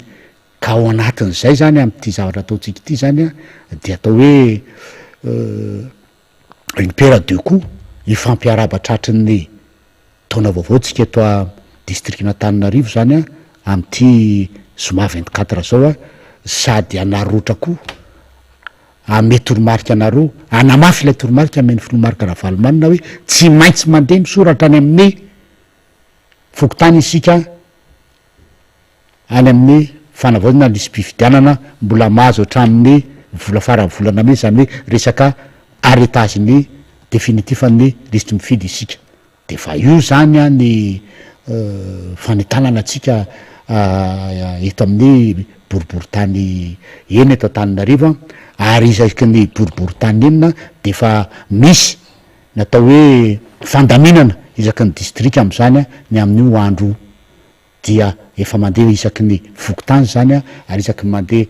Ka ao anatin'izay zany amin'ity zavatra ataontsika ity zany an, dia atao hoe une pierre deux coups, hifampiarahaba tratry ny taona vaovao tsika eto a distrikan'Antananarivo zany an, amin'ity zoma 24 zao an, sady hanarotra koa hanome toromarika anareo, hanamafy ilay toromarika amen'ny filoha Marc Ravalomanana hoe tsy maintsy mandeha misoratra any amin'ny fokontany isika, any amin'ny fanavaozana ny lisi-pifidianana mbola mahazo hatramin'ny vola faran'ny volana mey, izany hoe resaka arrêtage ny définitif ny lisitry mifidy isika. De efa io izany an ny fanentanana antsika eto amin'ny boriborintany enina eto Antananarivo an, ary isaky ny boriborintany enina de efa misy ny atao hoe fandaminana isaky ny distrika amin'izany ny amin'io andro dia efa mandeha isaky ny fokontany izany ary isaky ny mandeha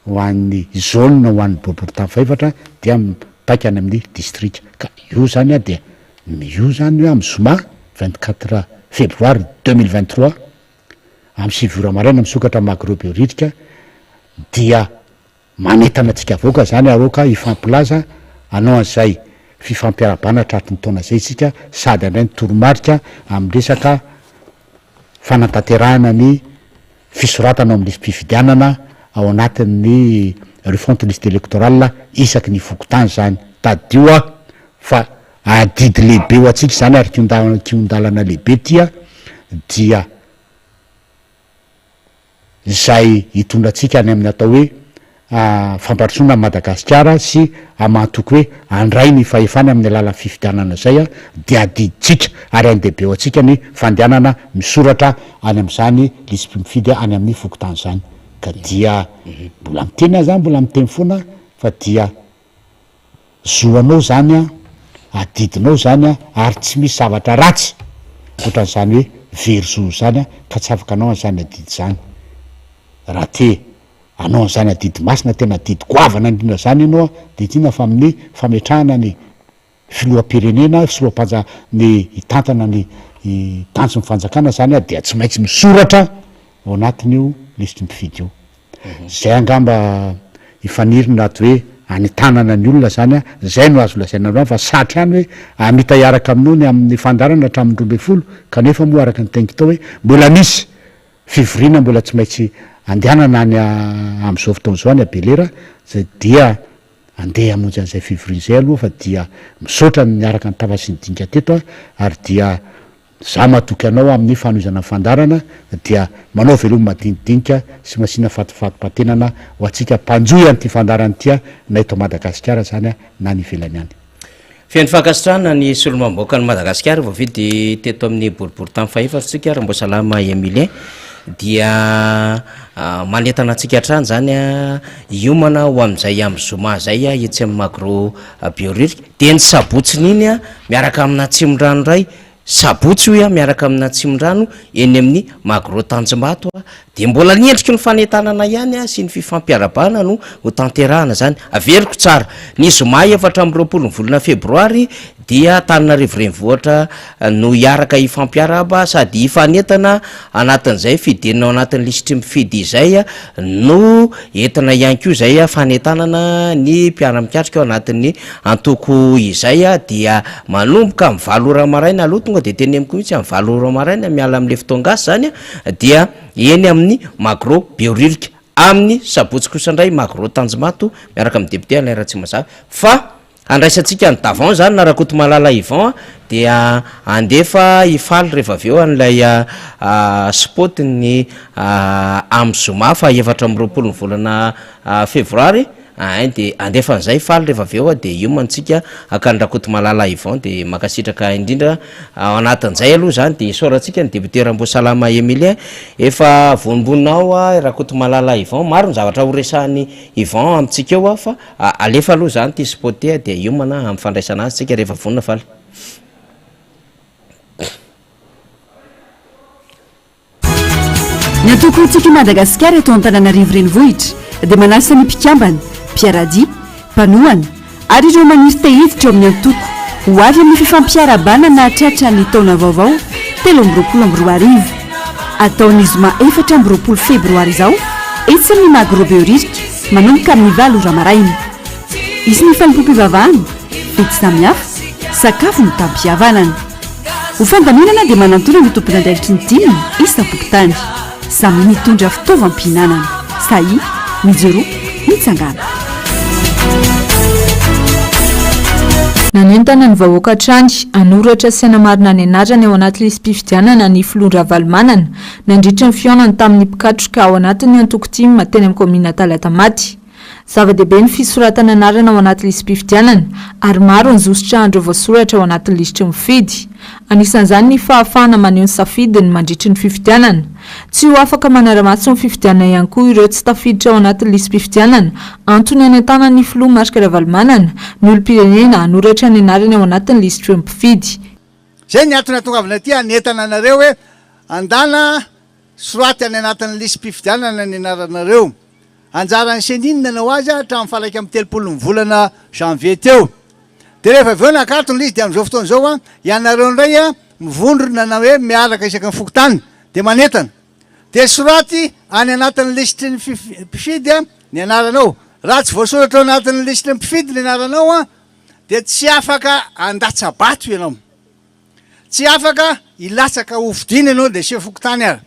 ho an'ny zone ho an'ny boriborintany fahefatra dia mipaika any amin'ny distrika ka io izany dia io izany hoe amin'ny zoma 24 febroary 2023. amin'ny 9 ora maraina misokatra Magro Behoririka dia Manentana antsika avoaka izany aoka hifampilaza hanao an'izay fifampiarahabana tratry ny taona izay isika sady handray ny toromarika amin'ny resaka fanatanterahana ny fisoratana ao amin'ny lisi-pifidianana ao anatin'ny refonte liste électorale isaky ny fokontany izany. Tadidio aho fa adidy lehibe ho antsika izany ary kihon-dalana lehibe ity dia izay hitondra antsika any amin'ny atao hoe fampandrosoana an'i Madagasikara sy aman-toky hoe handray ny fahefany amin'ny alalan'ny fifidianana izay dia adidintsika ary ain-dehibe ho antsika ny fandehanana misoratra any amin'izany lisi-mpifidy any amin'ny fokontany izany ka dia mbola miteny aho izany mbola miteny foana fa dia Zo anao zany an, adidinao zany an, ary tsy misy zavatra ratsy ohatran'izany hoe very zo zany an, ka tsy afaka anao an'izany adidy zany. Raha te hanao an'izany adidy masina tena adidy goavana indrindra zany ianao an, dia tsy inona fa amin'ny fametrahana ny filoham-pirenena, filoham-panja ny hitantana ny tanjon'ny fanjakana zany an, dia tsy maintsy misoratra ao anatin'io lisitry ny mpifidy io. Zay angamba i Faniry no ato hoe anentanana ny olona zany a, zay no azo lazaina androany fa sarotra ihany hoe hamita hiaraka aminao ny amin'ny fandaharana hatramin'ny 12 kanefa moa araka ny teniko tao hoe mbola misy fivoriana mbola tsy maintsy andehanana any amin'izao fotoana izao any Belera zay dia andeha hamonjy an'izay fivoriana izay aloha fa dia misaotra ny niaraka nitafa sy nidinika teto a ary dia Za matoky anao amin'ny fanohizana ny fandaharana dia manao veloma madinidinika sy masiana fatifatim-patenana ho antsika mpanjohy an'ity fandaharana ity na eto Madagasikara izany na any ivelany any. Feno fankasitrahana ny solombavambahoakan'i Madagasikara voafidy teto amin'ny boriborintany fahefatra isika Ramboasalama Emilien dia manentana antsika hatrany izany hiomana ho amin'izay amin'ny zoma izay etsy amin'ny Magro Behoririka dia ny sabotsin'iny miaraka amin'Atsimondrano indray Sabotsy hoy aho miaraka amin'Atsimondrano eny amin'ny Magro Tanjombato dia mbola ny endriky ny fanentanana ihany sy ny fifampiarabana no ho tanterahana izany. Averiko tsara, ny zoma 24 ny volana febroary dia Antananarivo Renivohitra no hiaraka hifampiarahaba sady hifanentana anatin'izay fidirana ao anatin'ny lisitry mifidy izay no entina ihany koa izay fanentanana ny mpiara-mikatrika ao anatin'ny antoko izay dia manomboka amin'ny valo ora maraina aloha tonga dia teneniko mihitsy amin'ny valo ora maraina miala amin'ilay fotoan-gasy izany dia eny amin'ny Magro Behoririka amin'ny sabotsy kosa indray Magro Tanjombato miaraka amin'ny député Alain Ratsimazaha fa Handraisantsika an'i Davon izany na Rakotomalala Yvon a, dia handefa i Faly rehefa avy eo an'ilay spot ny amin'ny zoma faha 24 ny volana febroary ein dia handefa an'izay i Faly rehefa avy eo a, dia hiomana tsika haka an'i Rakotomalala Yvon dia mankasitraka indrindra ao anatin'izay aloha izany dia isaorantsika ny député Ramboasalama Emilien efa vonombonona ao i Rakotomalala Yvon, maro ny zavatra horesahan'i Yvon amintsika eo fa Alefa aloha izany ity spot ity dia hiomana amin'ny fandraisana azy tsika rehefa vonona faly. Ny antoko Tiako i Madagasikara eto Antananarivo Renivohitra dia manasa ny mpikambana, mpiara-dia, mpanohana ary ireo maniry te hiditra ao amin'ny antoko ho avy amin'ny fifampiarahabana nahatratra ny taona vaovao 2023. Atao ny zoma 24 febroary izao etsy amin'ny Magro Behoririka. Manomboka amin'ny valo ora maraina. Hisy ny fanompoam-pivavahana, fety samihafa, sakafo mitam-pihavanana. Ho fandaminana dia manantona ny tompon'andraikitry ny tim isam-pokontany. Samy mitondra fitaovam-pihinanana. Sahia, mijoroa, mitsangàna. Nanentana ny vahoaka hatrany hanoratra sy hanamarina ny anarany ao anaty lisi-pifidianana ny filoha Ravalomanana nandritra ny fihaonany tamin'ny mpikatroka ao anatin'ny antoko tim teny amin'ny kaominina Talatamaty. Zava-dehibe ny fisoratana anarana ao anaty lisi-pifidianana ary maro ny zo sitrahan'ireo voasoratra ao anatin'ny lisitry ny mpifidy. Anisan'izany ny fahafahana maneho ny safidiny mandritry ny fifidianana. Tsy ho afaka manara-maso ny fifidianana ihany koa ireo tsy tafiditra ao anatin'ny lisi-pifidianana, antony hanentanan'ny filoha Marc Ravalomanana ny olom-pirenena hanoratra ny anarany ao anatin'ny lisitry ny mpifidy. Izay ny antony ahatongavana aty hanentana anareo hoe andana soraty any anatin'ny lisi-pifidianana ny anaranareo. Anjaran'ny Ceni ny nanao azy hatramin'ny faha 31 ny volana janvier teo. Dia rehefa avy eo nakatona ilay izy dia amin'izao fotoana izao ianareo indray mivondrona na hoe miaraka isaky ny fokontany dia manentana. Dia soraty any anatin'ny lisitry ny mpifidy ny anaranao. Raha tsy voasoratra ao anatin'ny lisitry ny mpifidy ny anaranao dia tsy afaka handatsa-bato ianao. Tsy afaka hilatsaka hofidiana ianao dia sefo fokontany ary.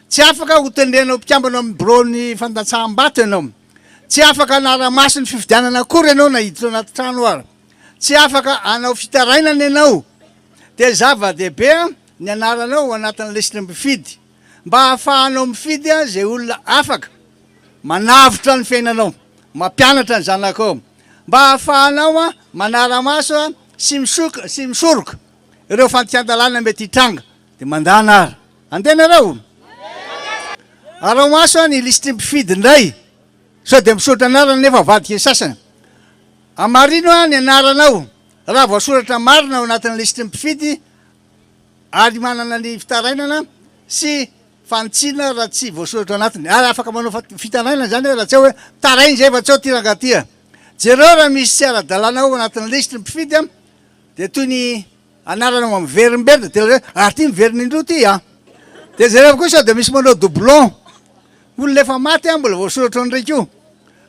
Tsy afaka hotendrena ho mpikambana ao amin'ny biraon'ny fandatsaham-bato ianao. Tsy afaka hanara-maso ny fifidianana akory ianao na hiditra ao anaty trano ary. Tsy afaka hanao fitarainana ianao. Dia zava-dehibe ny anaranao ao anatin'ny lisitry ny mpifidy mba hahafahanao mifidy izay olona afaka manavotra ny fiainanao, mampianatra ny zanakao, mba hahafahanao manara-maso sy sy misoroka ireo fandikan-dalàna mety hitranga. Dia mandàna ary. Andeha nareo? Araho maso ny lisitry ny mpifidy indray sao dia misoratra anarana nefa avadika ny sasany. Hamarino ny anaranao raha voasoratra marina ao anatin'ny lisitry ny mpifidy ary manana ny fitarainana sy fanitsiana raha tsy voasoratra ao anatiny. Ary afaka manao fitarainana izany raha tsy ao hoe mitaraina izay fa tsy ao ity rangahy ity a. Jereo raha misy tsy ara-dalàna ao anatin'ny lisitry ny mpifidy dia toy ny anarana miverimberina dia hoe ary ity miverina indroa ity a. Dia jereo koa sao dia misy manao doublon. Olona efa maty mbola voasoratra ao indray koa.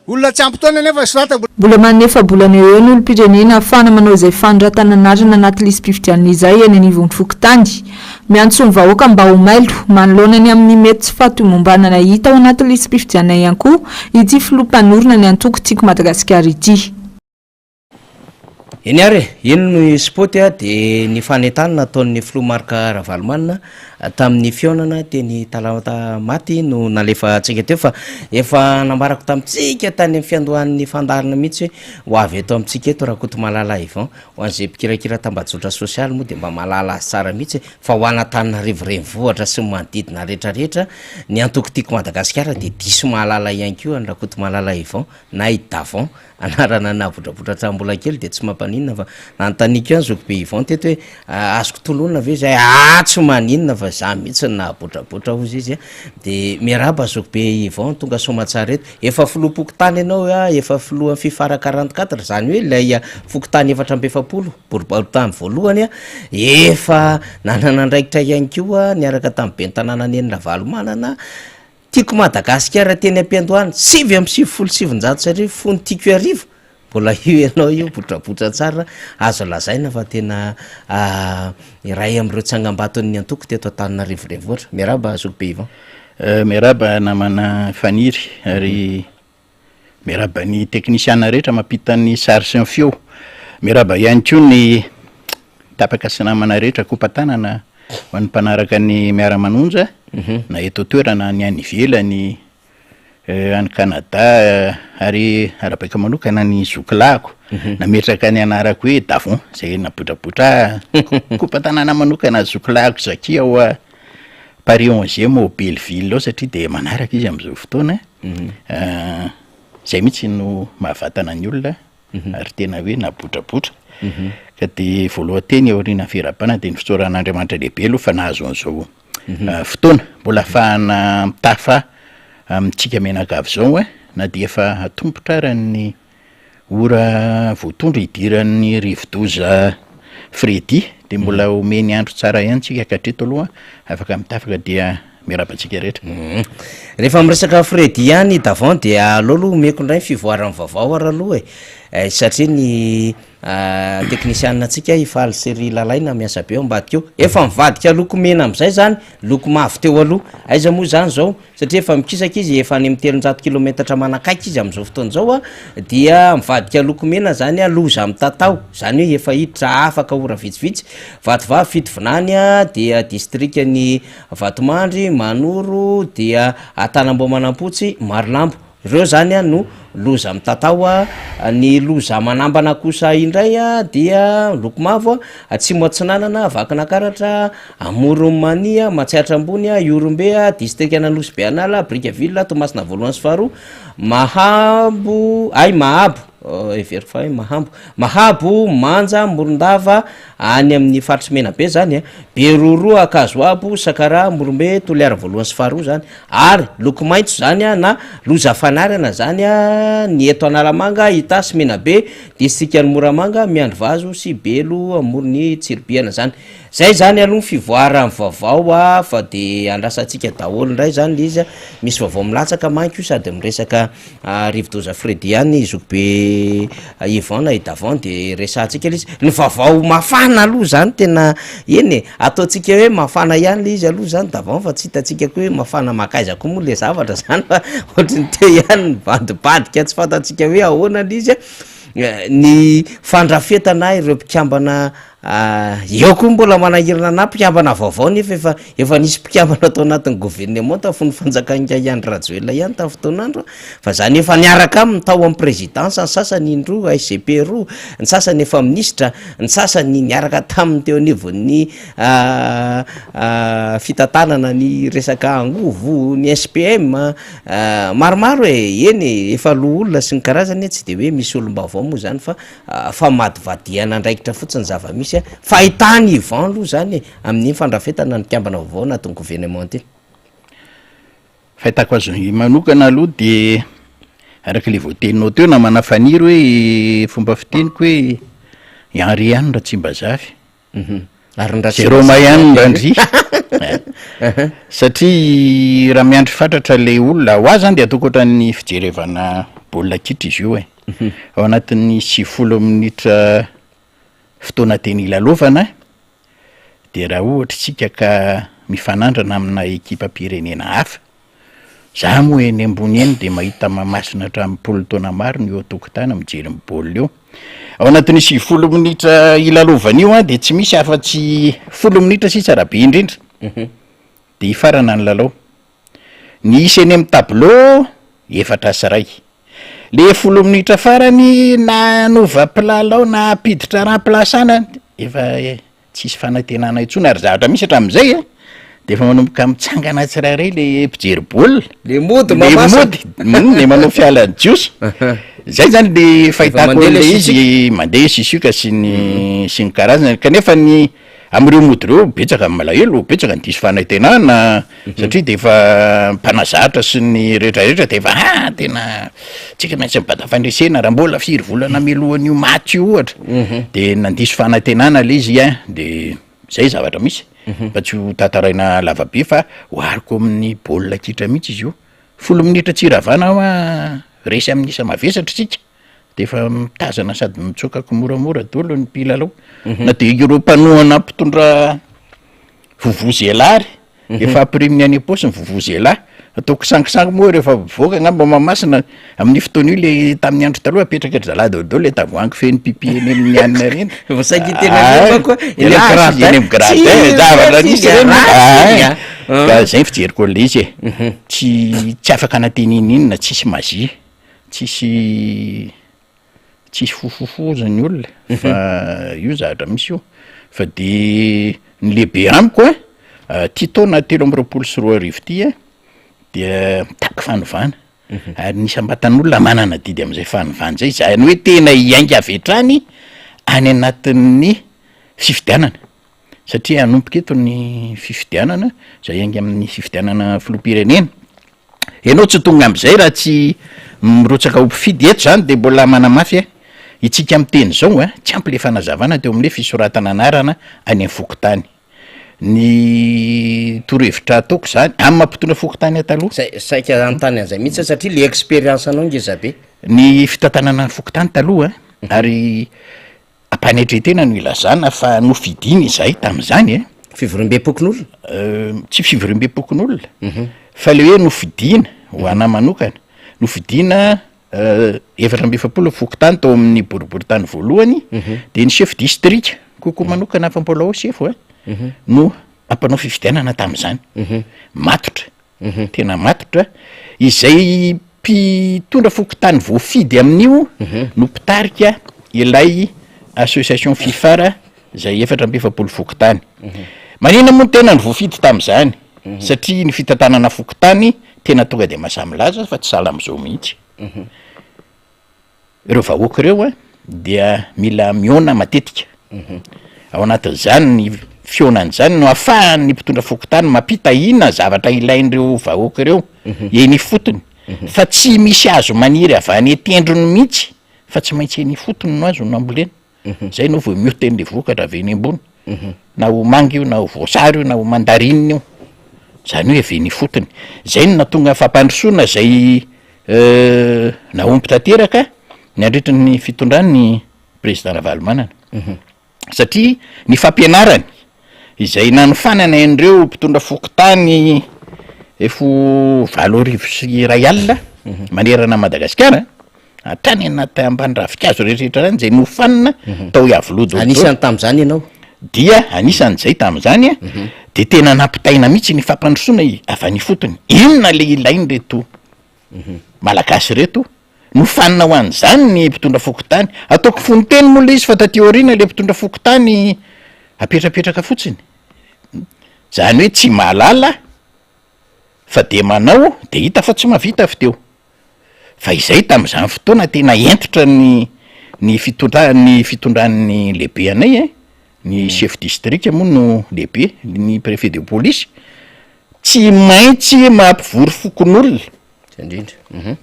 Olona tsy ampy taona nefa soratana. Mbola manana efa-bolana eo eo ny olom-pirenena ahafahana manao izay fanoratana anarana anaty lisi-pifidianana izay eny anivon'ny fokontany. Miantso ny vahoaka mba ho mailo manoloana ny amin'ny mety tsy fahatomombanana hita ao anaty lisi-pifidianana ihany koa ity filoha mpanorina ny antoko Tiako Madagasikara ity. Eny ary e, iny ny spot dia ny fanentanana nataon'ny filoha Marc Ravalomanana tamin'ny fihaonana teny Talatamaty no nalefantsika teo fa efa nambarako tamintsika tany amin'ny fiandohan'ny fandaharana mihitsy hoe ho avy eto amintsika eto Rakotomalala Yvan. Ho an'izay mpikirakira tambajotra sosialy moa dia mba mahalala azy tsara mihitsy fa ho an'Antananarivo renivohitra sy ny manodidina rehetrarehetra ny antoko Tiako Madagasikara dia diso mahalala ihany koa an'i Rakotomalala Yvan na i Davon Anarana navotrabotra hatramin'ny mbola kely dia tsy mampaninona fa nanontaniako ihany zokibe Yvon teto hoe azoko tolonina ve izay? Ah tsy maninona fa za mihitsy no nahabotrabotra hozy izy a! Dia miarahaba zokibe Yvon tonga soamatsara eto. Efa filoham-pokontany ianao a, efa filohan'ny Fifara 44 izany hoe ilay fokontany 44 boriborintany voalohany a, efa nanana andraikitra ihany koa niaraka tamin'ny ben'ny tanànan'i Eny Ravalomanana. Tiako Madagasikara teny am-piandohana, 1999 fony tiako Iarivo, mbola io ianao io, botrabotra tsara, azo lazaina fa tena iray amin'ireo tsangambaton'ny antoko teto Antananarivo Renivohitra. Miarahaba Zokibe Yvan. Miarahaba namana Faniry ary Miarahaba ny teknisiana rehetra mampita ny sary sy ny feo. Miarahaba ihany koa ny tapaka sy namana rehetra kopa-tanana ho an'ny mpanaraka ny Miara-manonja na eto an-toerana na ny any ivelany, any Canada ary arahabaiko manokana ny zokilahiko nametraka ny anarako hoe Davon izay nabotrabotra ahy. Kopa-tanana manokana zokilahiko Zaky ao Paris onzième ao Belleville ao satria dia manaraka izy amin'izao fotoana. Zay mihitsy no mahavatana ny olona ary tena hoe nabotrabotra. Ka dia voalohan-teny aorianan'ny fiarahabana dia ny fisaorana an'Andriamanitra lehibe aloha fa nahazo an'izao fotoana mbola ahafahana mitafa amintsika mianakavy izao na dia efa atombotra ara ny Ora voatondro hidiran'ny rivodoza Freddy dia mbola omeny andro tsara ihany tsika ka hatreto aloha afaka mitafaka dia miarahaba antsika rehetra. Rehefa miresaka Freddy ihany i Davon dia aleo aloha omeko indray ny fivoaran'ny vaovao ary aloha e, satria ny teknisianina antsika i Faly sy ry Lalaina miasa be ao ambadika ao, efa mivadika loko mena amin'izay zany loko mavo teo aloha, aiza moa zany zao? Satria efa mikisaka izy, efa any amin'ny 300 kilometatra manakaiky izy amin'izao fotoana izao dia mivadika loko mena zany loza mitatao, zany hoe efa hiditra afaka ora vitsivitsy. Vatovavy Fitovinany dia distrikan'i Vatomandry, Manoro dia Antanambao Manampotsy, Marolambo. Ireo zany no loza mitatao, ny loza manambana kosa indray dia loko mavo, Atsimo Atsinanana, Vakinankaratra, Amoron'i Mania, Matsiatra Ambony, Ihorombe, distrikan'Anosibe An'ala, Brickaville, Toamasina voalohany sy faharoa, Mahabo, hay Mahabo. Heveriko fa hoe Mahambo. Mahabo, Manja, Morondava, any amin'ny faritr'i Menabe zany a, Beroroha, Ankazoabo, Sakaraha, Morombe, Toliara voalohany sy faharoa zany, ary loko maitso zany a na loza fanarana zany a ny eto Analamanga, Itasy, Menabe, distrikan'i Moramanga, Miandrivazo sy Belo amoron'i Tsiribihana zany. Zay zany aloha ny fivoaran'ny vaovao a, fa de andrasantsika daholo indray zany le izy a, misy vaovao milatsaka manko io sady miresaka rivodoza Freddy ihany i zokibe Yvan na i Davon de resahantsika le izy, ny vaovao mafana aloha zany tena eny e, ataontsika hoe mafana ihany le izy aloha zany Davon fa tsy hitantsika koa hoe mafana mankaiza koa moa le zavatra zany fa ohatry ny teo ihany nivadibadika tsy fantatsika hoe ahoana le izy a, ny fandrafetana ireo mpikambana Eo koa mbola manahirana anah mpikambana vaovao nefa efa efa nisy mpikambana tao anatin'ny governemanta fony fanjakan'ingahy Andry Rajoelina ihany tamin'ny fotoan'andro fa zany efa niaraka aminy tao amin'ny présidence ny sasany indroa SGP roa, ny sasany efa minisitra, ny sasany niaraka taminy teo anivon'ny fitantanana ny resaka angovo, ny SPM, maromaro e, eny e, efa loholona sy ny karazany tsy de hoe misy olom-baovao moa zany fa Famadivadihana andraikitra fotsiny zava-misy a! Fahitany Yvan aloha zany e, amin'iny fandrafetana ny mpikambana vaovao anatin'ny governemanta iny. Fahitako azy manokana aloha de araka le voateninao teo namana Faniry hoe fomba fiteniko hoe i Henri ihany Ratsimbazafy. Ary ny Jérôme ihany ny Randria satria raha miandry fatratra le olona, ho ahy zany de ataoko ohatran'ny fijerevana baolina kitra izy io e, ao anatin'ny 90 minitra fotoana tena ilalaovana de raha ohatra isika ka mifanandrana amina ekipam-pirenena hafa Za moa eny ambony eny de mahita Mahamasina hatramin'ny polo taona maro ny eo an-tokotany mijery ny baolina eo. Ao anatin'io 90 minitra hilalaovana io an de tsy misy afa-tsy folo minitra sisa raha be indrindra de hifarana ny lalao. Ny isa eny amin'ny tableau 4 sy 1. Le folo minitra farany na hanova mpilalao na hampiditra remplaçant efa Tsisy fanantenana intsony ary zavatra misy hatramin'izay a, de efa manomboka mitsangana tsirairay le mpijery baolina, Le mody le Mahamasina. mody, hum, le manao fialan'ny jiosy, zay zany le fahitako mandeha le an'le izy mandeha sisioka sy ny sy ny karazany kanefa ny amin'ireo mody ireo betsaka ny malahelo, betsaka ny diso fanantenana satria de efa mpanazatra sy ny rehetrarehetra de efa ah tena tsika maintsy mibata fandresena raha mbola firy volana mialohan'io match io ohatra de nandiso fanantenana le izy an de zay zavatra misy fa tsy ho tantaraina lava be fa ohariko amin'ny baolina kitra mihitsy izy io, folo minitra tsy hiravana hoa resy amin'ny isa mavesatra isika de efa mitazana sady mitsoaka kimoramora daholo ny mpilalao na de ireo mpanohana mpitondra vuvuzela ary efa ampiriminy any am-paosy ny vuvuzela, ataoko sangisangy moa rehefa mivoaka angamba Mahamasina amin'io fotoana io le tamin'ny andro taloha apetraka ry zalahy daholo daholo le tavoahangy feno pipi eny amin'ny anona ireny, Vao saika hiteny an'io manko aho, eny amin'ny gradin, eny amin'ny gradin, zavatra nisy ireny, ay, ka zay ny fijeriko an'le izy e, tsy tsy afaka anantena inoninona, tsisy magie, tsisy Tsisy fofofoza ny olona fa io zavatra misy io fa de ny lehibe amiko a ty taona 2023 ty a dia mitaky fanovana ary ny isam-batan'olona manana adidy am'zay fanovana zay, zany hoe tena hiainga avy hatrany any anatin'ny fifidianana satria hanomboka eto ny fifidianana zay hiainga amin'ny fifidianana filoham-pirenena. Ianao tsy tonga amin'izay raha tsy mirotsaka ho mpifidy. Eto izany dia mbola manamafy eh, itsika miteny izao eh, tsy ampy le fanazavana teo amin'le fisoratana anarana any amin'ny fokontany. Ny torohevitra ataoko izany, amin'ny maha mpitondra fokontany ahy taloha. Zay, saika hanontany an'izay mihitsy aho satria le expérience anao ngeza be. Ny fitantanana ny fokontany taloha ary Am-panetren-tena no ilazana fa nofidina izahay tamin'izany e. Fivoriambem-pokonolona? Tsy fivoriambem-pokonolona fa le hoe nofidina, ho anah manokana, nofidina 44 ny fokontany tao amin'ny boriborintany voalohany, de ny chef district kokoa manokana fa mbola ao sefo a, no nampanao fifidianana tamin'izany, matotra. Tena matotra. Izay mpitondra fokontany voafidy amin'io no mpitarika ilay association Fifar izay 44 fokontany. Maninona moa ny tena no voafidy tamin'izany? Satria ny fitantanana fokontany tena tonga dia mahasahy milaza fa tsy sahala amin'izao mihitsy. Ireo vahoaka ireo a dia mila mihaona matetika. Ao anatin'izany ny fihaonana izany no ahafahan'ny mpitondra fokontany mampita inona zavatra ilain'ireo vahoaka ireo eny ifotony fa tsy misy hazo maniry avy any an-tendrony mihitsy fa tsy maintsy eny ifotony no hazo no ambolena. Zay no vao mioty an'le vokatra avy eny ambony. Na ho manga io na ho voasary io na ho mandarine io. Zany hoe avy eny ifotony. Zay no nahatonga ny fampandrosoana zay nahomby tanteraka nandritry ny fitondran'ny président Ravalomanana. Satria ny fampianarany izay nanofanana an'ireo mpitondra fokontany efa ho 1008 manerana an'i Madagasikara, hatrany anaty ambany ravinkazo rehetrarehetra any izay nofanina tao Iavoloha daholo. Anisany tamin'izany ianao? Dia anisan'izay tamin'izany dia tena nampitaina mihitsy ny fampandrosoana avy any ifotony. Inona le ilain'ireto Malagasy ireto? Nofanina ho an'izany ny mpitondra fokontany. Ataoko fononteny moa le izy fa taty aoriana le mpitondra fokontany apetrapetraka fotsiny. Zany hoe tsy mahalala fa de manao de hita fa tsy mahavita avy teo. Fa izay tamin'izany fotoana tena hentitra ny ny fitondra- ny fitondran'ny lehibe anay e, ny chef district moa no lehibe, ny préfet de police, tsy maintsy mampivory fokonolona. Zay indrindra. Uhum.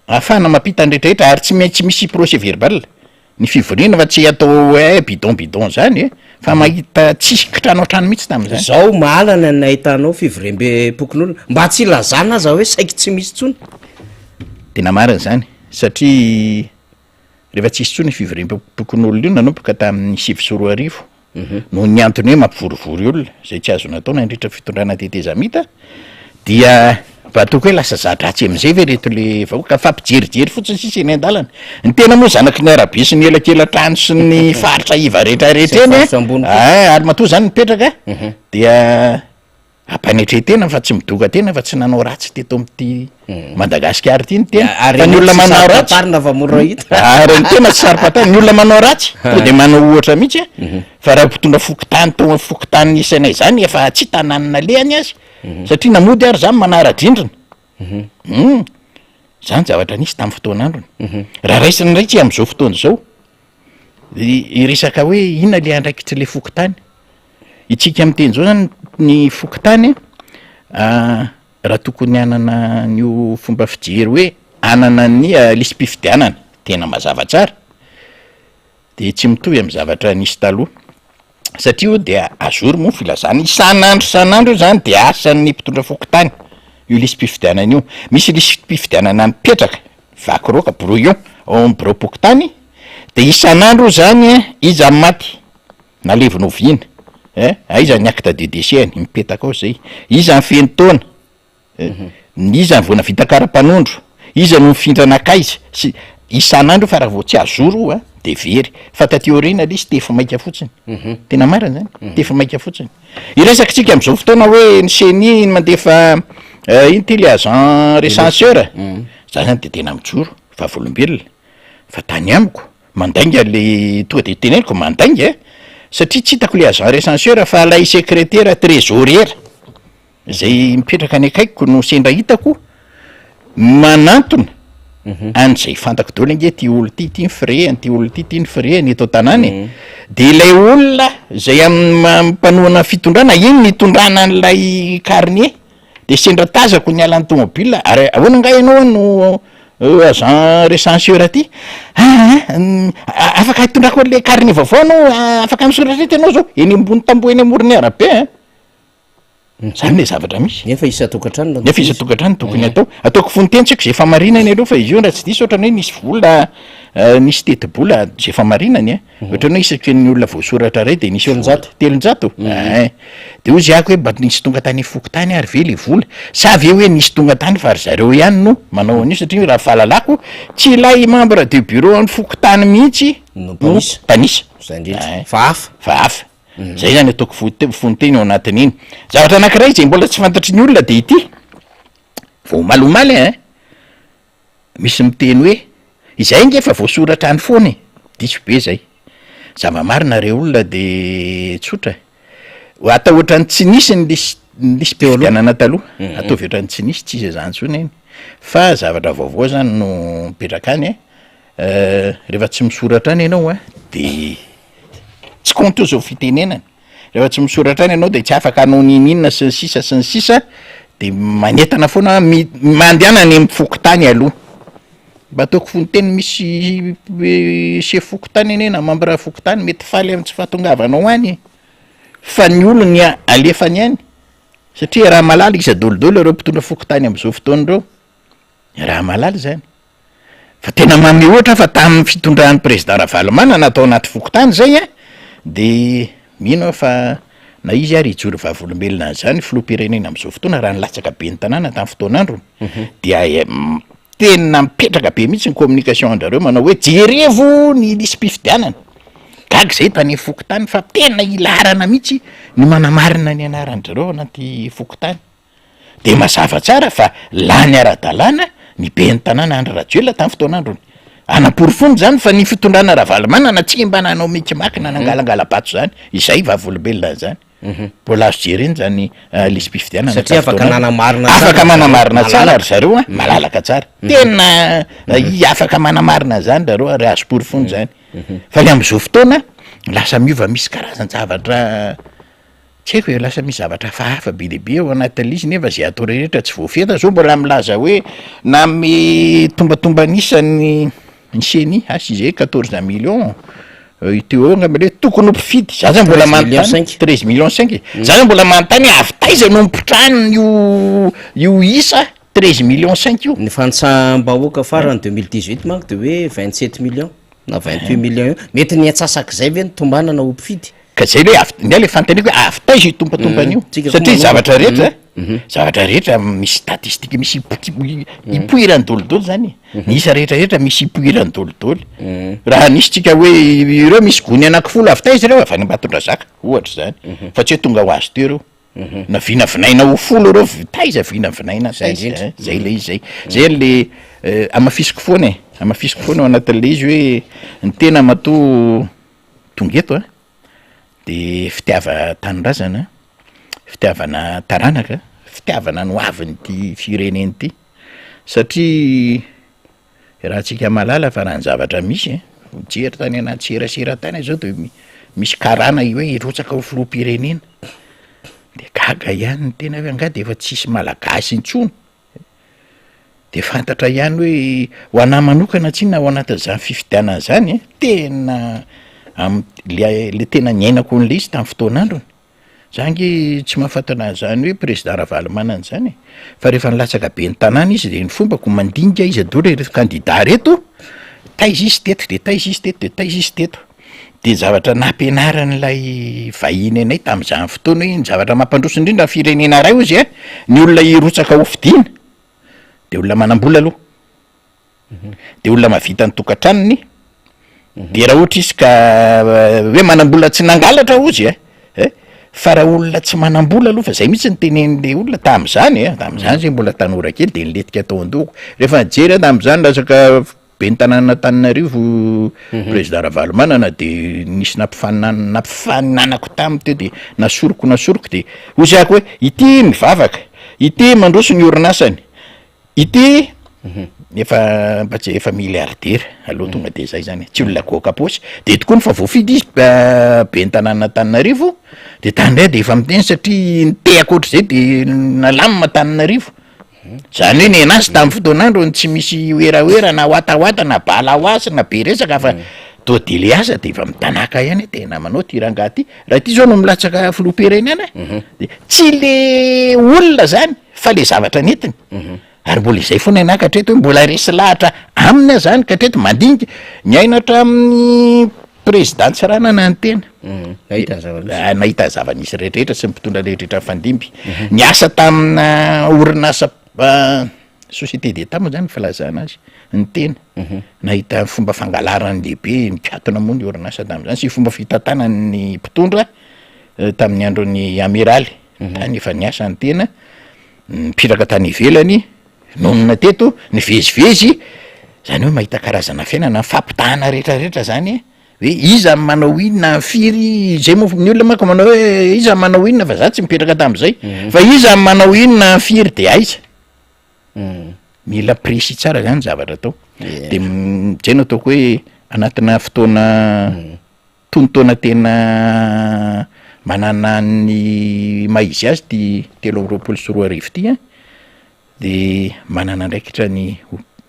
Ahafahana mampita ny rehetrarehetra ary tsy maintsy misy procès verbal ny fivoriana fa tsy atao hoe bidon bidon zany e, fa mahita tsisy kitrano an-trano mihitsy tamin'izany. Zao mahalana ny nahitanao fivoriambe-pokonolona, mba tsy hilazana aza hoe saiky tsy misy intsony. Tena marina izany satria rehefa tsisy intsony io fivoriam-pokonolona io nanomboka tamin'ny 2009 noho ny antony hoe mampivorivory olona izay tsy azo natao nandritra ny fitondrana tetezamita dia mba ataoko hoe lasa za-dratsy amin'izay ve reto le vahoaka mifampijerijery fotsiny sisa eny an-dalana. Ny tena moa zanaky ny arabe sy ny elakelatrano sy ny faritra iva rehetrarehetra eny a, ary matoa zany mipetraka dia Ampanetren-tena fa tsy midoka tena fa tsy nanao ratsy teto amin'ity Madagasikara ity ny tena. Ary Fa ny olona tsy manao ratsy saro-pantarina fa mora hita. Ary ny tena tsy saro-pantarina, ny olona manao ratsy tonga dia manao ohatra mihitsy a. Fa raha mpitondra fokontany tao amin'ny fokontany nisy anay izany efa tsy hita na ny nalehany aza satria na mody ary izany manara-drindrina. Hum. Izany zavatra nisy tamin'ny fotoan'androny. Raha raisina indray tsy amin'izao fotoana izao, i resaka hoe inona le andraikitr'le fokontany. Itsika miteny zao zany ny fokontany raha tokony hanana an'io fomba fijery hoe hanana ny lisi-pifidianana tena mazava tsara de tsy mitovy amin'ny zavatra nisy taloha satria io dia à jour moa ny filazana isan'andro isan'andro io zany de asan'ny mpitondra fokontany io lisi-pifidianana io, misy lisi-pifidianana mipetraka vaky roaka brouillon ao amin'ny biraom-pokontany de isan'andro io zany iza ny maty Nalevina oviana eh? Aiza ny acte de décès-ny? Mipetaka ao zay. Iza ny feno taona? Eh, iza ny vao navita kara-panondro? Iza no nifindra nankaiza? Sy isan'andro io fa raha vao tsy à jour io a de very. Fa taty aoriana le izy tefy maika fotsiny. Tena marina zany, tefy maika fotsiny. Iresakitsika am'zao fotoana hoe ny CENI mandefa ino ty le agent recenseur, za zany de tena mijoro vavolombelona fa tany amiko Mandainga le tonga de teneniko mandainga eh! Satria tsy hitako le agent recenseur fa lay secretaire tresorière zay mipetraka any akaikiko no sendra hitako manantona an'izay fantako daholo ange ty olona ty, ty ny frais-ny, ty olona ty, ty ny frais-ny eto an-tanàna e! De ilay olona zay amin'ny maha mpanohana fitondrana iny nitondrana an'ilay carnet De sendra tazako niala ny tomobile, ary ahoana angaha ianao no agent recenseur aty? Aa afaka hitondrako an'le carnet vaovao anao, afaka misoratra eto ianao zao, eny ambony tamboho eny amoron'ny arabe an! Zany le zavatra misy. Nefa isan-tokantrano no Nefa isan-tokantrano tokony atao. Ataoko fononteny tsy haiko zay famarinany aloha fa izy io raha tsy diso ohatran'ny hoe nisy vola nisy tetibola zay famarinany an. Ohatran'ny hoe isaky ny olona voasoratra iray dia nisy vola. 300. 300? Ein. Dia hoy zahako hoe mba nisy tonga tany fokontany ary ve le vola? Sa ve hoe nisy tonga tany fa ry zareo ihany no manao an'io satria raha ny fahalalako tsy ilay membre de bureau an'ny fokontany mihitsy No mpanisa. mpanisa. Zay indrindra. Ein. Fa hafa. Fa hafa. Zay zany ataoko fo- fononteny ao anatin'iny. Zavatra anankiray izay mbola tsy fantatry ny olona dia ity, vao omaly omaly ein, Misy miteny hoe, izay ange efa voasoratra any foana e! Diso be zay. Zava-marina re olona de tsotra e! Atao ohatran'ny tsy nisy ny lis- ny lisi-pifidianana taloha, ataovy ohatran'ny tsy nisy, tsisy an'izany intsony eny, fa zavatra vaovao zany no mipetraka any e! Rehefa tsy misoratra any ianao a de tsy compte io zao fitenenana, rehefa tsy misoratra any ianao de tsy afaka hanao n'inon'inona sy ny sisa sy ny sisa de manentana foana aho mi- mandehana any amin'ny fokontany aloha, mba ataoko fononteny misy chef fokontany anie na membre fokontany mety faly amin'ny tsy fahatongavanao any e, fa ny olony alefany any satria raha mahalala iza daholo ireo mpitondra fokontany amin'izao fotoana ireo, raha mahalala izany. Fa tena manome ohatra aho fa tamin'ny fitondran'ny président Ravalomanana tao anaty fokontany zay an, de mino aho fa na izy ary hijoro vavolombelona an'izany filoham-pirenena amin'izao fotoana raha nilatsaka ben'ny tanàna tamin'ny fotoan'androny dia tena mipetraka be mihitsy ny communication an-drareo manao hoe jerevo ny lisi-pifidianana, gaga zay tany amin'ny fokontany fa tena ilaharana mihitsy ny manamarina ny anaran-drareo ao anaty fokontany. Dia mazava tsara fa lany ara-dalàna ny ben'ny tanàna Andry Rajoelina tamin'ny fotoan'androny. Anaporofoana izany fa ny fitondrana Ravalomanana tsy mba nanao mikimaky na nangalangala-bato izany. Izay vavolombelona an'izany. Mbola azo jerena izany lisi-pifidianana Satria tamin'ny afaka fotoan'androny. nanamarina tsara Afaka ry zareo, manamarina tsara malalaka. ry zareo an, malalaka tsara. Tena afaka manamarina an'izany ry zareo ary azo porofoina izany. Fa ny amin'izao fotoana lasa miova misy karazan-javatra Tsy haiko e, lasa misy zavatra hafahafa be dia be ao anatin'ilay izy nefa izay atao rehetra tsy voafetra, zao mbola milaza hoe nanome tombatomban'isa ny ny ceni, asa izy hoe quatorze millions teo eo angamba le hoe tokony ho mpifidy, za zany mbola manontany, treize millions cinq e, za zany mbola manontany hoe avy taiza no nipotrahany io io isa treize millions cinq io? Ny fantsam-bahoaka farany deux mille dix huit manko de hoe vingt sept millions na vingt huit millions eo, mety ny antsasak'izay ve no tombanana ho mpifidy? Ka zay le avy, ny ahy le fanontaniako hoe avy taiza io tompatompany io? Tsika koa Satria manova. zavatra rehetra, zavatra rehetra misy statistique misy ipo- ipoirany dolidoly zany e, ny isa rehetra rehetra misy ipoirany dolidoly, raha nisy tsika hoe ireo misy gony anakifolo avy taiza ireo? Avy any Ambatondrazaka ohatra zany, fa tsy hoe tonga ho azy teo ireo, na vinavinaina ho folo ireo, v- taiza vinavinaina Zay taiza indrindra. eh, zay le izy zay, zay le hamafisiko foana e, hamafisiko foana ao anatin'le izy hoe ny tena matoa tonga eto a, de fitiavan-tanindrazana, fitiavana taranaka, fitiavana ny ho avin'ity firenena ity, satria raha antsika mahalala fa raha ny zavatra misy mijery tany anaty serasera tany zao de misy karana hoe hirotsaka ho filoham-pirenena, de gaga ihany ny tena hoe angaha de efa tsisy malagasy intsony? De fantatra ihany hoe ho anah manokana tsinona ao anatin'izany fifidianana zany e, tena am- le le tena niainako an'le izy tamin'ny fotoan'androny, za nge tsy mahafantatra an'zany hoe président Ravalomanana zany e, fa rehefa nilatsaka ben'ny tanàna izy de ny fombako mandinika iza daholo ireto kandida reto, taiza izy teto de taiza izy teto de taiza izy teto. De zavatra nampianaran'ilay vahiny anay tamin'izany fotoana hoe ny zavatra mampandroso indrindra ny firenena iray hozy a, ny olona hirotsaka ho fidiana de olona manam-bola aloha, de olona mahavita ny tokantranony, de raha ohatra izy ka hoe manam-bola tsy nangalatra hozy e, eh, fa raha olona tsy manam-bola aloha fa zay mihitsy no tenenin'le olona tamin'izany e, tamin'izany zay mbola tanora kely de nilentika tao an-dohako, rehefa nijery aho tamin'izany resaka Ben'ny tanànan'Antananarivo président Ravalomanana de nisy nampifaninanana nampifaninanako taminy teo de nasoriko nasoriko de hoy zako hoe ity mivavaka, ity mandroso ny orinasany, ity efa mba tsy efa milliardaire aleo tonga de zay zany e, tsy olona goaka paosy, de tokoa ny fa voafidy izy ben'ny tanànan'Antananarivo de tany ndray de efa miteny satria nitehaka ohatr'izay de nalamina Antananarivo. Zany hoe nenazy tamin'ny fotoan'androny tsy misy werawera na watawata na balawasy na be resaka fa toa de le asa de efa mitanaka ihany hoe tena manao ty rangaha ty, raha ity zao no milatsaka filoham-pirenena de tsy le olona zany fa le zavatra nentiny, ary mbola izay foana enahy ka hatreto hoe mbola resy lahatra aminy aho zany ka hatreto mandinika, niaina hatramin'ny président Tsiranana ny tena. Nahita ny zava-misy. Ah, nahita ny zava-nisy rehetrarehetra sy ny mpitondra rehetrarehetra nifandimby. Niasa tamina orinasa société d'Etat moa zany ny filazana azy, ny tena. Nahita ny fomba fangalaran'ny lehibe nikatona moa ny orinasa tamin'izany sy ny fomba fitantanan'ny mpitondra tamin'ny andron'ny amiraly. Tany efa niasa ny tena, nipetraka tany ivelany, nonina teto, nivezivezy, zany hoe mahita karazana fiainana, ny fampitahana rehetrarehetra zany hoe iza no manao inona firy, zay moa ny olona manko manao hoe iza no manao inona fa za tsy mipetraka tam'zay, fa iza no manao inona firy de aiza, mila précis tsara zany ny zavatra atao. De zay no ataoko hoe anatina fotoana tonon-taona tena manana ny maha izy azy ity 2023 ity an, de manana andraikitra ny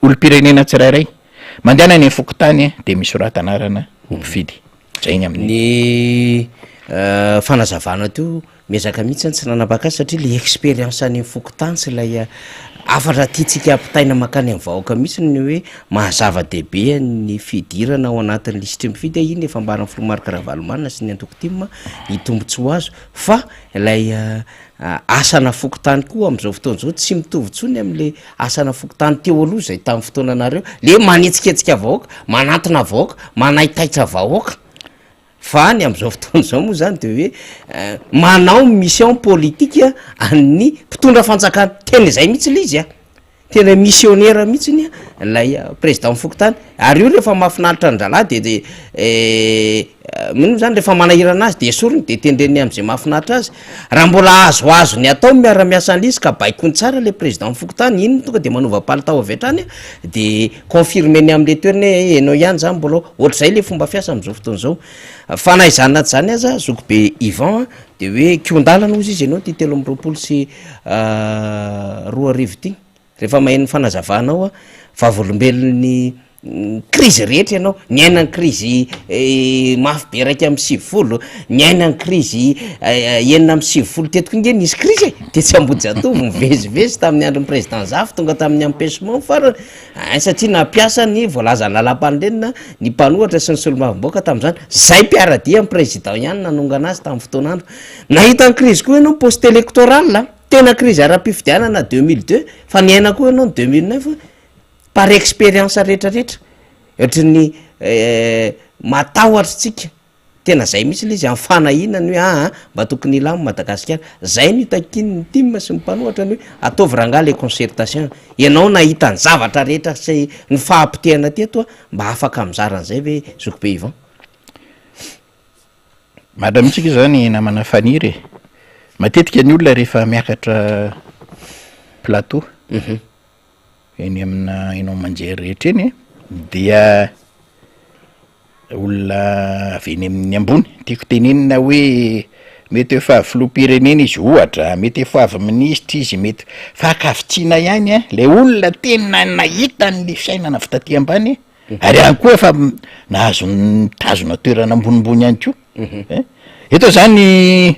olom-pirenena tsirairay, mandehana any amin'ny fokontany de misorata anarana ho mpifidy, zay ny amin'iny. Ny fanazavana teo, miezaka mihitsy aho tsy nanambaka azy satria le expérience any amin'ny fokontany sy ilay hafatra tiantsika ampitaina mankany amin'ny vahoaka mihitsy ny hoe maha zava-dehibe ny fidirana ao anatin'ny lisitry ny mpifidy, iny efa ambaran'ny filoha Marc Ravalomanana sy ny antoko tim ny tombotsoa azo fa ilay Asana fokontany koa amin'izao fotoana izao tsy mitovy intsony amin'le asana fokontany teo aloha izay tamin'ny fotoananareo, le manetsiketsika vahoaka, manantona vahoaka, manaitaitra vahoaka, fa ny amin'izao fotoana izao moa zany de hoe manao mission politique an'ny mpitondra fanjakana, tena izay mihitsy le izy a. Tena missionnaire mihitsiny ilay président fokontany, ary io rehefa mahafinaritra an-drahalahy de de mino moa zany rehefa manahirana azy de esoriny de tendreny am'zay mahafinaritra azy, raha mbola azoazony atao ny miara-miasa an'le izy ka baikony tsara le président fokontany, iny tonga de manova palitao avy hatrany a, de confirmer-ny am'le toerana hoe eh enao ihany zany mbola ao, ohatr'izay le fomba fiasa am'zao fotoana zao, fa na izany na tsy izany aza zokibe Yvan a de hoe kihon-dalana hozy izy enao ty 2023 ity, rehefa maheno ny fanazavanao aho, vavolombelon'ny krizy rehetra ianao, niaina ny krizy mafy be 91, niaina ny krizy 96 teto koa nge nisy krizy e, tetsy Ambohijatovo nivezivezy tamin'ny andron'ny président Zafy tonga tamin'ny empêchement farany, ein satria nampiasa ny voalazan'ny lalampanorenana ny mpanohatra sy ny solombavambahoaka tamin'izany, zay mpiara-dia amin'ny président ihany nanongana azy tamin'ny fotoan'andro. Nahita ny krizy koa ianao post électoral, tena krizy ara-pifidianana 2002, fa niaina koa ianao ny 2009 par expérience retraretra, ohatry ny matahotra tsika, tena zay mihitsy le izy, amin'ny fanahiana ny hoe aa mba tokony hilamina Madagasikara, zay no itakian'ny tim sy ny mpanohatra ny hoe ataovy rangahy le concertation, ianao nahita ny zavatra rehetra sy ny fahapotehana teto a, mba afaka mizara an'izay ve zokibe Yvan? Marina mihitsy ange zany namana Faniry e! Matetika ny olona rehefa miakatra plateau eny amina haino aman-jery rehetra eny dia olona avy eny amin'ny ambony, tiako tenenina hoe mety efa avy filoham-pirenena izy ohatra, mety efa avy minisitra izy, mety, fa ankavitsiana ihany an, le olona tena nahita an'le fiainana avy taty ambany Ary ihany koa efa nahazo nitazona toerana ambonimbony ihany koa. Eh, eto zany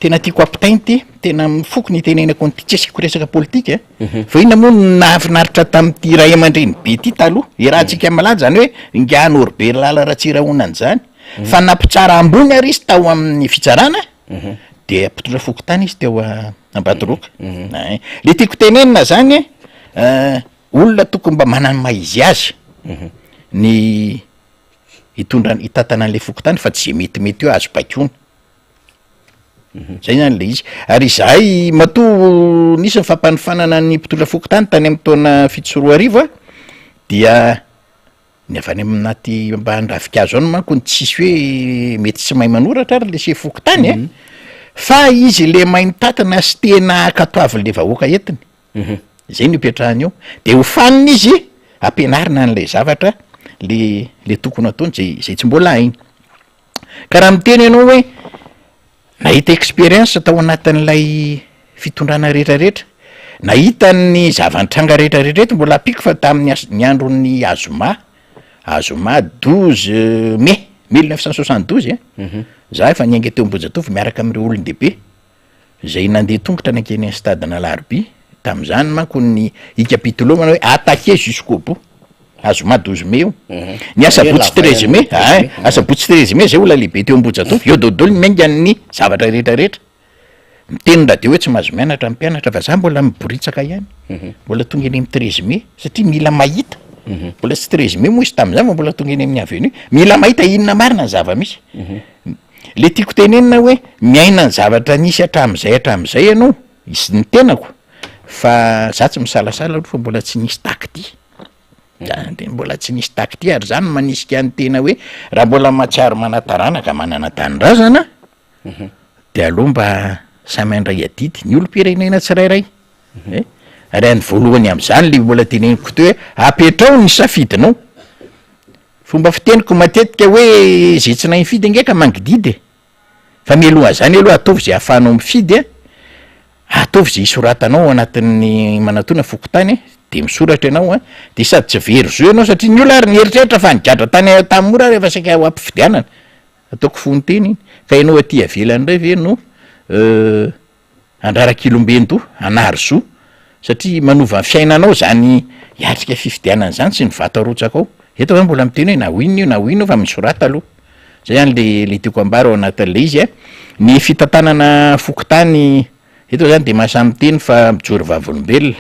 tena tiako ampitaina ity, tena amin'ny foko ny itenenako an'ity, tsy asiako resaka politika eh. Fa inona moa no nahafinaritra tamin'ity ray aman-dreny be ity taloha? Iarahantsika milaza zany hoe ingahy Norbert Lala Ratsirahonana zany, fa na mpitsara ambony ary izy tao amin'ny fitsarana, dia mpitondra fokontany izy teo Ambatoroka. Ein, le tiako tenenina zany eh, Olona tokony mba manana ny maha izy azy ny hitondra hitantana an'ilay fokontany fa tsy ze metimety eo azo baikoina. Zay zany le izy. Ary izahay matoa nisy ny fampanofanana ny mpitondra fokontany tany amin'ny taona 2007 a, dia ny avy any anaty ambany ravinkazo any manko no tsisy hoe mety tsy mahay manoratra ary le sefo fokontany e, fa izy le mahay mitantana sy tena ankatoavin'le vahoaka entiny. Zay no ipetrahany eo, de hofanina izy ampianarina an'ilay zavatra le le tokony ataony zay zay tsy mbola hainy. Ka raha miteny ianao hoe nahita expérience tao anatin'ilay fitondrana rehetrarehetra, nahita ny zava-nitranga rehetrarehetra eto, mbola ampiako fa tamin'ny as- ny andron'ny azoma, azoma 12 mai 1972 an, za efa niainga teo Ambohijatovo miaraka amin'ireo olon-dehibe, izay nandeha tongotra nankeny amin'ny stade an'Alarobia, tamin'izany manko ny hikam-pitolomana hoe attaquer jusqu'au bout, azoma 12 mai io, ny asabotsy 13 mai, ein, asabotsy 13 mai zay olona lehibe teo Ambohijatovo, eo daholo ny miainga ny zavatra rehetra rehetra, miteny radio hoe tsy mahazo mianatra ny mpianatra fa za mbola miboritsaka ihany, mbola tonga eny amin'ny 13 mai satria mila mahita, mbola tsy 13 mai moa izy tamin'izany fa mbola tonga eny amin'ny avenue, mila mahita inona marina ny zava-misy. Le tiako tenenina hoe miaina ny zavatra nisy hatramin'izay hatramin'izay ianao, is- ny tenako, fa za tsy misalasala aloha fa mbola tsy nisy tahaka ity, za de mbola tsy nisy tahaka ity ary zany manisika ny tena hoe raha mbola mahatsiaro mana-taranaka manana tanindrazana de aleo mba samy handray adidy ny olom-pirenena tsirairay e! Ary ny voalohany amin'izany le mbola teneniko teo hoe apetrao ny safidinao. Fomba fiteniko matetika hoe ze tsy nahay nifidy ange ka mangididy e. Fa mialohan'izany aloha ataovy ze ahafahanao mifidy a, ataovy ze hisoratanao ao anatin'ny manatona fokontany de misoratra ianao a, de sady tsy very zo ianao satria ny olona ary nieritreritra fa nigadra tany Antanimora ary efa saika ho ampifidianana, ataoko fononteny iny, ka ianao aty ivelany indray ve no Andrarak'Ilombendoha, hanary zo, satria manova ny fiainanao izany hiatrika fifidianana izany sy ny vato arotsaka ao. Eto aho mbola miteny hoe na ho inona io na ho inona io fa misorata aloha. Zay zany le le tiako ambara ao anatin'ilay izy a. Ny fitantanana fokontany eto zany de mahasahy miteny fa mijoro vavolombelona.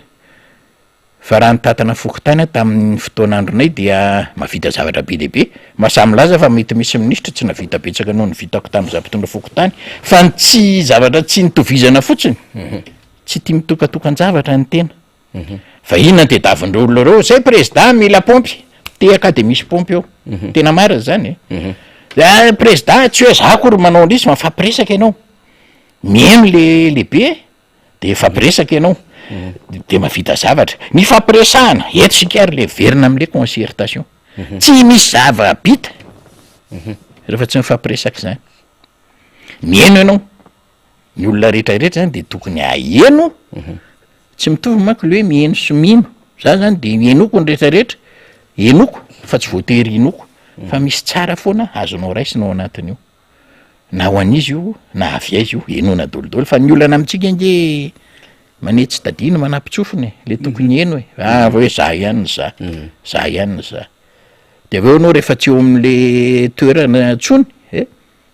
Fa raha nitantana fokontany aho tamin'ny fotoan'andronay dia mahavita zavatra be dia be. Mahasahy milaza fa mety misy minisitra tsy nahavita betsaka noho ny vitako tamin'izaho mpitondra fokontany. Fa ny tsy zavatra tsy nitovizana fotsiny, tsy tia mitokatokan-javatra ny tena. Fa inona no tediavin'ireo olona ireo? Zay prezida mila paompy, tehaka dia misy paompy eo. Tena marina izany e. Ah, prezida tsy hoe za akory manao an'io, fa mifampiresaka ianao. Mihaino le lehibe. de mifampiresaka ianao de mahavita zavatra, ny fampiresahana eto isika ary le miverina amle concertation, tsy misy zava-bita rehefa tsy mifampiresaka zany, mihaino ianao, ny olona rehetra rehetra zany de tokony haheno, tsy mitovy manko le hoe miheno sy mino, za zany de henoko ny rehetra rehetra, henoko fa tsy voatery hinoko fa misy tsara foana azonao raisina ao anatin'io. Na ho an'iza io na avy aiza io, henoina dolidoly fa ny olana amintsika ange manetsy tadiny manampitsofina e, le tokony heno e, ah hoe za ihany ny za, za ihany ny za, de avy eo anao rehefa tsy eo am'le toerana intsony e,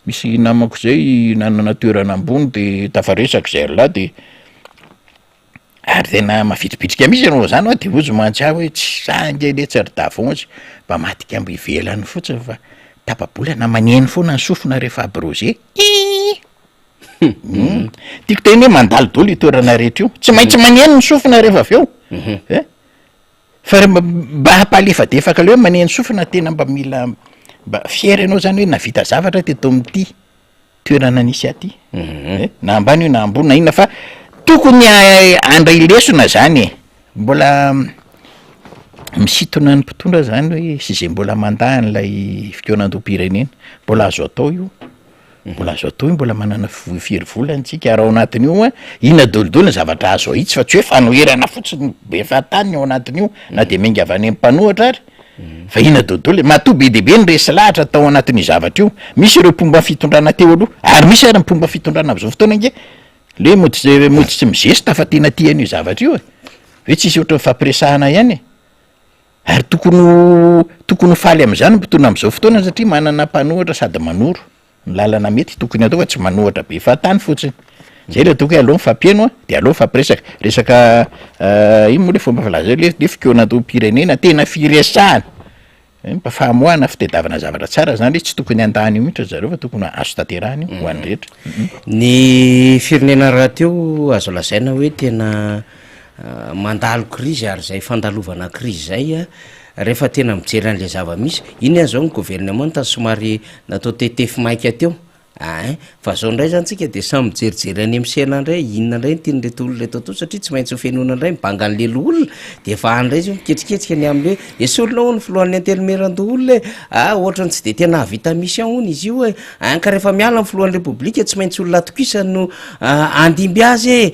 misy namako zay nanana toerana ambony de tafaresaka zay ry lahy de Ary tena mavitribitrika mihitsy ianao zany hoa de hozy mantsy ahy hoe tsy za ange letsy ry Davonjy mba matik'ambo ivelany fotsiny fa tapa-bolana maneno foana ny sofina rehefa abrogé iiii tiako teny hoe mandalo daholo io toerana rehetra io, tsy maintsy maneno ny sofina rehefa avy eo eh, fa re- mba hampalefadefaka le hoe maneno sofina tena mba mila mba fier ianao zany hoe nahavita zavatra teto amin'ity toerana nisy aty eh, na ambany io na ambony na inona fa tokony handray lesona zany e, mbola misintona ny mpitondra zany hoe sy zay mbola mandà an'ilay fikaonandoham-pirenena, mbola azo atao io, mbola azo atao io, mbola manana firy volana tsika ary ao anatin'io an, inona daholo ny zavatra azo ahitsy fa tsy hoe fanoherana fotsiny be fahatany ny ao anatin'io na de miainga avy any amin'ny mpanohitra ary. Fa inona daholo e? Matoa be dia be ny resy lahatra tao anatin'io zavatra io. Misy ireo mpomba ny fitondrana teo aloha, ary misy ary ny mpomba fitondrana amin'izao fotoana ange le mody tsy mody tsy mizesta fa tena tia an'io zavatra io e. Hoe tsisy ohatran'ny fampiresahana ihany e. Ary tokony ho tokony ho faly amin'izany ny mpitondra amin'izao fotoana satria manana mpanohitra sady manoro. Ny lalana mety tokony atao fa tsy manohatra be fahatany fotsiny. Zay le ataoko hoe aleo mifampihaino a, de aleo mifampiresaka. Resaka ino moa le fomba filaza eo le le fikaonandoham-pirenena tena firesahana, mba famoahana fitadiavana zavatra tsara zany hoe tsy tokony handà an'io mihitsy ry zareo fa tokony azo tanterahana io ho an'ny rehetra. Ny firenena rahateo azo lazaina hoe tena mandalo krizy ary izay fandalovana krizy izay Rehefa tena mijery an'ilay zava-misy, iny aza zao ny governemanta somary natao tetefy maika teo ein, fa zao indray zany tsika de samy mijerijery any amin'ny sena indray, inona indray no tian'ireto olona ireto atao satria tsy maintsy ho fenoina indray ny bangan'le loholona, de efa any indray zao miketriketrika ny amin'ny hoe esorina hono ny filohan'ny antenimierandoholona e, ah ohatran'ny tsy de tena hahavita mission hono izy io e, ein ka rehefa miala ny filohan'ny repoblika tsy maintsy olona atokisany no handimby azy e,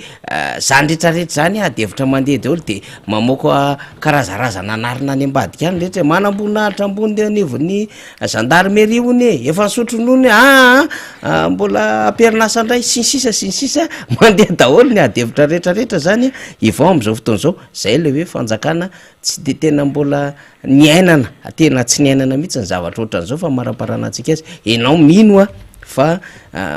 zany retraretra zany ady hevitra mandeha daholo de Mamoaka karazarazana anarana any ambadika any rehetra e, manamboninahitra ambony teo anivon'ny gendarmerie hono e, efa nisotro ronono e, aa ah, mbola am-perinasa indray, sy ny sisa sy ny sisa, mandeha daholo ny ady hevitra rehetra rehetra zany Yvan amin'izao fotoana izao, zay ilay hoe fanjakana tsy de tena mbola niainana, tena tsy niainana mihitsy ny zavatra ohatran'izao fa maraparana antsika azy, enao mino aho fa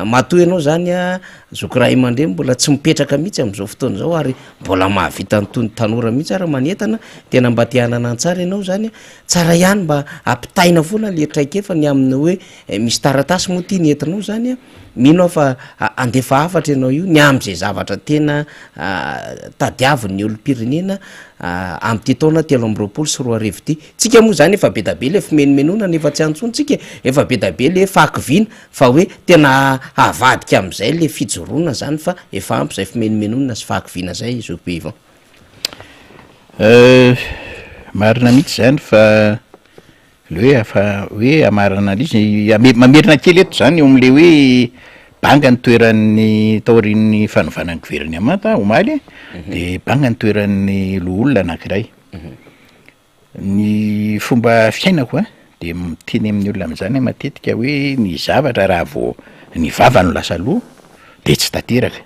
matoa ianao zany a zoky ray aman-dreny mbola tsy mipetraka mihitsy amin'izao fotoana izao ary Mbola mahavita ny toy ny tanora mihitsy ary manentana, tena mba te hanana ny tsara ianao zany a, tsara ihany mba ampitaina foana le traikefa ny amin'ny hoe misy taratasy moa ty ny entinao zany a, mino aho fa handefa hafatra ianao io ny amin'izay zavatra tena tadiavin'ny olom-pirenena amin'ity taona 2023 ity, tsika moa zany efa be da be le fimenomenona nefa tsy any intsony tsika e, efa be da be le fahakiviana Fa hoe tena havadika amin'izay le fijoroana zany fa efa ampy zay fimenomenonana sy fahakiviana zay zoky be Yvan. Marina mihitsy zany fa le hoe afa hoe hamarana an'izy, mamerina kely eto zany eo am'le hoe banga ny toeran'ny taorian'ny fanovana ny governemanta omaly de banga ny toeran'ny loholona anankiray. Ny fomba fiainako an, de miteny amin'ny olona amin'izany aho matetika hoe ny zavatra raha vao ny vava no lasa aloha de tsy tanteraka,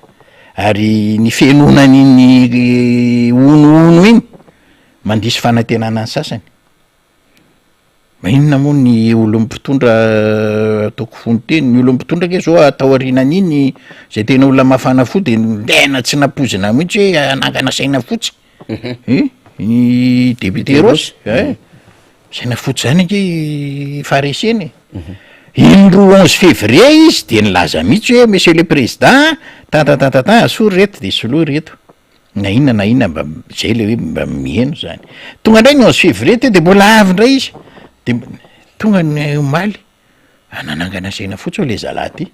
ary ny fihenoana an'iny honohono iny mandiso fanantenana ny sasany, maninona moa ny olon'ny mpitondra ataoko fononteny, ny olon'ny mpitondra ange zao atao aorianan'iny zay tena olona mafana fo de tena tsy nampoizina mihitsy hoe hanangana saina fotsy. Hein ny député Rossy hein, saina fotsy zany ange faharesena e, indroa onze février izy de nilaza mihitsy hoe monsieur le président tantantantantan asory reto de soloy reto, na inona na inona mba zay le hoe mba miheno zany, tonga ndray ny onze février teo de mbola avy ndray izy de tonga ny omaly, ah nanangana saina fotsy ho'a le zalahy ty.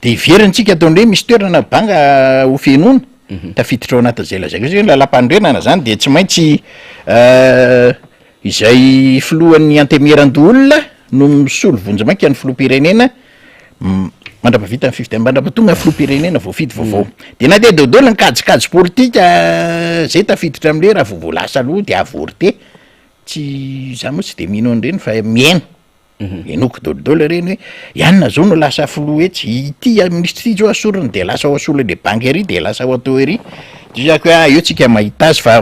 De heverintsika ataony hoe misy toerana banga ho fenoina, tafiditra ao anatin'izay lazaiko izay hoe ny lalàmpanorenana zany de tsy maintsy izay filohan'ny antemieran-doholona no misolo vonjimaika ny filoham-pirenena mandrapahavita ny fifidianana, mandrapahatonga ny filoham-pirenena voafidy vaovao. De na dia daholo ny kajikajy politika zay tafiditra am'le raha vao voalasa aloha de avorté, tsy za moa tsy de mino an'ireny fa mihaino. Henoiko dolidoly ireny hoe i anona zao no lasa filoha etsy, ity minisitra ity zao asoriny de lasa ho asolony le banky ery de lasa ho atao ery, de zako hoe ah eo tsika mahita azy fa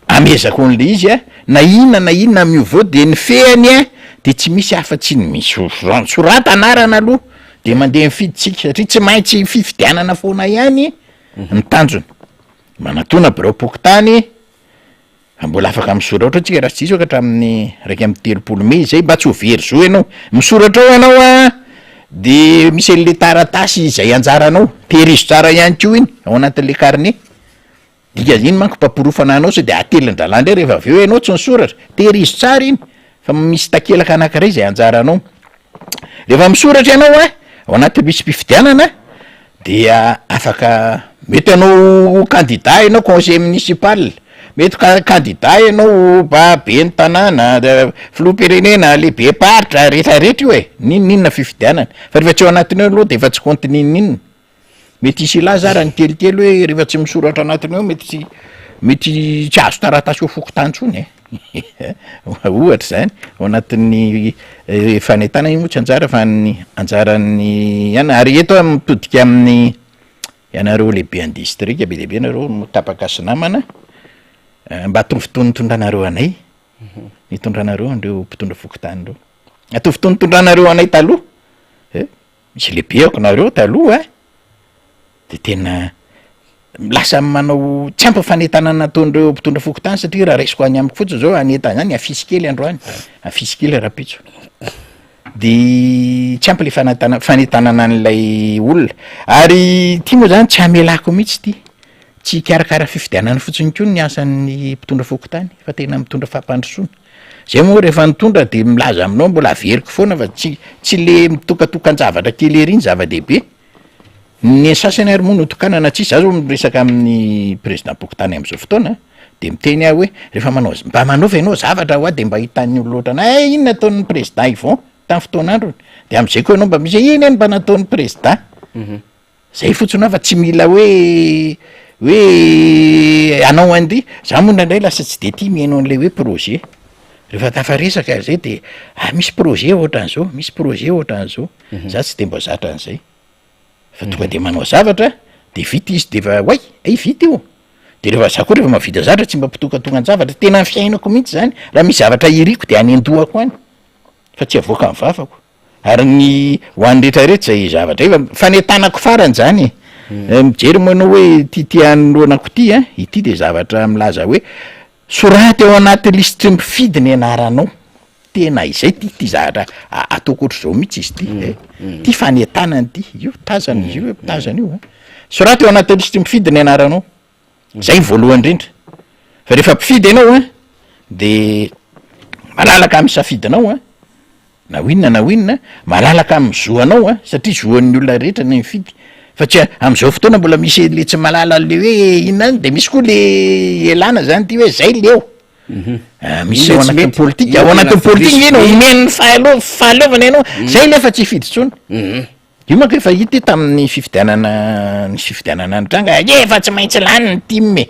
amezako an'le izy a, na inona na inona miova eo de ny fehiny a de tsy misy afa-tsy ny misy sorata anarana aloha de mandeha mifidy tsika satria tsy maintsy fifidianana foana ihany ny tanjona, manatona biraom-pokontany. Mbola afaka misoratra ao tsika raha tsy diso ka hatramin'ny 31 mey izay mba tsy ho very zo ianao. Misoratra ao ianao an, de misy an'le taratasy izay anjaranao, tehirizo tsara ihany koa iny ao anatin'le carnet, dikan'iny manko mpaporofana anao sao de atelin-drahalahy indray rehefa avy eo ianao tsy nisoratra, tehirizo tsara iny fa misy takelaka anankiray izay anjaranao. Rehefa misoratra ianao an, ao anatin'ny lisi-pifidianana dia afaka, mety hanao ho kandida ianao conseiller municipal, mety ka- kandida ianao ho ba- ben'ny tanàna, filoham-pirenena, lehibem-paritra, rehetrarehetra io e, n'inon'inona fifidianana, fa rehefa tsy ao anatin'io aloha de efa tsy compte n'inon'inona. Mety hisy hilaza ara ny kelikely hoe rehefa tsy misoratra anatiny ao mety tsy mety tsy hahazo taratasy ao fokontany intsony e. Ohatra izany, ao anatin'ny fanentanana io moa tsy anjara fa ny anjaran'ny ihany, ary eto aho mitodika amin'ny ianareo lehiben'ny distrika, be dia be nareo no tapaka sy namana, mba ataovy toy ny nitondranareo anay, nitondranareo an'ireo mpitondra fokontany ireo, ataovy toy ny nitondranareo anay taloha e. Misy lehibeako nareo taloha a, de tena lasa manao tsy ampy ny fanentanana ataon'ireo mpitondra fokontany satria raha raisiko any amiko fotsiny zao hanentana any afisy kely androany, afisy kely rahampitso, de tsy ampy le fanentana- fanentanana an'ilay olona, ary ity moa zany tsy hamelako mihitsy ity, tsy hikarakara fifidianana fotsiny koa ny asan'ny mpitondra fokontany fa tena mitondra fampandrosoana. Zay moa rehefa nitondra de milaza aminao mbola averiko foana fa tsy tsy le mitokatokan-javatra kely ery ny zava-dehibe, ny sasany ary moa notokanana tsisy, za zao miresaka amin'ny président-pokontany am'zao fotoana de miteny aho hoe rehefa manao z- mba manaova ianao zavatra hoa de mba hitan'ny olona ohatranay hay iny nataon'ny président Yvon tamin'ny fotoan'androny, de am'zay koa ianao mba misy hoe iny anie mba nataon'ny président. Zay fotsiny hoa fa tsy mila hoe hoe hanao an'ity, za moa indraindray lasa tsy de tia mihaino an'le hoe projet, rehefa tafaresaka zay de ah misy projet ohatran'zao, misy projet ohatran'zao, za tsy de mba zatra an'zay, fa tonga de manao zavatra de vita izy de efa oay! Hay vita io, de rehefa za koa rehefa mahavita zavatra tsy mba mpitokatokan-javatra, tena ny fiainako mihitsy zany, raha misy zavatra iriko de any an-dohako any fa tsy avoakan'ny vavako. Ary ny ho an'ny rehetra rehetra izay zavatra efa fanentanako farany zany e. Eh, mijery moa ianao hoe ity ity anoloanako ity an, ity de zavatra milaza hoe soraty ao anaty lisitry ny mpifidy ny anaranao. Tena izay ity ity zavatra ataoko ohatr'izao mihitsy izy ity eh. Ity fanentanana ity, io tazana izy io, tazana io an. Soraty ao anaty lisitry ny mpifidy ny anaranao. Zay ny voalohany indrindra. Fa rehefa mpifidy ianao an, de malalaka amin'ny safidinao an, na ho inona na ho inona, malalaka amin'ny zo anao an, satria zo an'ny olona rehetra ny mifidy. Fa tsy amin'izao fotoana mbola misy le tsy mahalala an'le hoe inona any de misy koa le ialana zany ty hoe zay leo. Ah, misy ao anatin'ny politika, ao anatin'ny politika iny omen'ny fahalo- fahaleovana ianao, zay le fa tsy hifidy intsony. Io manko efa hita io tamin'ny fifidianana nisy fifidianana nitranga, efa tsy maintsy lany ny tim e.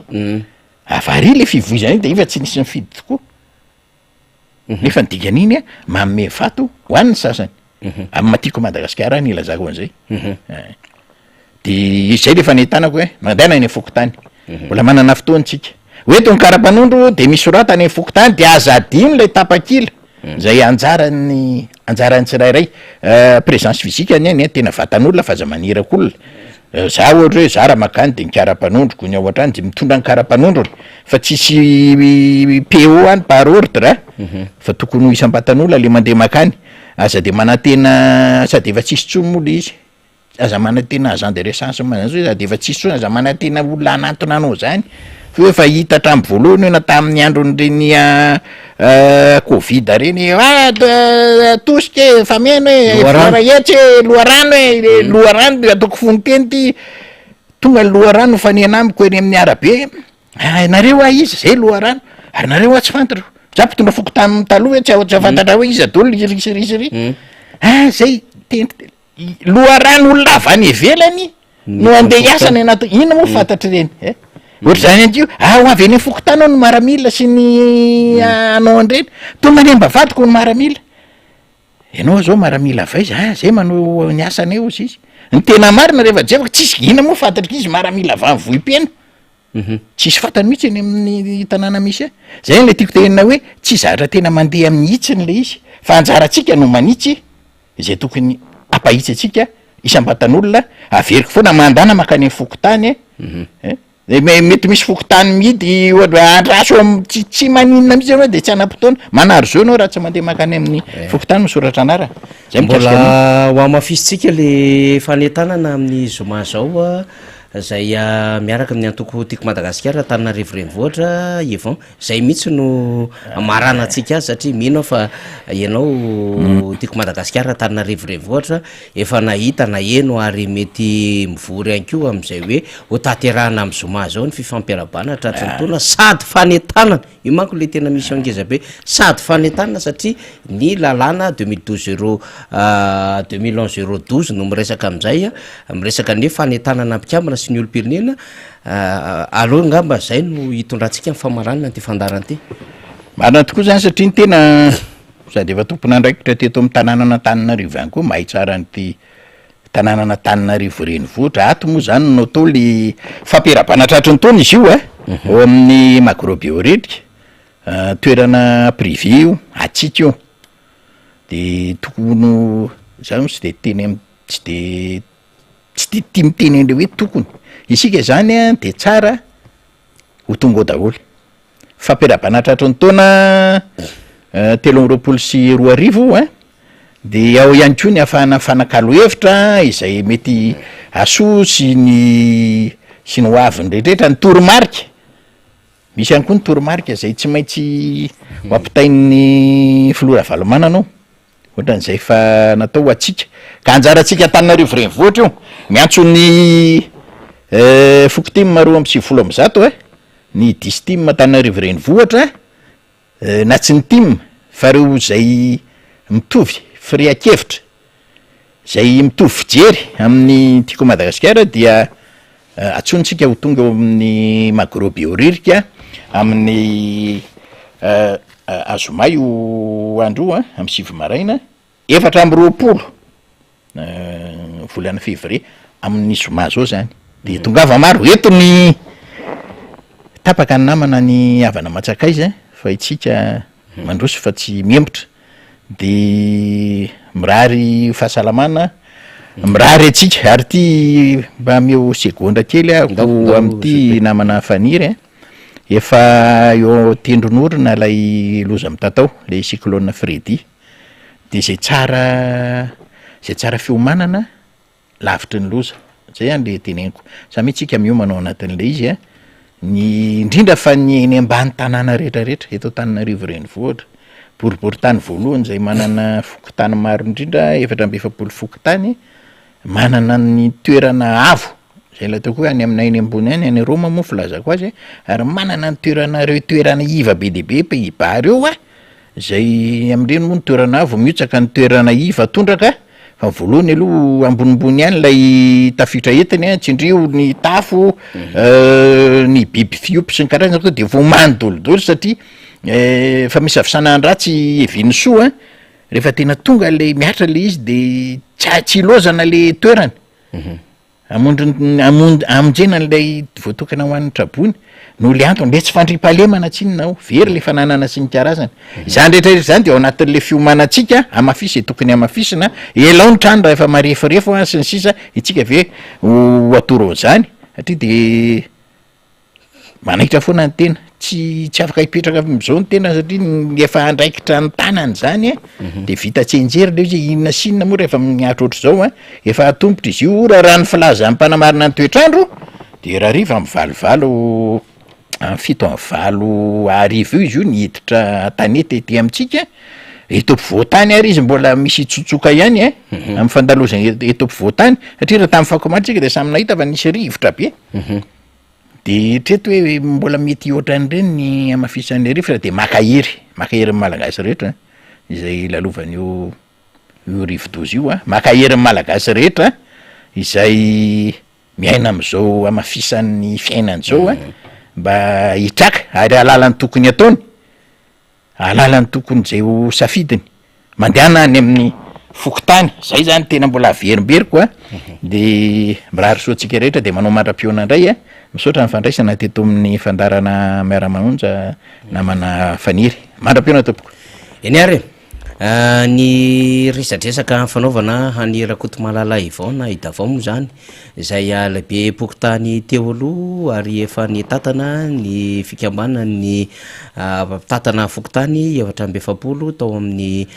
Avaria le fivoizana iny de efa tsy nisy nifidy tokoa. Nefa ny dikan'iny a, manome vato ho an'ny sasany. Amin'ny maha tiako Madagasikara ahy no ilazako an'izay. Eh. De izay le fanentanako hoe mandehana any amin'ny fokontany. Mbola manana fotoana tsika. Ho eto ny kara-panondro de misy sorata any amin'ny fokontany de aza adino ilay tapakila izay anjaran'ny anjaran'ny tsirairay. Présence physique anie ny tena vatan'olona fa aza maniraka olona. Za ohatra hoe za raha makany de ny kara-panondroko ny ao an-trano de mitondra ny kara-panondrony fa tsisy PO any par ordre fa tokony ho isam-batan'olona le mandeha makany. Aza de manantena sady efa tsisy intsony moa le izy, aza manantena agent de recensement zany zao sady efa tsisy intsony, aza manantena olona hanantona anao zany fa io efa hita hatramin'ny voalohany io na tamin'ny andron'ireny covid reny ah tosika e, fameno e, Loharano. iray hetsy e, loharano e, le loharano de ataoko fononteny ty, tonga ny loharano mifanena amiko eny amin'ny arabe, ah nareo ah iza, zay loharano, ary nareo ah tsy fantatro, za mpitondra fokontany taloha hoe tsy tsy ahafantatra hoe iza daholo ry sy ry sy ry, ah zay tena Loharano olona avy any ivelany no andeha hiasa any anaty, inona moa fantatr'ireny eh? Ohatr'izany ihany koa, ah ho avy any amin'ny fokontany ao ny maramila sy ny hanao an'ireny, tonga any am-bavahadiko ny maramila, ianao zao maramila avy aiza? Ah zay manao ny asanay hozy izy, ny tena marina rehefa jereko tsisy, inona moa fantatr'izy maramila avy any Vohipeno? Tsisy fantany mihitsy eny amin'ny tanàna misy ahy, zay ilay tiako tenenina hoe tsy zavatra tena mandeha amin'ny hitsiny le izy fa anjarantsika no manitsy izay tokony hampahitsy antsika isam-batan'olona, averiko foana mandana mankany amin'ny fokontany e, eh, mety misy fokontany mihidy ohatra hoe andraso am- tsy tsy maninona mihitsy ianao de tsy hanam-potoana, manary zo ianao raha tsy mandeha mankany amin'ny fokontany misoratra anarana, zay mikasika an'io. Mbola ho hamafisintsika le fanentanana amin'ny zoma zao izay miaraka amin'ny antoko Tiako Madagasikara Antananarivo Renivohitra, Yvon. Zay mihitsy no amaranantsika azy satria mino aho fa ianao Tiako Madagasikara Antananarivo Renivohitra efa nahita naheno ary mety mivory ihany koa amin'izay hoe ho tanterahina amin'ny zoma izao ny fifampiarahabana tratry ny taona sady fanentanana, io manko le tena mission ngeza be, sady fanentanana satria ny lalàna 2012 zéro 2011 012 no miresaka amin'izay, miresaka ny hoe fanentanana mpikambana sy ny olom-pirenena. Aleo angamba zay no hitondrantsika ny famaranana an'ity fandaharana ity. Marina tokoa zany satria ny tena sady efa tompon'andraikitra teto amin'ny tanànan'Antananarivo ihany koa mahay tsara an'ity tanànan'Antananarivo renivohitra. Ato moa zany no atao le fampiarahabana tratry ny taona izy io a, ao amin'ny Magro Behoririka, toerana privé io, antsika io, de tokony ho, za moa tsy de teny am- tsy de Tsy de tia miteny an'le hoe tokony. Isika izany an de tsara ho tonga ao daholo. Fampiarahabana tratry ny taona 2023 an, de ao ihany koa ny ahafahana mifanakalo hevitra izay mety hahasoa sy ny sy ny ho aviny rehetrarehetra, ny toromarika, misy ihany koa ny toromarika izay tsy maintsy ho ampitain'ny filoha Ravalomanana ao. Ohatran'izay efa natao ho antsika. Ka anjarantsika Antananarivo renivohitra io. Miantso ny Fokotim 192 e, ny Distim Antananarivo renivohitra, na tsy ny tim fa ireo izay mitovy firehan-kevitra, izay mitovy fijery amin'ny Tiako Madagasikara dia antsointsika ho tonga eo amin'ny Magro Behoririka amin'ny Zoma io andro io an, amin'ny 9 maraina, 24 volana février, amin'ny zoma zao zany, de tongava maro, eto ny tapaka ny namana ny havana aman-tsakaiza fa itsika mandroso fa tsy mihemotra, de mirary fahasalamana, mirary antsika, ary ty mba ameo segondra kely aho amin'ity namana Faniry an. Efa eo an-tendron'orona ilay loza mitatao, ilay cyclone Freddy, de zay tsara zay tsara fiomanana lavitry ny loza, zay ihany le teneniko, samia tsika miomana ao anatin'le izy an, ny indrindra fa ny eny ambany tanàna rehetrarehetra eto Antananarivo renivohitra, boriborintany voalohany zay manana fokontany maro indrindra 44 fokontany. manana ny toerana avo, zay ilay ataoko hoe any aminay any ambony any, any Roma moa filazako azy, ary manana ny toerana reo toerana iva be dia be Pays Bas reo a, zay amin'ireny moa ny toerana avo mihotsaka ny toerana iva tondraka, fa voalohany aloha ambonimbony ihany ilay tafiotra entiny a, tsindrio ny tafo, ny biby fiompy sy ny karazany tonga de efa omany dolidoly satria efa misy havisanan-dratsy hevian'ny soa a, rehefa tena tonga le mihatra le izy de tsy a- tsy ilaozana le toerana. Hamondron- hamon- hamonjena an'ilay voatokana ho an'ny traboina noho le antony, le tsy fandriampahalemana tsinona ao, very le fananana sy ny karazany. Izany rehetra rehetra izany de ao anatin'le fiomanantsika, hamafiso izay tokony hamafisina, elao ny trano raha efa mareforefo an sy ny sisa, itsika ve ho atoro an'izany? Satria de Manaitra foana ny tena, tsy tsy afaka hipetraka am'zao ny tena satria ny efa andraikitra ny tanana zany a de vita tsianjery le izy hoe inona sy inona moa rehefa mihatra ohatr'izao a, efa atombotra izy io raha raha ny filazan'ny mpanamarina ny toetr'andro de rahariva amin'ny valovalo amin'ny fito amby valo hariva eo izy io ny hiditra an-tanety ety amintsika, eto ampovoan-tany ary izy mbola misy hitsotsoka ihany a, amin'ny fandalozany eto eto ampovoan-tany satria raha tamin'ny fahakomana tsika de samy nahita fa nisy rivotra be. De eritrereto hoe mbola mety hihoatra an'ireny ny hamafisan'ilay rivotra de maka hery, maka hery ny Malagasy rehetra izay lalovan'io io rivodoza io an, maka hery ny Malagasy rehetra izay miaina amin'izao hamafisan'ny fiainana izao an, mba hitraka ary hahalala ny tokony ataony. Hahalala ny tokony izay ho safidiny. Mandehana any amin'ny fokontany, zay zany tena mbola averimberiko a, de mirary soa antsika rehetra de manao mandra-pihaona indray a, misaotra ny fandraisana teto amin'ny fandaharana Miara-manonja namana Faniry. Mandra-pihaona tompoko. Eny ary e! Ny resadresaka nifanaovana an'i Rakotomalala Yvon na i Davao moa izany, izay lehibem-pokontany teo aloha ary efa nitantana ny fikambanan'ny mpitantana fokontany 44 tao amin'ny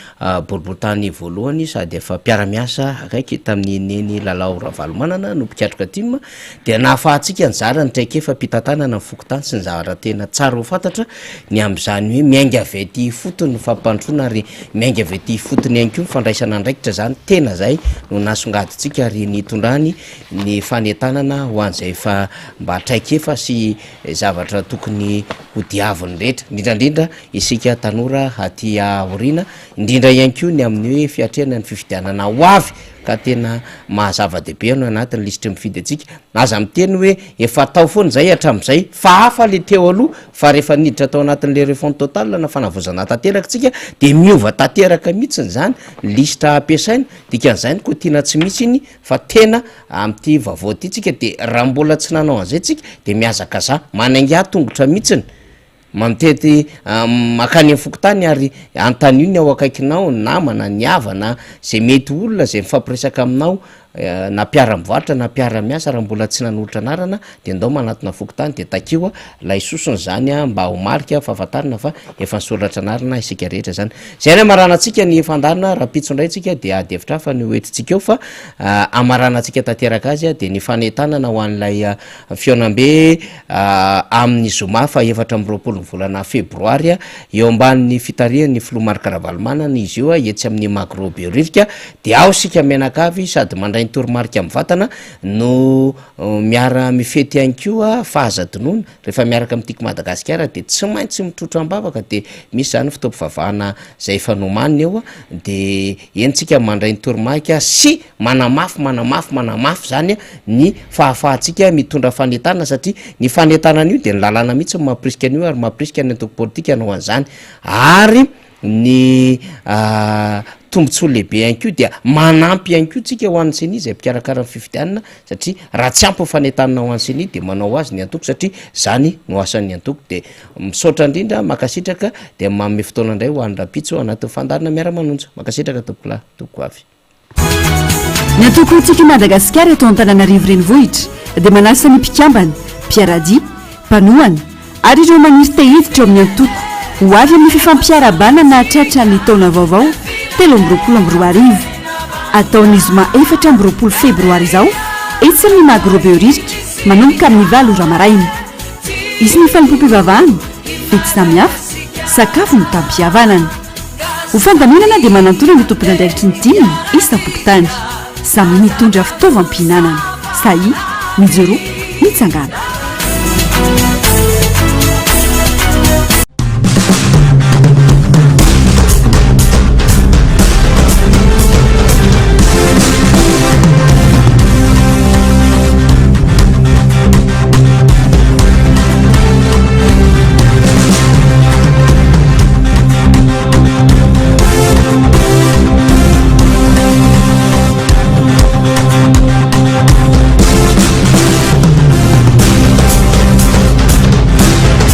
boriborintany voalohany sady efa mpiara-miasa akaiky tamin'i Neny Lalao Ravalomanana no mpikatroka tim dia nahafahantsika nizara ny traikefam-pitantanana ny fokontany sy ny zavatra tena tsara ho fantatra ny amin'izany hoe miainga avy aty ifotony ny fampandrosoana ary miainga avy aty ifotony ihany koa ny fandraisana andraikitra izany tena izay no nasongadintsika ary nitondrany ny fanentanana ho an'izay efa mba traikefa sy zavatra tokony ho diavin'ny rehetra indrindra indrindra isika tanora aty aoriana indrindra ihany koa ny amin'ny hoe fiatrehana ny fifidianana ho avy ka tena maha zava-dehibe anao anatin'ny lisitry ny mifidy antsika, aza miteny hoe efa tao foana izay hatramin'izay fa hafa le teo aloha fa rehefa niditra tao anatin'le refonte totale na fanavaozana tanteraka tsika de miova tanteraka mihitsiny zany ny lisitra ampiasaina, dikan'izany koa tiana tsy misy iny fa tena amin'ity vaovao ity tsika de raha mbola tsy nanao an'izay tsika de mihazakazaha manainga tongotra mihitsiny. Mitety mankany amin'ny fokontany ary anontanio ny ao akaikinao, ny namana, ny havana, izay mety olona izay mifampiresaka aminao na mpiara-mivarotra na mpiara-miasa raha mbola tsy nanolotra anarana dia ndao manatona fokontany dia takio ilay sosony izany mba ho marika fahafantarana fa efa nisoratra anarana isika rehetra izany. Izay no hamaranantsika ny fandaharana, rahampitso indray tsika dia ady hevitra hafa no hoentintsika eo fa hamaranantsika tanteraka azy dia ny fanentanana ho an'ilay Fihaonambe amin'ny zoma faha 24 ny volana febroary eo ambanin'ny fitarihan'ny filoha Marc Ravalomanana izy io etsy amin'ny Magro Behoririka dia ao isika mianakavy sady mandray ny toromarika mivantana no miara mifety ihany koa fa aza adinoina rehefa miaraka amin'ny Tiako Madagasikara dia tsy maintsy mitrotro am-bavaka dia misy izany fotoam-pivavahana izay efa nomanina eo dia eny tsika mandray ny toromarika sy manamafy manamafy manamafy zany ny fahafahantsika mitondra fanentanana satria ny fanentanana io de ny lalàna mihitsy no mampirisika an'io ary mampirisika ny antoko politika hanao an'izany ary ny tombotsoa lehibe ihany koa dia manampy ihany koa tsika ho an'ny ceni izay mpikarakara ny fifidianana satria raha tsy ampy ny fanentanana ho an'ny ceni de manao ho azy ny antoko satria zany no asan'ny antoko de misaotra indrindra mankasitraka de manome fotoana indray ho an'ny rahampitso anatin'ny fandaharana miara-manonja mankasitraka tompokolahy tompokovavy. Ny antoko Tiako i Madagasikara eto Antananarivo Renivohitra dia manasa ny mpikambana, mpiara-dia, mpanohana ary ireo maniry te hiditra ao amin'ny antoko ho avy amin'ny fifampiarahabana nahatratra ny taona vaovao 2023. Atao ny zoma 24 febroary izao etsy amin'ny Magro Behoririka manomboka amin'ny valo ora maraina. Hisy ny fanompoam-pivavahana, fety samihafa, sakafo mitam-pihavanana. Ho fandaminana dia manantona ny tompon'andraikitry ny tim isam-pokontany. Samy mitondra fitaovam-pihinanana. Sahia, mijoroa, mitsangàna.